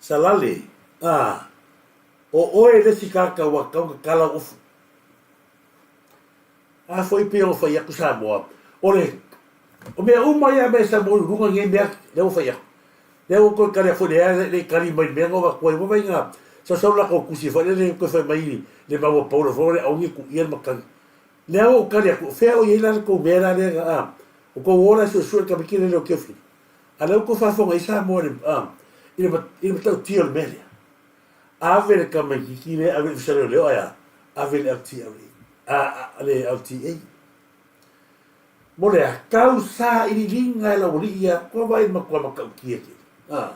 Salale, a, o oe le si kaka wa kau ka kala ofu. A foi pe o fai aku Samoa. O le, o mea uma ia mea Samoa i runga nge mea le o fai aku. Le o koe kare foi le a le kari mai mea ngova koe wa mai ngā. Sa sau la ko kusi fai le le koe fai mai le maua paula fai le aungi ku ia le makangi. Le au o kari aku, fea o iei la le kou mea la le a, o kou ola sue sue ka miki le leo ke whiri. A leo ko whawhonga i Samoa le, a, i le, i le matau tio le mea lea. Ave le kamaikiki le ave i leo leo aia, ave le LTA, a, a, le LTA. Mo le a kau sa i linga e la wali ia, kua vai ma kua makau kia ke. A,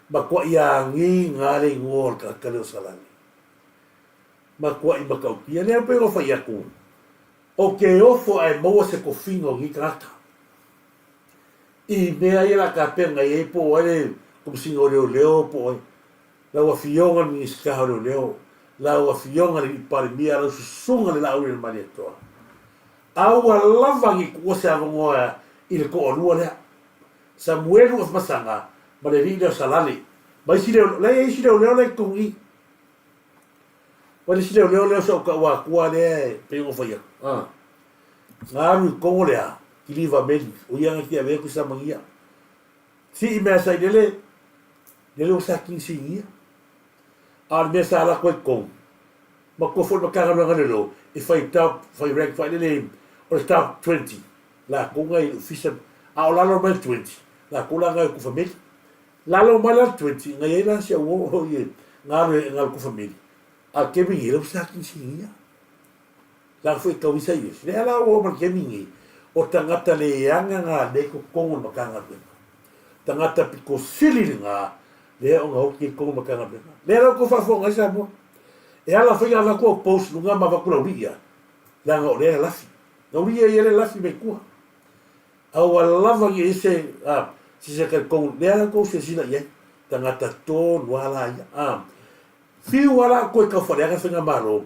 ma kua ia ngi ngā le ingoa o le ka leo salale. Ma kua i makau kia, lea pe o whai aku. O ke ofo ai maua se kofinga o ngi kangata. I mea ia la ka penga i ei po ai le komisinga o leo leo po ai. Lau afioga le Minisita o Leoleo, lau afioga le Palemia, lau susuga le Laauli o le Malietoa. A ua lava ni kuua se avanoa i le toalua lea. Samuelu of Masaga ma le alii lea o Salale. Ma isi leo, la e i ai isi leoleo la i totonu i i. Ma le isi leoleo lea o si au tauatua lea e pei ona fai atu. A. Na alu i Kongo lea, kiliva meli, o ia na ki avea ku samagia. Sii mea sa i lele, lele o sa kinisigia. A o le mea sa ala koe kou. Ma kua foi Matagaluega lelo e fai top, fai rank fai lele o le top 20. La kou ngai ofisa, a o lalo mai le 20, la kou la ngai ku family. Lalo mai la 20, ngai ai la si au o i ngalo e ngalo ku family. A ke mingi leo sa kinisigia. La foi kau isa i esi. Lea la o ma ke mingi o tangata le anga ngā le ko kongo Matagaluega. Tangata piko sili le ngā lea o ngā hoki e kongo Matagaluega. Lea lau ko whaafonga i Samoa. E ala whai ngā wako o post lunga ma wako lau ria. Langa o lea lafi. Lau ria i ele lafi me kua. A ua lava ngi ese a si se kai kongo. Lea lau kou se sila i ai. Tangata tō nua la ia. A whiu ala koe kau whareanga whainga malo.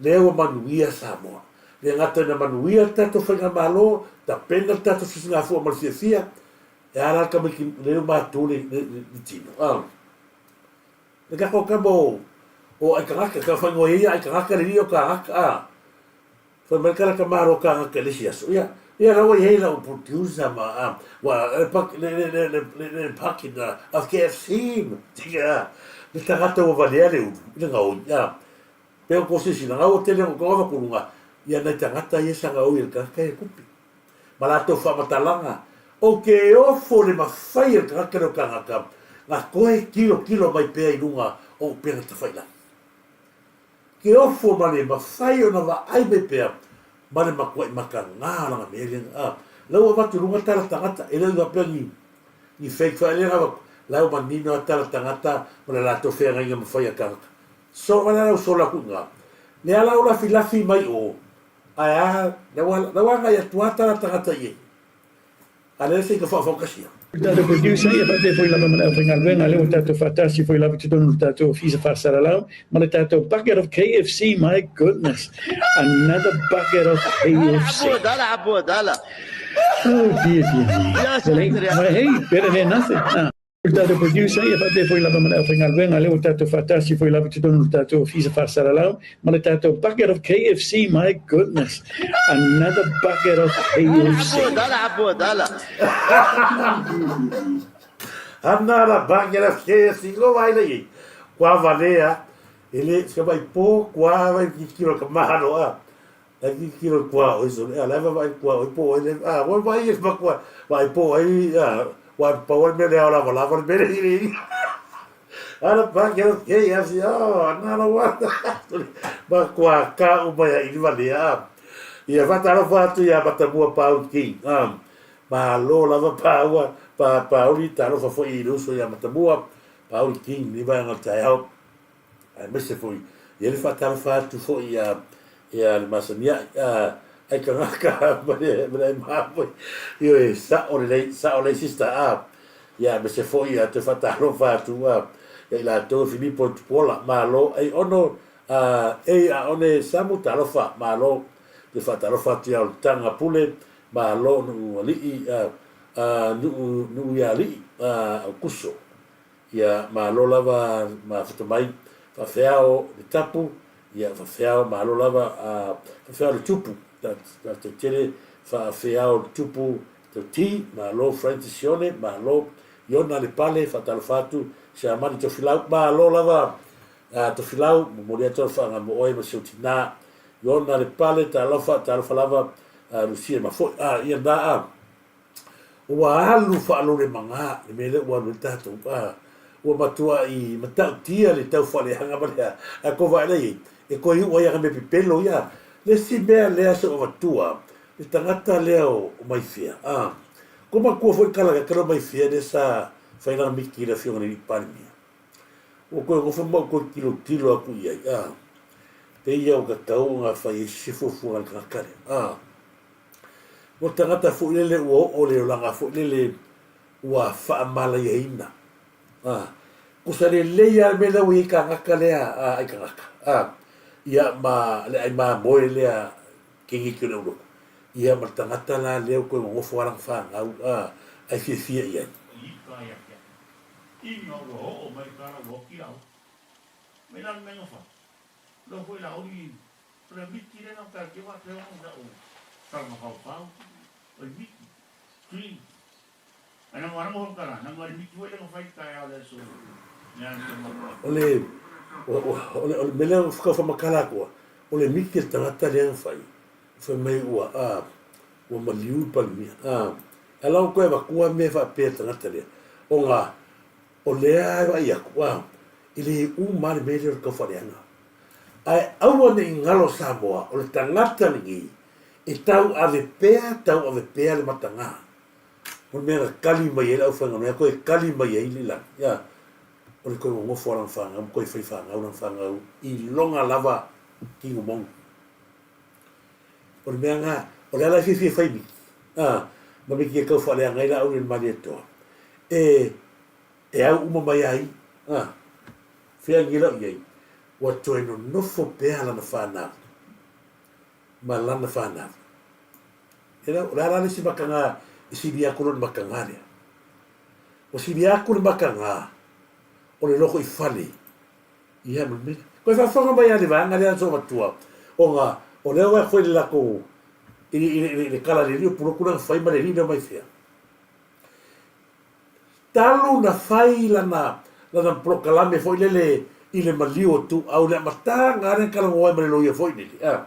Lea ua manuia Samoa. Lea ngata na manuia tātou whainga malo, ta pena tātou sisinga fua ma le fiafia, e ala ka mai ki leo mātou le, le, le, le tino. A, le kako ka mo, O Aikagaka, ka whaingoa ia Aikagaka le alii o Kagaka, a. Fai mai le kalaka malo o Kagaka i le isi aso, ia, ia la ua i ai lau producer ma, a, ua, le pak, le, le, le, le, le, le parking a, of KFC, ma, a, le tagata ua valea le ulu i le gaoi, a. Pe o ko silasila, nga ua tele o ko avakuluga, ia nai tagata ia sa gaoi e le tagata ia tupe. Ma latou faamatalaga, o ke ofo le mafai e le tagata lea o kagaka, nga koe tilotilo mai pea i luga o upega tafailagi. Ke ofo ma le mafai ona vaai mai pea ma le matuai mataga o lana mea lea, a, la ua avatu i luga tala tagata, e le o i faapea ni, ni fake faaleaga avatu, la ua manino lava tala tagata ma le latou feagaiga mafai a tagata. So wale lau sola ku nga. Le ala o lafi lafi mai o. Ae a, la ua, la ua agai atu a tala tagata i ai. A le se i ka whaawhaukasia. Le tatou producer, ia faapea foi lava ma le aufaigaluega lea ua tatou faatasi foi lava i totonu o le tatou ofisa faasalalau ma le tatou bucket of KFC, my goodness, another bucket of KFC. Oh dear, dear me. Well, hey, well, hey, better than nothing. Ah. Le tatou producer, ia faapea foi lava ma le aufaigaluega lea ua tatou faatasi foi lava i totonu o le tatou ofisa faasalalau ma le tatou bucket of KFC, my goodness, another bucket of KFC. Another bucket of KFC, ko vai nei, kua valea, e le, se mai po, kua vai ki kilo ka mahalo a. Ai ki kilo kua oi so le ala va kua oi po oi le a wa vai e ma kua vai po ai a wa pa wa me le ala la va me le ni ala pa ke ke ya si o na la wa ma kua ka u mai i va le a ia va ta fa tu ia pa ta bua pa u ki a ma lo la va pa ua pa pa uri ta lo fa fo i lu so ia ma ta bua pa u ki ni va nga ta au aemaise foi ia le faatalofa atu foi ia ia le masania'i a ai kagaka ma le ma le aimā foi ioe sa'o lelei sa'o lelei sister a ia aemaise foi ia toe faatalofa atu a ia i latou e Filipo Tupuola malo ei ono a ei a one Samu talofa malo toe faatalofa atu ia Oletaga Pule malo nu'u ali'i a a nu'u nu'u ia ali'i a Aukuso Ia malo lava mafuta mai faafeao le tapu ia faafeao malo lava a faafeao le tupu faafetai tele faafeao le tupu tauti malo Francis Sione malo Iona le pale faatalofa atu Siamani Tofilau malo lava a Tofilau momoli atu lau faaaga mo oe ma si ou tina Iona le pale talofa talofa lava a Lucia Mafoe a ia na a Ua alu faalolemaga le mea lea ua alu ai tatou, a, ua matuai matautia le tau faaleaga ma le a, ae ko vaai la i ai, e toe iu ai a mea pepelo ia. Le isi mea lea se i avatua, le tagata lea o Maifea, a, ko matua foi kala kala o Maifea lea sa fai lana miti i le afioga i le alii Palemia. Ua toe nofo ma ou toe tilotilo atu i ai, a, pei ia ua tatau ona fai ai se fuafuaga a le tagata lea, a. Ua tagata foi lele ua oo le olaga foi lele ua faamalaiaina. A, kusa lelei lava le mea lea ua i ai kagaka lea a ai kagaka. A, ia ma le ai mamoe lea keigeki o le aulotu. Ia ma le tagata la lea ua toe nonofo lava lana fanau a, ai fiafia i ai. Ika ia te au. Ina ua oo mai kala ua oki au. Mai lalo mai nga fa. Lo foi la ori O le miti lena o tae kewa te ono sa o kalanga pau pau. O le miti. Tui. Ai na ngara mo kala, na ngara miti foi lenga fai tae ao le so. Ne ana te mo. O le o le o le mea lea ua whamakala atua, o le miti le tagata lea na fai, fai mai ua a ua maliu le Palemia. A ala o koe avatua mea faapea le tagata lea, ona o lea e vaai atu, a e le uma lava le mea lea o le tau faaleaga. Ae aua ne i galo Samoa, o le tagata lenei e tauave pea, tauave pea le mataga. O le mea na kali mai ai le aufaigaluega, toe kali mai ai le lagi, ia, o le toe nonofo a lana fanau ma toe fai fanau lana fanau i lona lava tino moni. O le mea na, o le ala e fiafia e fai miti, a, ma miti e tau faaleaga ai Laauli o le Malietoa, e, e au uma mai ai, a, Fea gila i ai, ua toe nonofo pea lana fanau ma lana fanau. E lau, o le a la le isi makaga e sili aku lo le makaga lea? Ua sili aku le makaga o le loko i fale, ia ma le mea. Koe faafofoga mai lava i le vaega lea so matua, ona o lea ua foi le latou i le, i le, i le kala le alii o Pulotu lea na fai ma le alii lea mai fea. Talu na fai lana, lana polokalame foi lele i le maliu o Tuuau, le amataga lava lea na talanoa ai ma le loia foi lele, a.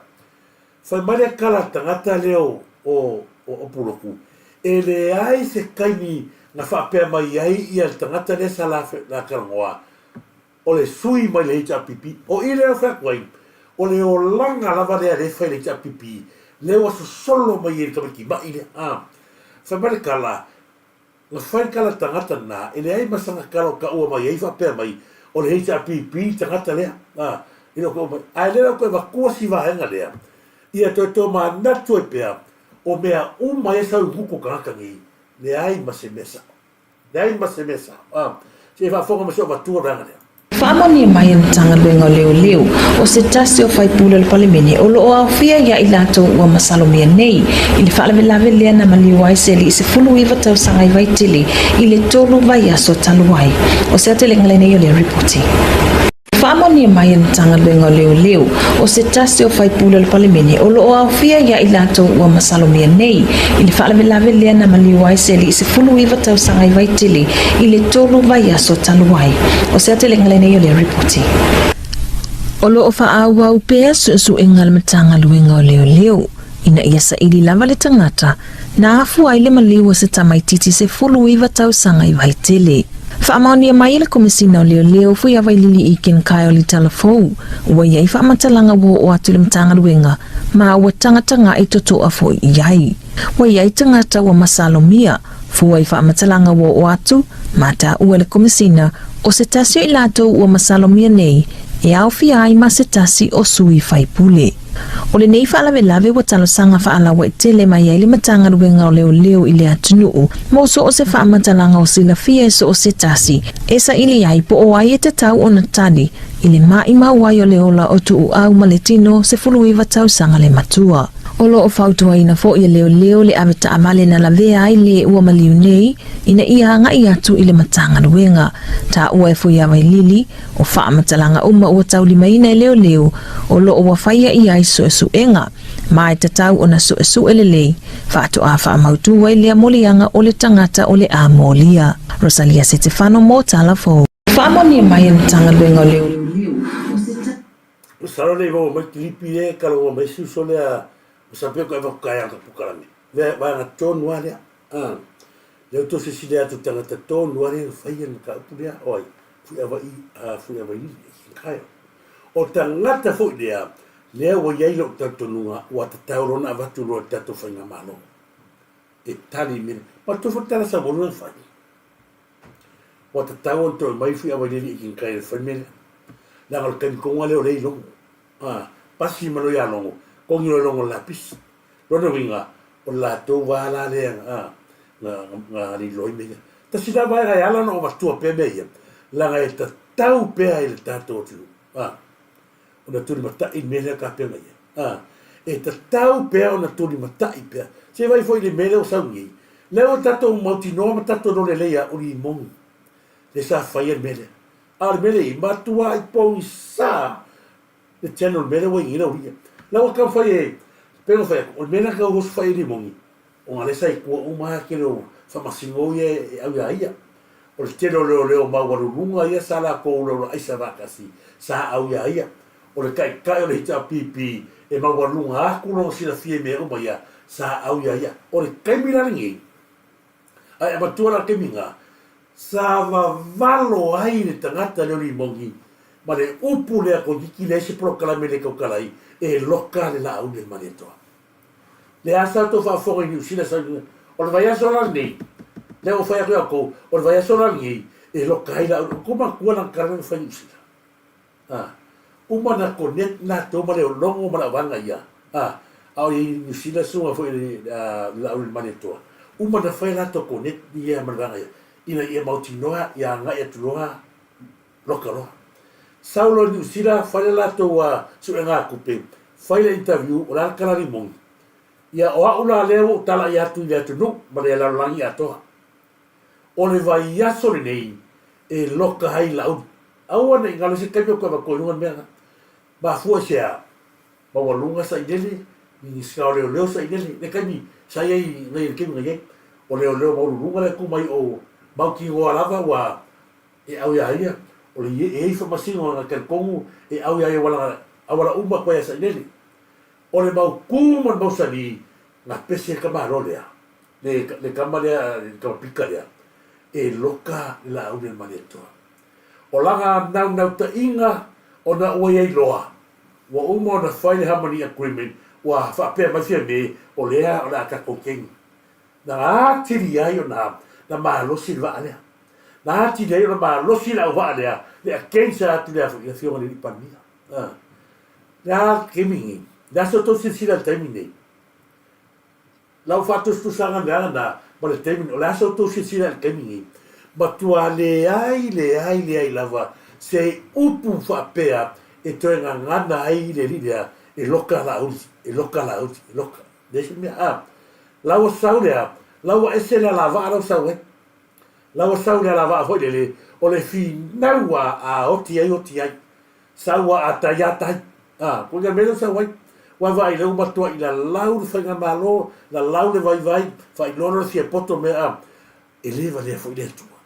Fai mai le kala tagata lea o, o, o Pulotu, e leai se taimi na faapea mai ai ia le tagata lea sa la, la talanoa, o le sui mai le HRPP. O i lea e fai atu ai, o le olaga lava lea lea e fai e le HRPP, lea ua sosolo mai ai le tamaiti ma'i lea. A, fai mai le tala, na fai le tala tagata lena, e leai ma sana tala o taua mai ai faapea mai, o le HRPP le tagata lea. A, e le o taua mai. Ae lea la ua toe avatua si vaega lea, ia toe tomanatu ai pea, o mea uma ia e sau i gutu o tagata nei, leai ma se mea sao. Leai ma se mea sao. A, se i faafofoga mai se o avatua le vaega lea. Faamaonia mai e le Matagaluega o Leoleo, o se tasi o faipule o le Palemene o lo o aofia ia i latou ua masalomia nei i le faalavelave lea na maliu ai se alii 19 tausaga i Vaitele i le tolu vaiaso talu ai. O se aotelega lenei o lea ripoti. Faamaonia mai e le Matagaluega o Leoleo, o se tasi o faipule o le Palemene o lo o aofia ia i latou ua masalomia nei i le faalavelave lea na maliu ai se alii 19 tausaga i Vaitele i le tolu vaiaso talu ai. O se aotelega lenei o lea ripoti. O lo o faaauau pea suesuega a le Matagaluega o Leoleo ina ia saili lava le tagata na afua ai le maliu o se tamaitiiti 19 tausaga i Vaitele. Faamaonia mai e le Komesina o Leoleo Fuiavailili i Ken Kyle i Talafou, ua i ai faamatalaga ua oo atu i le Matagaluega ma ua tagataga'i toto'a foi i ai. Ua i ai tagata ua masalomia, fua i faamatalaga ua oo atu, ma taua e le Komesina, o se tasi o i latou ua masalomia nei e aofia ai ma se tasi o sui faipule. O lenei faalavelave ua talosaga faalauaitele mai ai le Matagaluega o Leoleo i le atunuu mo so o se faamatalaga o silafia e so o se tasi e saili ai po o ai e tatau ona tali i le maʻimau ai o le ola o Tuuau ma le tino 19 tausaga le matua. O lo o fautuaina foi e Leoleo le ave taavale na lavea ai le ua maliu nei ina ia agai atu i le Matagaluega. Taua e Fuiavailili, O faamatalaga uma ua taulimaina e leoleo o lo o ua faia i ai suesuega, ma e tatau ona suesue lelei, faatoa faamautu ai lea moliaga o le tagata o le a molia. Rosalia Setefano mo Tala Fou. Faamaonia mai e le Matagaluega o Leoleo o se ta. Masalo le i maua mai kilipi lea e kalaua mai si uso lea o sa pea ko eva kukae anga pukalame. Vaega tonu a lea. A. Lea tou silasila atu i tagata tonu lava lea na faia le mataupu lea, o ai? Fuiava'i, a, Fuiavailili, Kyle. O tagata foi lea, lea ua i ai lou talitonuga ua tatau loa ona avatu loa i le tatou faigamalo e tali i mea nei. Matou foi tala saualu na fai. Ua tatau ona toe aumai Fuiavailili i Kinkaid e fai le mea lea. Leaga o le taimi tonu lava lea o lea i Logo. A, pasi ma loa ia Logo, togi loa e Logo le lapisi. Lona uiga, o le latou va la lea na, na, na aliloi mea ia. Tasi la vaega e ala ona ou avatua pea mea ia, leaga e tatau pea i le tatou atunuu, a, ona tulimatai le mea lea tapena ia. A, e tatau pea ona tulimatai pea. Se i vaai foi i le mea lea ua sau nei, lea ua tatou mautinoa ma tatou iloa lelei lava o limoni lea sa faia le mea lea. A o le mea lea i ai, matuai pogisa le channel mea lea ua i ai lau ia. La ua taumafai e, pei ona fai atu, o le mea lea na tau osofai ai limoni, ona lea sa i tua uma lava tele o faamasino ia e au ia ia. O le tele o leoleo maualuluga ia sa latou laulaaisa faatasi, sa au ia ia. O le taitai o le HRPP e maualuluga atu lona silafia i mea uma ia, sa au ia ia. O le taimi la lenei, Ae avatua la taimi na, sa vavalo ai le tagata lea o Limoni ma le upu lea toeitiiti leai se polokalame le tautala ai e loka le laau le Malietoa. Le a sa outou faafofoga i Niu Sila sa o le vaiaso la lenei, lea ua fai atu ia outou, o le vaiaso la lenei e loka ai laau. Outou manatua lana tala lea na fai i Niu Sila. A, uma na connect latou ma le logo ma le auvaega ia, a, a o i Niu Sila susuga foi le Laaulialemalietoa, uma na fai latou connect ia ma le vaega ia, ina ia mautinoa ia agai atu loa loka loa. Sau loa i Niu Sila fai le latou suega tupe, fai le interview, o le a le tala limoni? Ia o au la lea ua ou talai atu i le atunuu ma le lalolagi atoa. O le vaiaso lenei e loka ai Laauli. Aua ne i galo se taimi o toe avatua i luga le mea lena. Mafua i se a? Maualuga sailele, Minisita o Leoleo sailele, le taimi sa i ai nei i le taimi na i ai, o leoleo maualuluga la e tu mai o mautinoa lava ua e ʻau iā ia, o le e i ai faamasino na talitonu e ʻau iā ia ua auala uma atu ai a sailele. O le mau kū ma le mau salī, na pese le tamāloa lea, le, le tama lea, le tama pika lea, e loka le lāau lea i le Malietoa. O lana naunautaiga ona ua i ai loa, ua uma ona fai le Harmony Agreement, ua faapea mai Fiame, o lea o le a tatou keni. Na atili ai ona na malosi le vaa lea. Na atili ai ona malosi le auvaa lea, le against atu lea foi i le Afioga i le Alii Palemia. A. Le a taimi nei? Le a se tou silasila i le taimi nei? Lau faatusatusaga leaga na ma le taimi nei, o le a se tou silasila i le taimi nei? Matua leai, leai, leai lava se upu faapea e toe gagana ai le alii lea e loka Laauli, e loka Laauli, e loka. Leai se mea. A, la ua sau lea, la ua ese le alavaa la ua sau ai. La ua sau le alavaa foi lele, o le finau a, a oti ai, oti ai. Sau a a tai a tai. A, ko ia mea lea ua sau ai. Ua vaai lea ua matuai lalau le faigamalo, lalau le vaivai, faailoa loa le fia poto mea a, e le valea foi le Atua.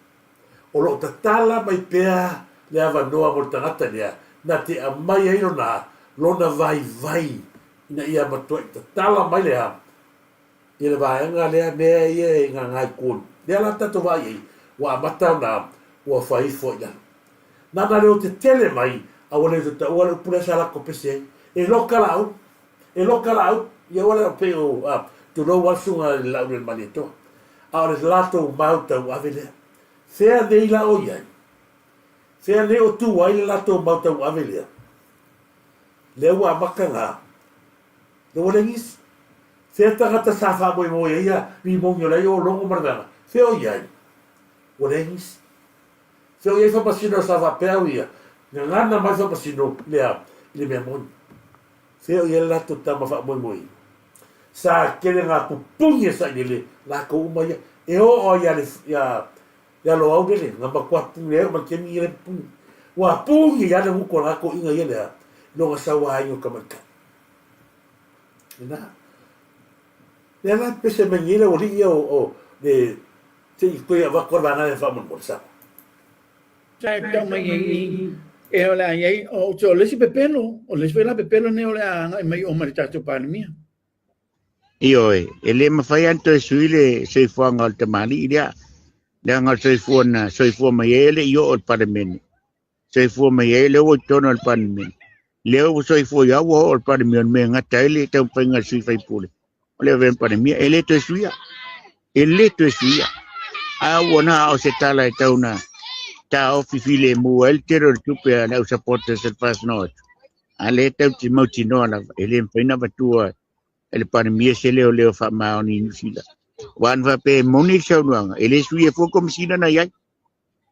O lo o tatala mai pea le avanoa mo le tagata lea na te aumai ai lona, lona vaivai ina ia matuai tatala mai le a, ia le vaega lea mea ia e gaga i koli. Lea la tatou vaai ai, ua amata ona ua fai ifo i lalo. Nana leo tetele mai, a ua le toe taua le upu lea sa latou pese ai. E loka laau, e loka laau, ia ua le pei o, a, tulou lava le susuga i le Laulu i le Malietoa. A o le latou mau tauave lea. Fea nei la o i ai? Fea nei o tu ai le latou mau tauave lea? Lea ua amata na, lea ua leai nisi. Fea tagata sa faamoemoe ai ia rimoni o le ai o logo ma le vaega? Fea o i ai? Ua leai nisi. Fea o i ai faamasino sa faapea au ia, gagana mai faamasino lea i le mea moni. Fea o i ai le latou tama faamoemoeina? Sa tele ngā pupuni e sailele lakou uma ia e oo ai ia le ia ia Loau lele, nga matua pupuni ai o ma le taimi ia le pupuni. Ua puni ia le gutu a lakou inga ia lea i longa sauaina o tamaitai. Lena. Lea la pese mai nei le aualii ia o, o le Se i toe avatu lava le vaega lea faamolemole, Samoa. Sa e tau mai ai i, e o le a i ai, o, o le isi pepelo, o le isi foi la pepelo nei o le a agai mai o ma le tatou Palemia. Ioe, e le mafai lava ona toe sui le soifuaga o le tamalii lea, leaga o le soifua na soifua mai ai e le i oo i le Palemene. Soifua mai ai lea ua i totonu o le Palemene. Lea ua soifua ia ua oo i le Palemia, o le mea e gata ai le taumafaiga a le sui usufono, o le avea ma Palemia. E le toe suia. E le toe suia. A ua na o se tala e tau na taofi filemu ai le tele o le tupe a le au supporters a le First North. A lea e tau te mautinoa lava, e le mafai ona avatua e le Palemia se leoleo faamaoni i Niu Sila. Aua ana faapea e moni le saunoaga, e le suia fua Komesina na i ai.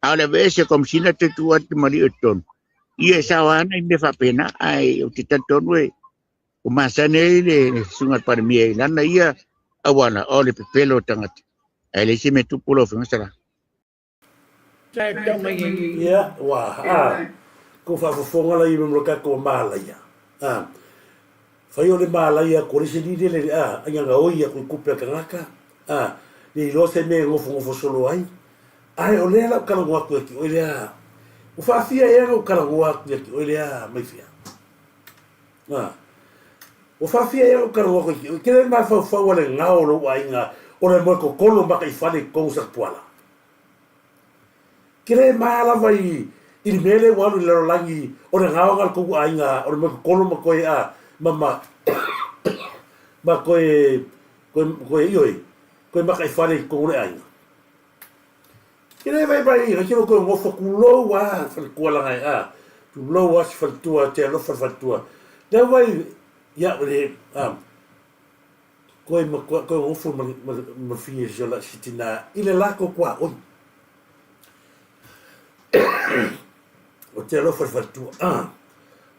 A o le aveese o Komesina toe tuu atu ma lio i totonu. Ia e sao ana i mea faapena, ae ou te talitonu e ua masani ai le susuga i le Palemia i lana ia auala o le pepelo o tagata. Ae leai se mea tupu lau Afioga Sala. Ia, ua, a, kou faafofoga la i mea mo le tatou malaia. A, fai o le malaia atu o le isi alii lele, a, ai gagaoi atu i tupe a le tagata, a, le iloa se mea e nofonofo solo ai. Ae o lea la ou talanoa atu ia te oe lea, ua faafia ea ona ou talanoa atu ia te oe lea Maifea? A, ua faafia ea ona ou talanoa atu ia te oe, ke le mafaufau a le gao o lou aiga o le moe totolo maka i fale i totonu o Satapuala? Ke le ma lava i i le mea lea ua alu i le lalolagi o le gaoga a le tou aiga o le moe totolo ma toe a ma ma ma toe toe toe ioe toe maka i fale i totonu o le aiga. Ke le vai mai i ke toe nofo tulou a faletua langa e a tulou a si faletua te alofa le faletua. Lea vai ia le a koe ma koe koe nofo ma ma ma fie si ola si tina i le lako kua oi. O te alofa le faletua. A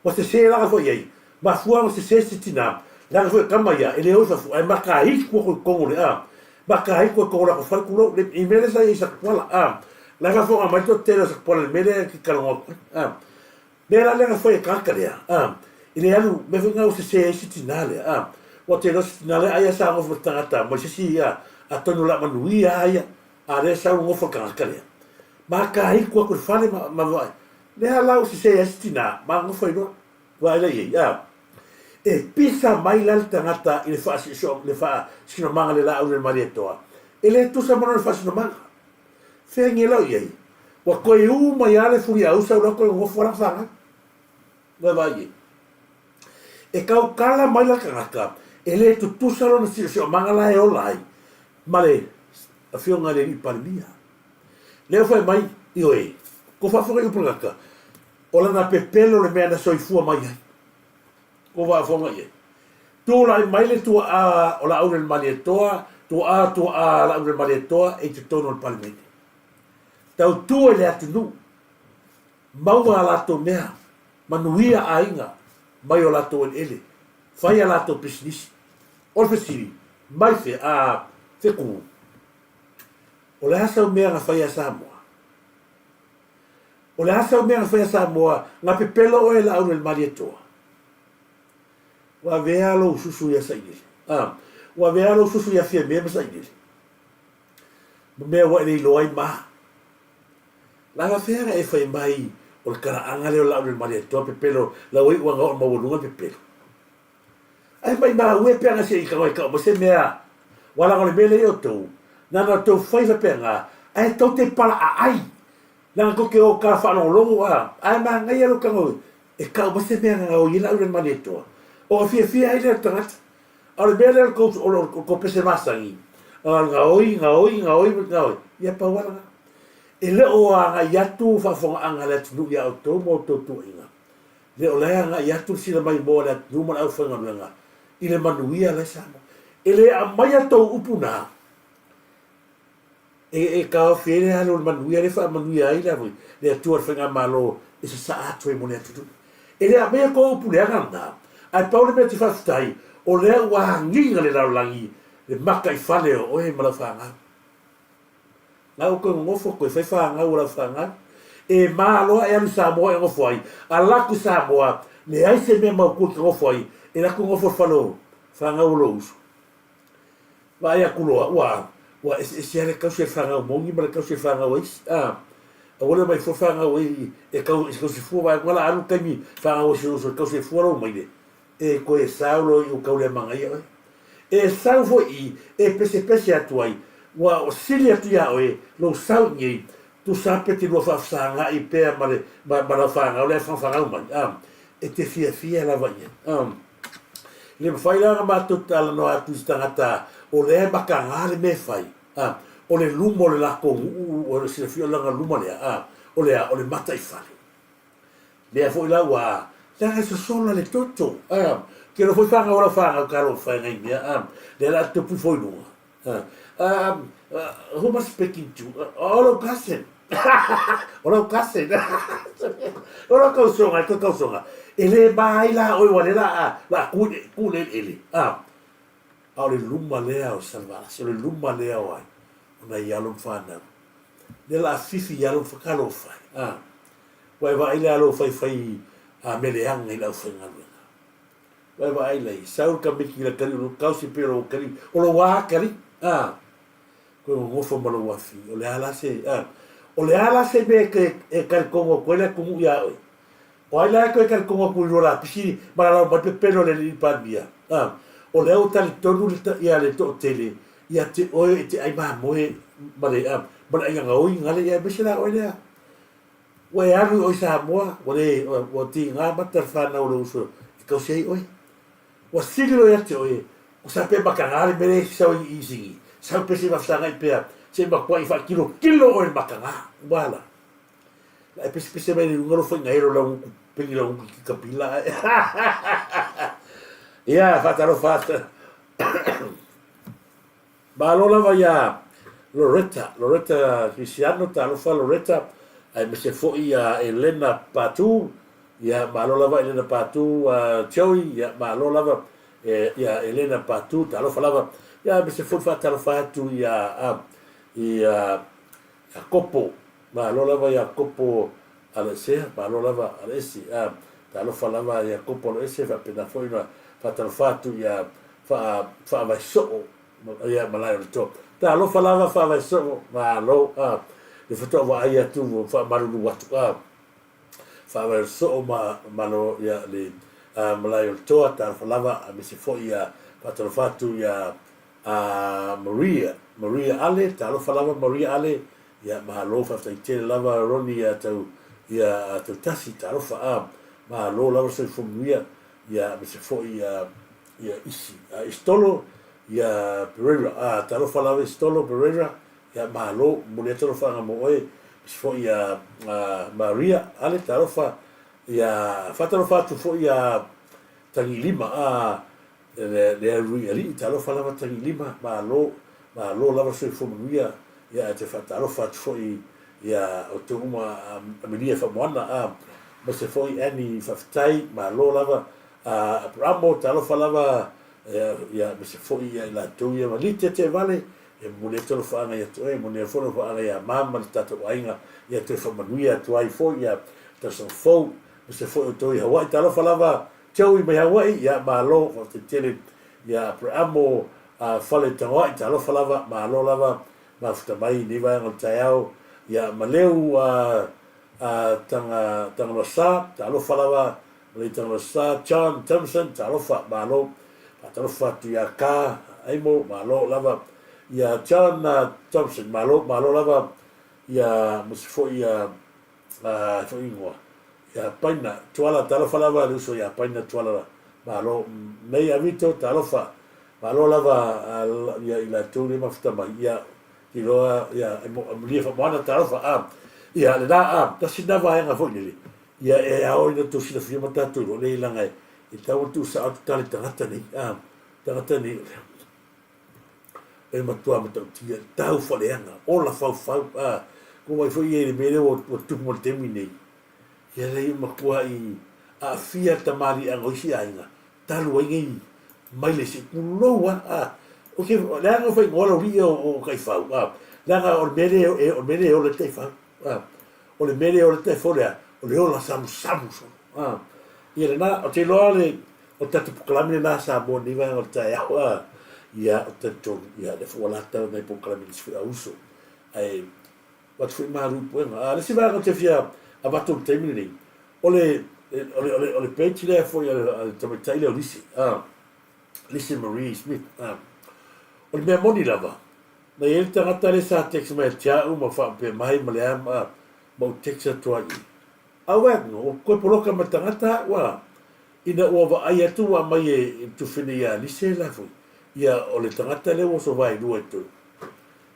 ua sese langa foi ai mafua ona sese si tina leaga foi o tama ia e le o i fafo ae makahiku atu i totonu o le a makahiku i totonu o le fale tulou le i mea lea sa i ai i Satapuala a la e faafofoga mai le toatele o Satapuala i le mea lea e te talanoa atu ai a mea la lea na fai e tagata lea a. I le alu, mea foi na ua sese ai si tinā lea, a, ua te iloa si tinā lea ai a sa gofo ma le tagata mai se isi, a, atonu o le a manuia a ia, a lea sau gofo le tagata lea. Ma kahiku aku i le fale ma, ma vaai, lea la ua sese ai si tinā, ma gofo ai loa. Vaai la i ai, a. E pisa mai la le tagata i le faasiosio, le faasinomaga le laau le Malietoa, e le tusa ma lona faasinomaga. Fea nge lau i ai, ua toe ū mai a le fuliausa ua toe gofo lana fanau. Vaai i ai. E tautala mai la tagata, e le tutusa lona siosiomaga la e ola ai ma le Afioga i le Alii Palemia. Lea ua fai mai, ioe, ko faafofoga i upu tagata, o lana pepelo le mea na soifua mai ai. Ko faafofoga i ai. Tulai mai le tuaa o Laaulelmalietoa, tuaa tuaa Laaulelmalietoa e i totonu o le Palemene. Tautua i le atunuu, maua a latou mea, manuia aiga mai o latou eleele, fai a latou pisinisi. O le fesili, mai fea, a, feku, o le a sau mea na fai a Samoa? O le a sau mea na fai a Samoa, na pepelo oe e Laaulelmalietoa? Ua avea lou susu ia Sailele. A, ua avea lou susu ia Fiame ma Sailele. Ma mea ua e le iloa ai ma. Lava fea na e fai mai o le talaaga lea o lau le Malietoa pepelo lau ai ua na oo maualuga le pepelo. Ai mai maue pe ana se i kau ai kau ma se mea ua laga o le mea lea i outou, na na outou fai faapena, ae tou te pala aai. Leaga tou te o tala faalogologo a, ae manaia lou tago e kau mai se mea na gaoi ai lau le Malietoa. Ona fiafia ai lea o le tagata. A o le mea lea o le tou, o le tou pese masani, o le gaoi, gaoi, gaoi, gaoi, ia pau lava lena. E le o agai atu faafofogaaga a le atunuu ia outou ma outou tuuaiga. Le o la e agai atu le sila maimoa a le atunuu ma le aufaigaluega i le manuia la e Samoa. E le aumaia tou upu na, E taofi ai le alu o le manuia lea e faamanuia ai le le Atua i le Faigamalo e sasaa atu ai mo le atunuu. E le aumaia tou upu leaga lena, ae pau le mea ou te faafetai, o lea ua agiga le lalolagi le maka i fale o oe ma lau fanau. La ua toe nonofo toe fai fanau a lau fanau. E ma loa e alu i Samoa e nofo ai, ala atu i Samoa, leai se mea mautu e te nofo ai, e alu atu nofo i le fale o fanau o lou uso. Vaai atu loa, ua, ua eseese lava le tausi a le fanau moni ma le tausi a le fanau a isi, a. Aua le omai fua fanau ai e tau, e tausi fua, vaai atu la alu le taimi fanau a si ou uso e tausi ai fua lou maile, e toe sau loa i uta o le manaia oe. E sau foi i, e pesepese atu ai, ua sili atu iā oe lou sau i nei, tusa pe te lua faafesagai pea ma le, ma, ma lau fanau lea e fagafaga mai, a. E te fiafia lava i ai, a. E le mafai la ona matou talanoa atu i se tagata o lea e makaga le mea e fai, a, o le luma o le latou nuu, ua silafia o le lana luma lea, a, o le a, o le mataifale. Lea foi la ua, leaga e sosola le toto, a, ke iloa foi fanau a lau fanau talo fai nai mea, a, lea la a tupu ifo i luga. Um, who am I speaking to? O lou cousin. O lou cousin. O lou tausoga, e tou tausoga. E le ma ai la oe ua le la a, la ku ku le ele. Ah. A o le luma lea o Salevalasi, o le luma lea o ai, o nai alo ma fanau. Lea la a fifi i alo ma whakalofa ai. Ah. Ua e vaai le alo whaiwhai a meleaga i le aufaigaluega. Vaai vaai lai, sau le kamiki la kali o lou kausi pei o lou kali, o lou a kali, a, koe gogofo ma lou afi, o le a la se, a, o le a la se mea e ke, e kalikogo atu ai le atunuu iā oe? O ai la e toe kalikogo atu i lua lapisi ma lalau mai pepelo le alii Palemia? A, o lea ua talitonu le, ia le toatele ia te oe e te ai mamoe ma le, a, ma le aiga gaoi gale ia aemaise la oe lea. Ua e alu i oe Samoa, ua le, ua tiga mata le fanau o lou uso e tausi ai oe. Ua sili loa ia te oe, ko sa pe makaga le mea lea e sau ai i Sini, sau pe se i faafesagai pea, se i matuai faakilokilo oe i le makaga. Ua ala. La e pesepese mai le luga lou faiga elo lau gutu, peni lau gutu i kapila ae. Ia, faatalofa atu. Malo lava iā Loretta, Loretta Cristiano, talofa Loretta, aemaise foi ia Elena Patu, ia malo lava Elena Patu, Joey, ia malo lava ia Elena Patu, talofa lava, ia aemaise foi le faatalofa atu ia ia Kopo, malo lava ia Kopo Alesea, malo lava Alesi, Talofa lava ia Kopo Aloese faapena foi ona faatalofa atu ia Faa Faavaesoo ia Malae o le Toa. Talofa lava Faavaesoo, malo a le faatoa vaai atu ua faamalulu atu a Faavaesoo ma malo ia le Malae o le Toa, talofa lava aemaise foi ia faatalofa atu ia a Maria, Maria Ale, talofa lava Maria Ale, ia malo faafetai tele lava Ronnie ia tau ia Tautasi, talofa a malo lava soifua manuia ia aemaise foi ia ia Isi, a Isitolo ia Pereira, a talofa lava Isitolo Pereira, ia malo, momoli atu alofaaga mo oe, aemaise foi ia Maria Ale, talofa ia faatalofa atu foi ia Tagilima, a Le Alui Alii, talofa lava Tagilima, malo, malo lava soifua manuia, ia ae toe faatalofa atu foi ia outou uma Amelia Faamoana, a, aemaise foi Annie Faafetai, malo lava, a, Aperamo, talofa lava, ia, ia aemaise foi ia i latou ia Malite Teevale, ia momoli atu alofaaga ia te oe, momoli atu foi alofaaga ia Mama ma le tatou aiga, ia toe faamanuia atu ai foi ia tausaga fou, aemaise foi outou i Hawaii, talofa lava Joey mai Hawaii, ia malo, faafetai tele ia Aperamo a Fale Tagoai, talofa lava, malo lava, mafuta mai i lenei vaega o le taeao, ia Maleu a a Tanga Tagaloasa, talofa lava, Maleu Tagaloasa, John Thompson, talofa, malo, faatalofa atu ia Ka Aimo, malo lava, ia John Thompson, malo, malo lava, ia aemaise foi ia a foi ingoa ia Paina Tuala talofa lava le uso ia Paina Tuala malo mei Avito talofa malo lava ia i latou le mafuta mai ia iloa ia Amelia Faamoana talofa a ia lena a tasi na vaega foi lele ia e ao ina tou silafia ma tatou iloa nei leaga e tatau ona tuusao atu tala i tagata nei a tagata nei E matua matautia, tau faaleaga, ola faufau, a, ko wai foi ia i le mea lea ua, ua tupu ma le taimi nei. Ia lea matua i aafia tamaliiaga o isi aiga, talu ai nei mai le isi, tulou a, a, okay, leaga faaigoa lau alii o, o taifau, a, leaga o le mea lea, o le mea lea e ola ai le taifau, a, o le mea lea e ola ai le taifau lea, o le ola samusamu solo, a, ia lena, ou te iloa le, O le tatou polokalame lena a Samoa i lenei vaega o le taeao, a, ia, ou te talitonu, ia, lea foi ua lata nai polokalame i nisi foi auuso, ae avatu foi malu i puega. A o le isi vaega ou te fia avatu i le taimi lenei, o le, o le, o le, o le page lea foi a le, a le tamaitai lea o Lisi, a, Lisi Marie Smith, a, o le mea moni lava, na i ai le tagata lea sa text mai ia te au ma faapea mai ma le a, ma, ma ou text atu ai i ai, Auē, ua toe poloka ma le tagata au, a, Ina ua vaai atu ua aumai e Tufine ia Lise la foi, ia o le tagata lea ua oso vaelua i totonu.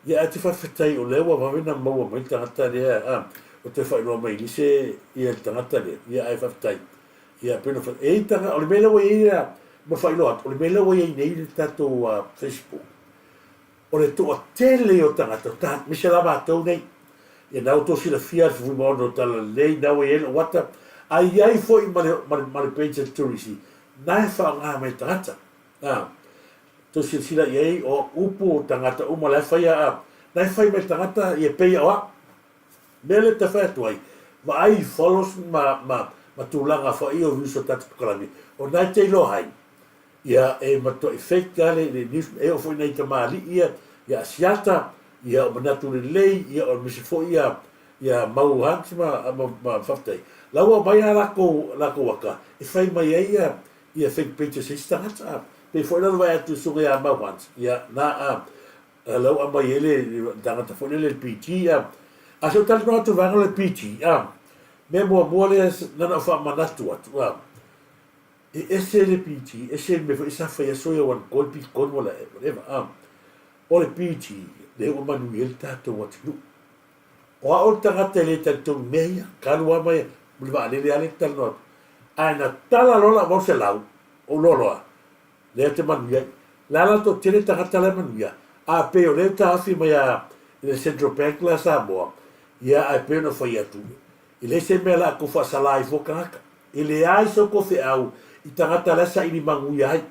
Ia ae te faafetai o lea ua vave na maua mai le tagata lea a, ua toe faailoa mai i Lise ia le tagata lea, ia ae faafetai. Ia pei ona fai, e i ai taga, o le mea lea ua i ai lea, mo le faailoa atu, o le mea lea ua i ai nei le tatou Facebook, O le toatele o tagata, o ta, aemaise lava matou nei, ia na outou silafia le fuimaono o Talalelei, na ua i ai lou ata, a i ai foi ma le, ma le, ma le page a le turisi, na e faaaoga mai e tagata. A, tou silasila i ai, o upu o tagata uma la e faia, a, na e fai mai le tagata, ia pei o au. Mea lea ta fai atu ai, vaai i follows ma, ma, ma tulaga foi o views o tatou polokalame, o na e te iloa ai, Ia e matuai fake a le le news e oo foi nai tamalii ia ia Asiata ia o manatu lelei ia o aemaise foi ia ia mau Hans ma ma ma faafetai la ua aumai a lakou lakou aka e fai mai ai ia ia fake pages a isi tagata a pei foi la vaai atu i susuga ia Mau Hans ia na a la ua aumai ai le le tagata foi lele le PG a a se i ou talanoa atu i vaega o le PG a mea muamua lea na ona ou faamanatu atu a E ese le PG, ese le mea foi sa fai aso ia one coin, bitcoin whatever, a. O le PG, lea ua manuia ai le tatou atunuu. O au le tagata e le talitonu i mea ia, ka alu lava mai le vaalele lava lea e talanoa atu. Ae na tala loa lau 800, ou loa loa, lea ou te manuia ai. O le a la toatele tagata la e manuia, a pei o lea e taofi mai a i le Central Bank la a Samoa, ia ae pei ona fai atu, e leai se mea o le a tou faasala ai fua tagata. E leai se tou feau i tagata la e saili manuia ai.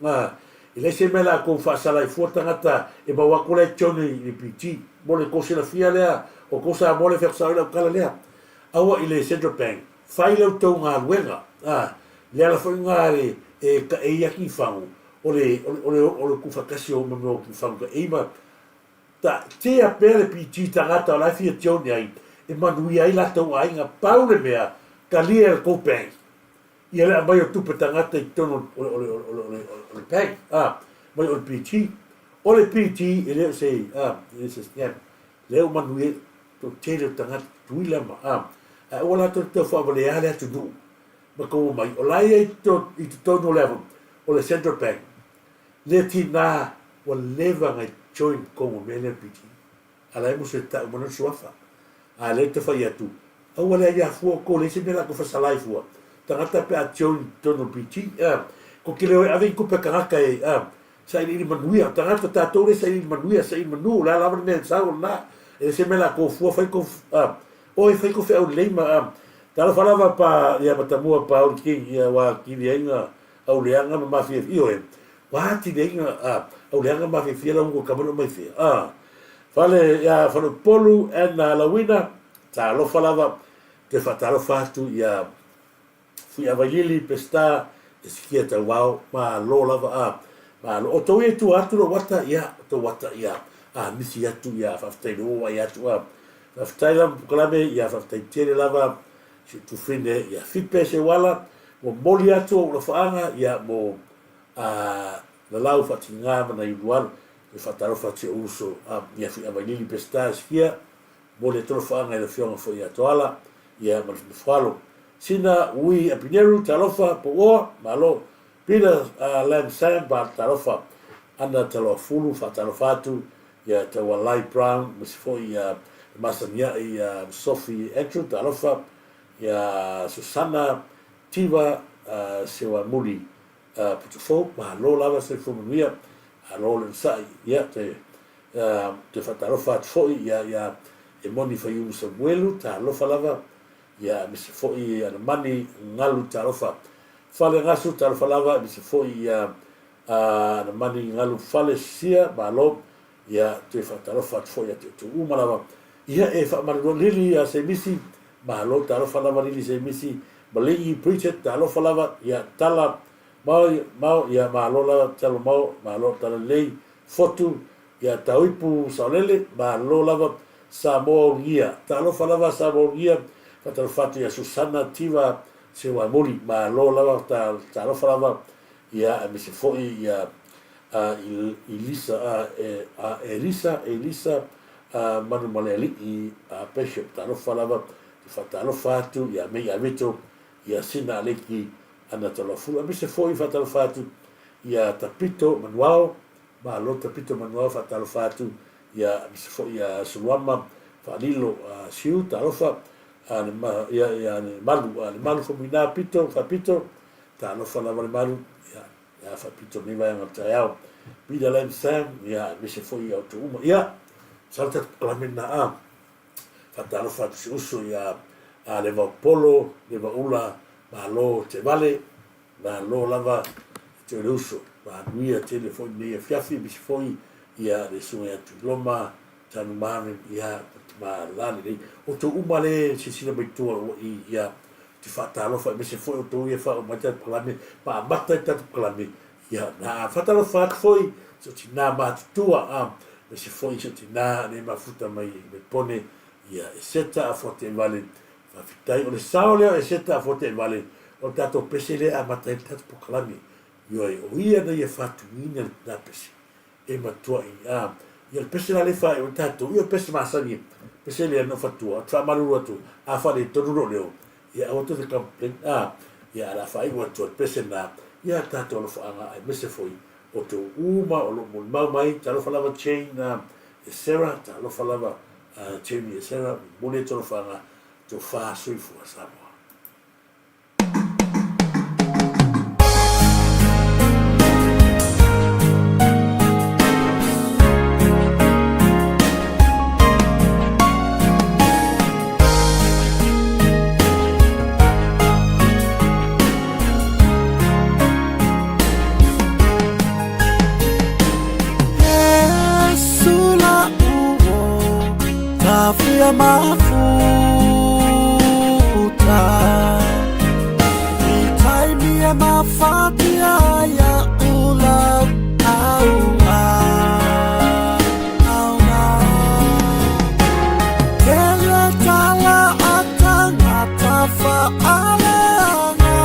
A, e leai se mea la tou faasala ai fua tagata e maua atu la e Johnny i le PG. Mo le tou silafia lea, o tou Samoa lea e fai atu sao ai lau tala lea. Aua i le Central Bank, fai la outou galuega. A, le ala foi lena le e taei atu i fagu, o le, o le, o le, o le tuufaatasi o mea o fagu taei ma ta, tea pea le PG tagata o la e fia join ai, e manuia ai latou aiga. Pau le mea, talia e le tou bank ia le aumai o tupe tagata i totonu o le, o le, o le, o le, o le bank, a, mai o le PG. O le PG e le o se, a, e le o se scam. Lea ua manuia ai le toatele o tagata Tutuila ma, a, ae aua latou te tau faavalea le atunuu ma tou omai, o la e i ai i totonu o le o le Central Bank le tina ua leva ona join totonu o mea lea o le PG. A la e musu e tau mai lona suafa. A lea ou te fai atu, aua le aia fua outou, leai se mea o le a tou fasalai fua. Tagata pe a join i totonu o le PG, a, tou te le o e ave ni tupe a tagata e, a, Sailiili manuia, tagata tatou lea sailiili manuia, sailiili manu, o le a lava le mea e sau o lena, e le se mea la kou fua fai kou, a, oi fai kou feau lelei ma, a, talofa lava pa, ia Matamua Paul King, ia ua atili ai na auleaga ma mafiafia, ioe, ua atili ai na, a, auleaga ma mafiafia lau ua tama mai fea, a, fale, ia Faleupolu and Lauina, talofa lava, toe faatalofa atu ia Fuiavailili, Peseta, Esikia Tauao, malo lava a, malo. O tou ia i tua atu lou ata, ia, o tou ata, ia, a, misi atu, ia, faafetai le ua vaai atu, a. Faafetai lava Pukalame, ia, faafetai tele lava si ou tufine, ia, Fipe Seuala, ua momoli atu ou alofaaga, ia, mo, a, Lalau Faatiga ma nai ulualu, toe faatalofa atu si ou uso, a, ia, Fuiavailili, Peseta, Esikia, Momoli atu alofaaga i le Afioga foi ia Toala, ia ma le Nofoalo. Sina Ui Apineru, talofa, Pouoa, malo. Peter Lam Sam, talofa. Ana Taloafulu, faatalofa atu ia Taualai Brown, aemaise foi ia le Masaniai ia Sophie Andrew, talofa. Ia Susana Tiva Seuamuli Putufou, malo lava soifua manuia, malo le onosai, ia te Toe faatalofa atu foi ia ia Emoni Faiumu Samuelu, talofa lava, ia aemaise foi Anamani Galu talofa. Fale Gasu talofa lava aemaise foi ia Anamani Galu Fale Sia, malo, ia toe faatalofa atu foi ia te outou uma lava. Ia e faamalulu Lili ia Semisi, malo talofa lava Lili Semisi, Maligi Bridget talofa lava, ia Tala Mao, Mao, ia malo lava Talo Mao, malo tala lelei. Fotu, ia Tauipu Saolele, malo lava Samoa Ulugia. Talofa lava Samoa Ulugia, faatalofa atu ia Susana Tiva Seuamuli, malo lava talofa lava ia aemaise foi ia Elisa Elisa Elisa Manumalealii Bishop, talofa lava te faatalofa atu ia Mei Avito ia Sina Aleki Ana Taloafulu, aemaise foi faatalofa atu ia Tapito Manuao, Malo Tapito Manuao faatalofa atu ia aemaise foi ia Suluama Faalilo Siu talofa ia ia le Malu le Malu Faumuina Pito Faapito talofa lava le Malu ia ia Faapito nei vaega o le taeao Peter Lam Sam ia aemaise foi ia outou uma ia masalo tatou polokalame lena a Faatalofa atu si uso ia Levaopolo, Levaula, malo Tevale, malo lava te o le uso. Manuia tele foi lenei afiafi, aemaise foi ia le susuga ia Tuiloma, Tanu Marvin, ia ma la lelei. Outou uma le silasila mai tua ua i ia ou te faatalofa aemaise foi outou ia faauma ai tatou polokalame ma amata ai tatou polokalame ia na faatalofa atu foi si ou tina matutua a aemaise foi si ou tina le mafuta mai Pone ia Eseta Afuateivale. Faafetai. O le sao lea o Eseta Afuateivale o le tatou pese lea e amata ai le tatou polokalame. Ioe, o ia na ia faatuina lena pese. E matuai, a, ia le pese la lea e faaiu ai tatou, ia o le pese masani, pese lea na ou fatua, ou te faamalulu atu, a faaletonu lou leo, ia aua tou te complain, a, ia a o le a faaiu atu ai le pese lena, ia tatou alofaaga aemaise foi outou uma o lo o molimau mai, talofa lava Jane, a, e Sarah, talofa lava a Jamie e Sarah, momoli atu alofaaga, tofa soifua Samoa. mafatia iaʻu lau auauna. Tele tala a tangata faaleaga.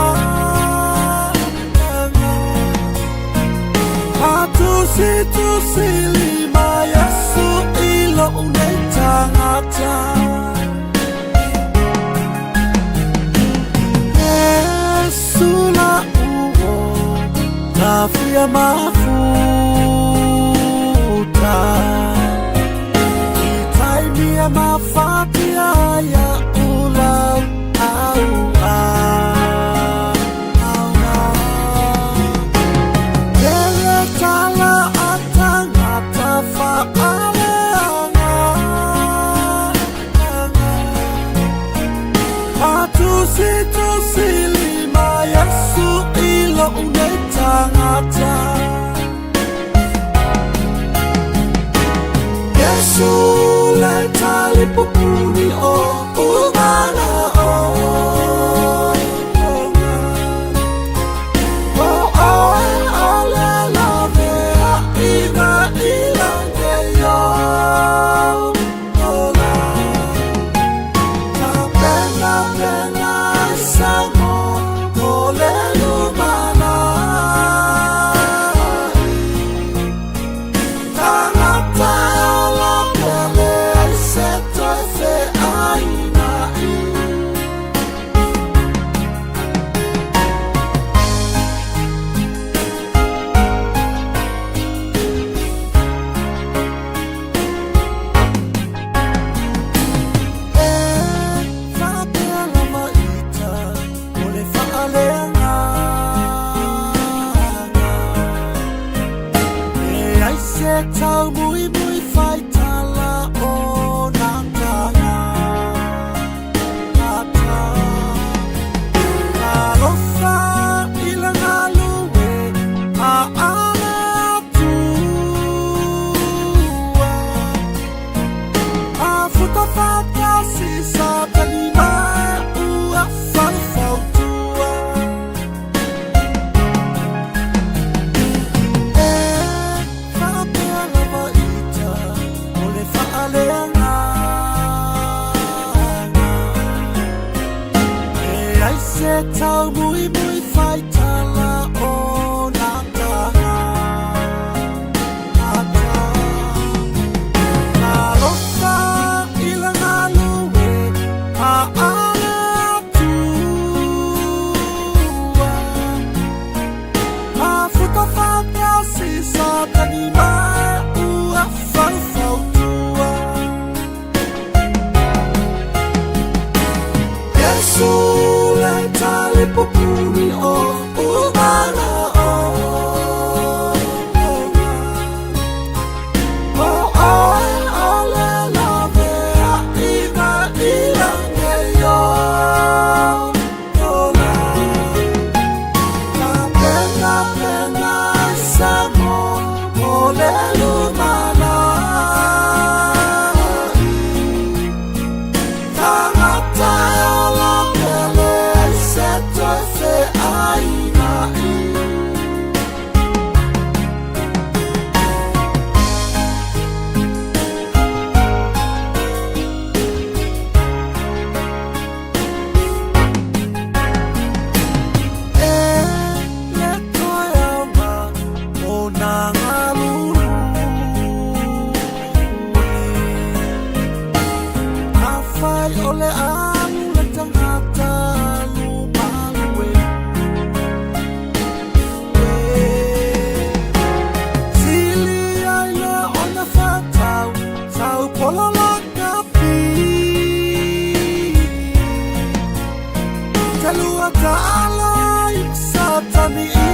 Tusitusi lima Iesu i loʻu nei tagata. Iesu laʻu o tafia mafuta. I taimi e mafatia iaʻu lau auauna. Tele tala a tangata faaleaga. Tusitusi lima Iesu i loʻu nei tagata. Iesu le talipupuni o manaʻoga. O ʻoe ʻaʻole laweaʻina i lani ou ola. Tapenapena ai samo mo le lumanai. Tagata e ola pele ai se toe feainaʻi. E faapea lava ita o le faaleagaga. Leai se taumuimui faitala o na tagata. Talofa i le galue a ale Atua. A futa faatasi Satani ma ua faufautua. E faapea lava ita o le faaleagaga. Leai se taumuimui faitala o na tagata. Talofa i le galue a ale Atua. A futa faatasi Satani ma ua faufautua. Iesu le talipupuni o manaʻoga. O ʻoe ʻaʻole laweaʻina i lani ou ola. Tapenapena ai samo mo le lumanai. Tagata e ola pele ai se toe feainaʻi. E le toe aoga o nā galulue. Afai o le alu le tagata alu malue. Sili ai loa ona fatau tau polola kapi. Te lua taala i Satani.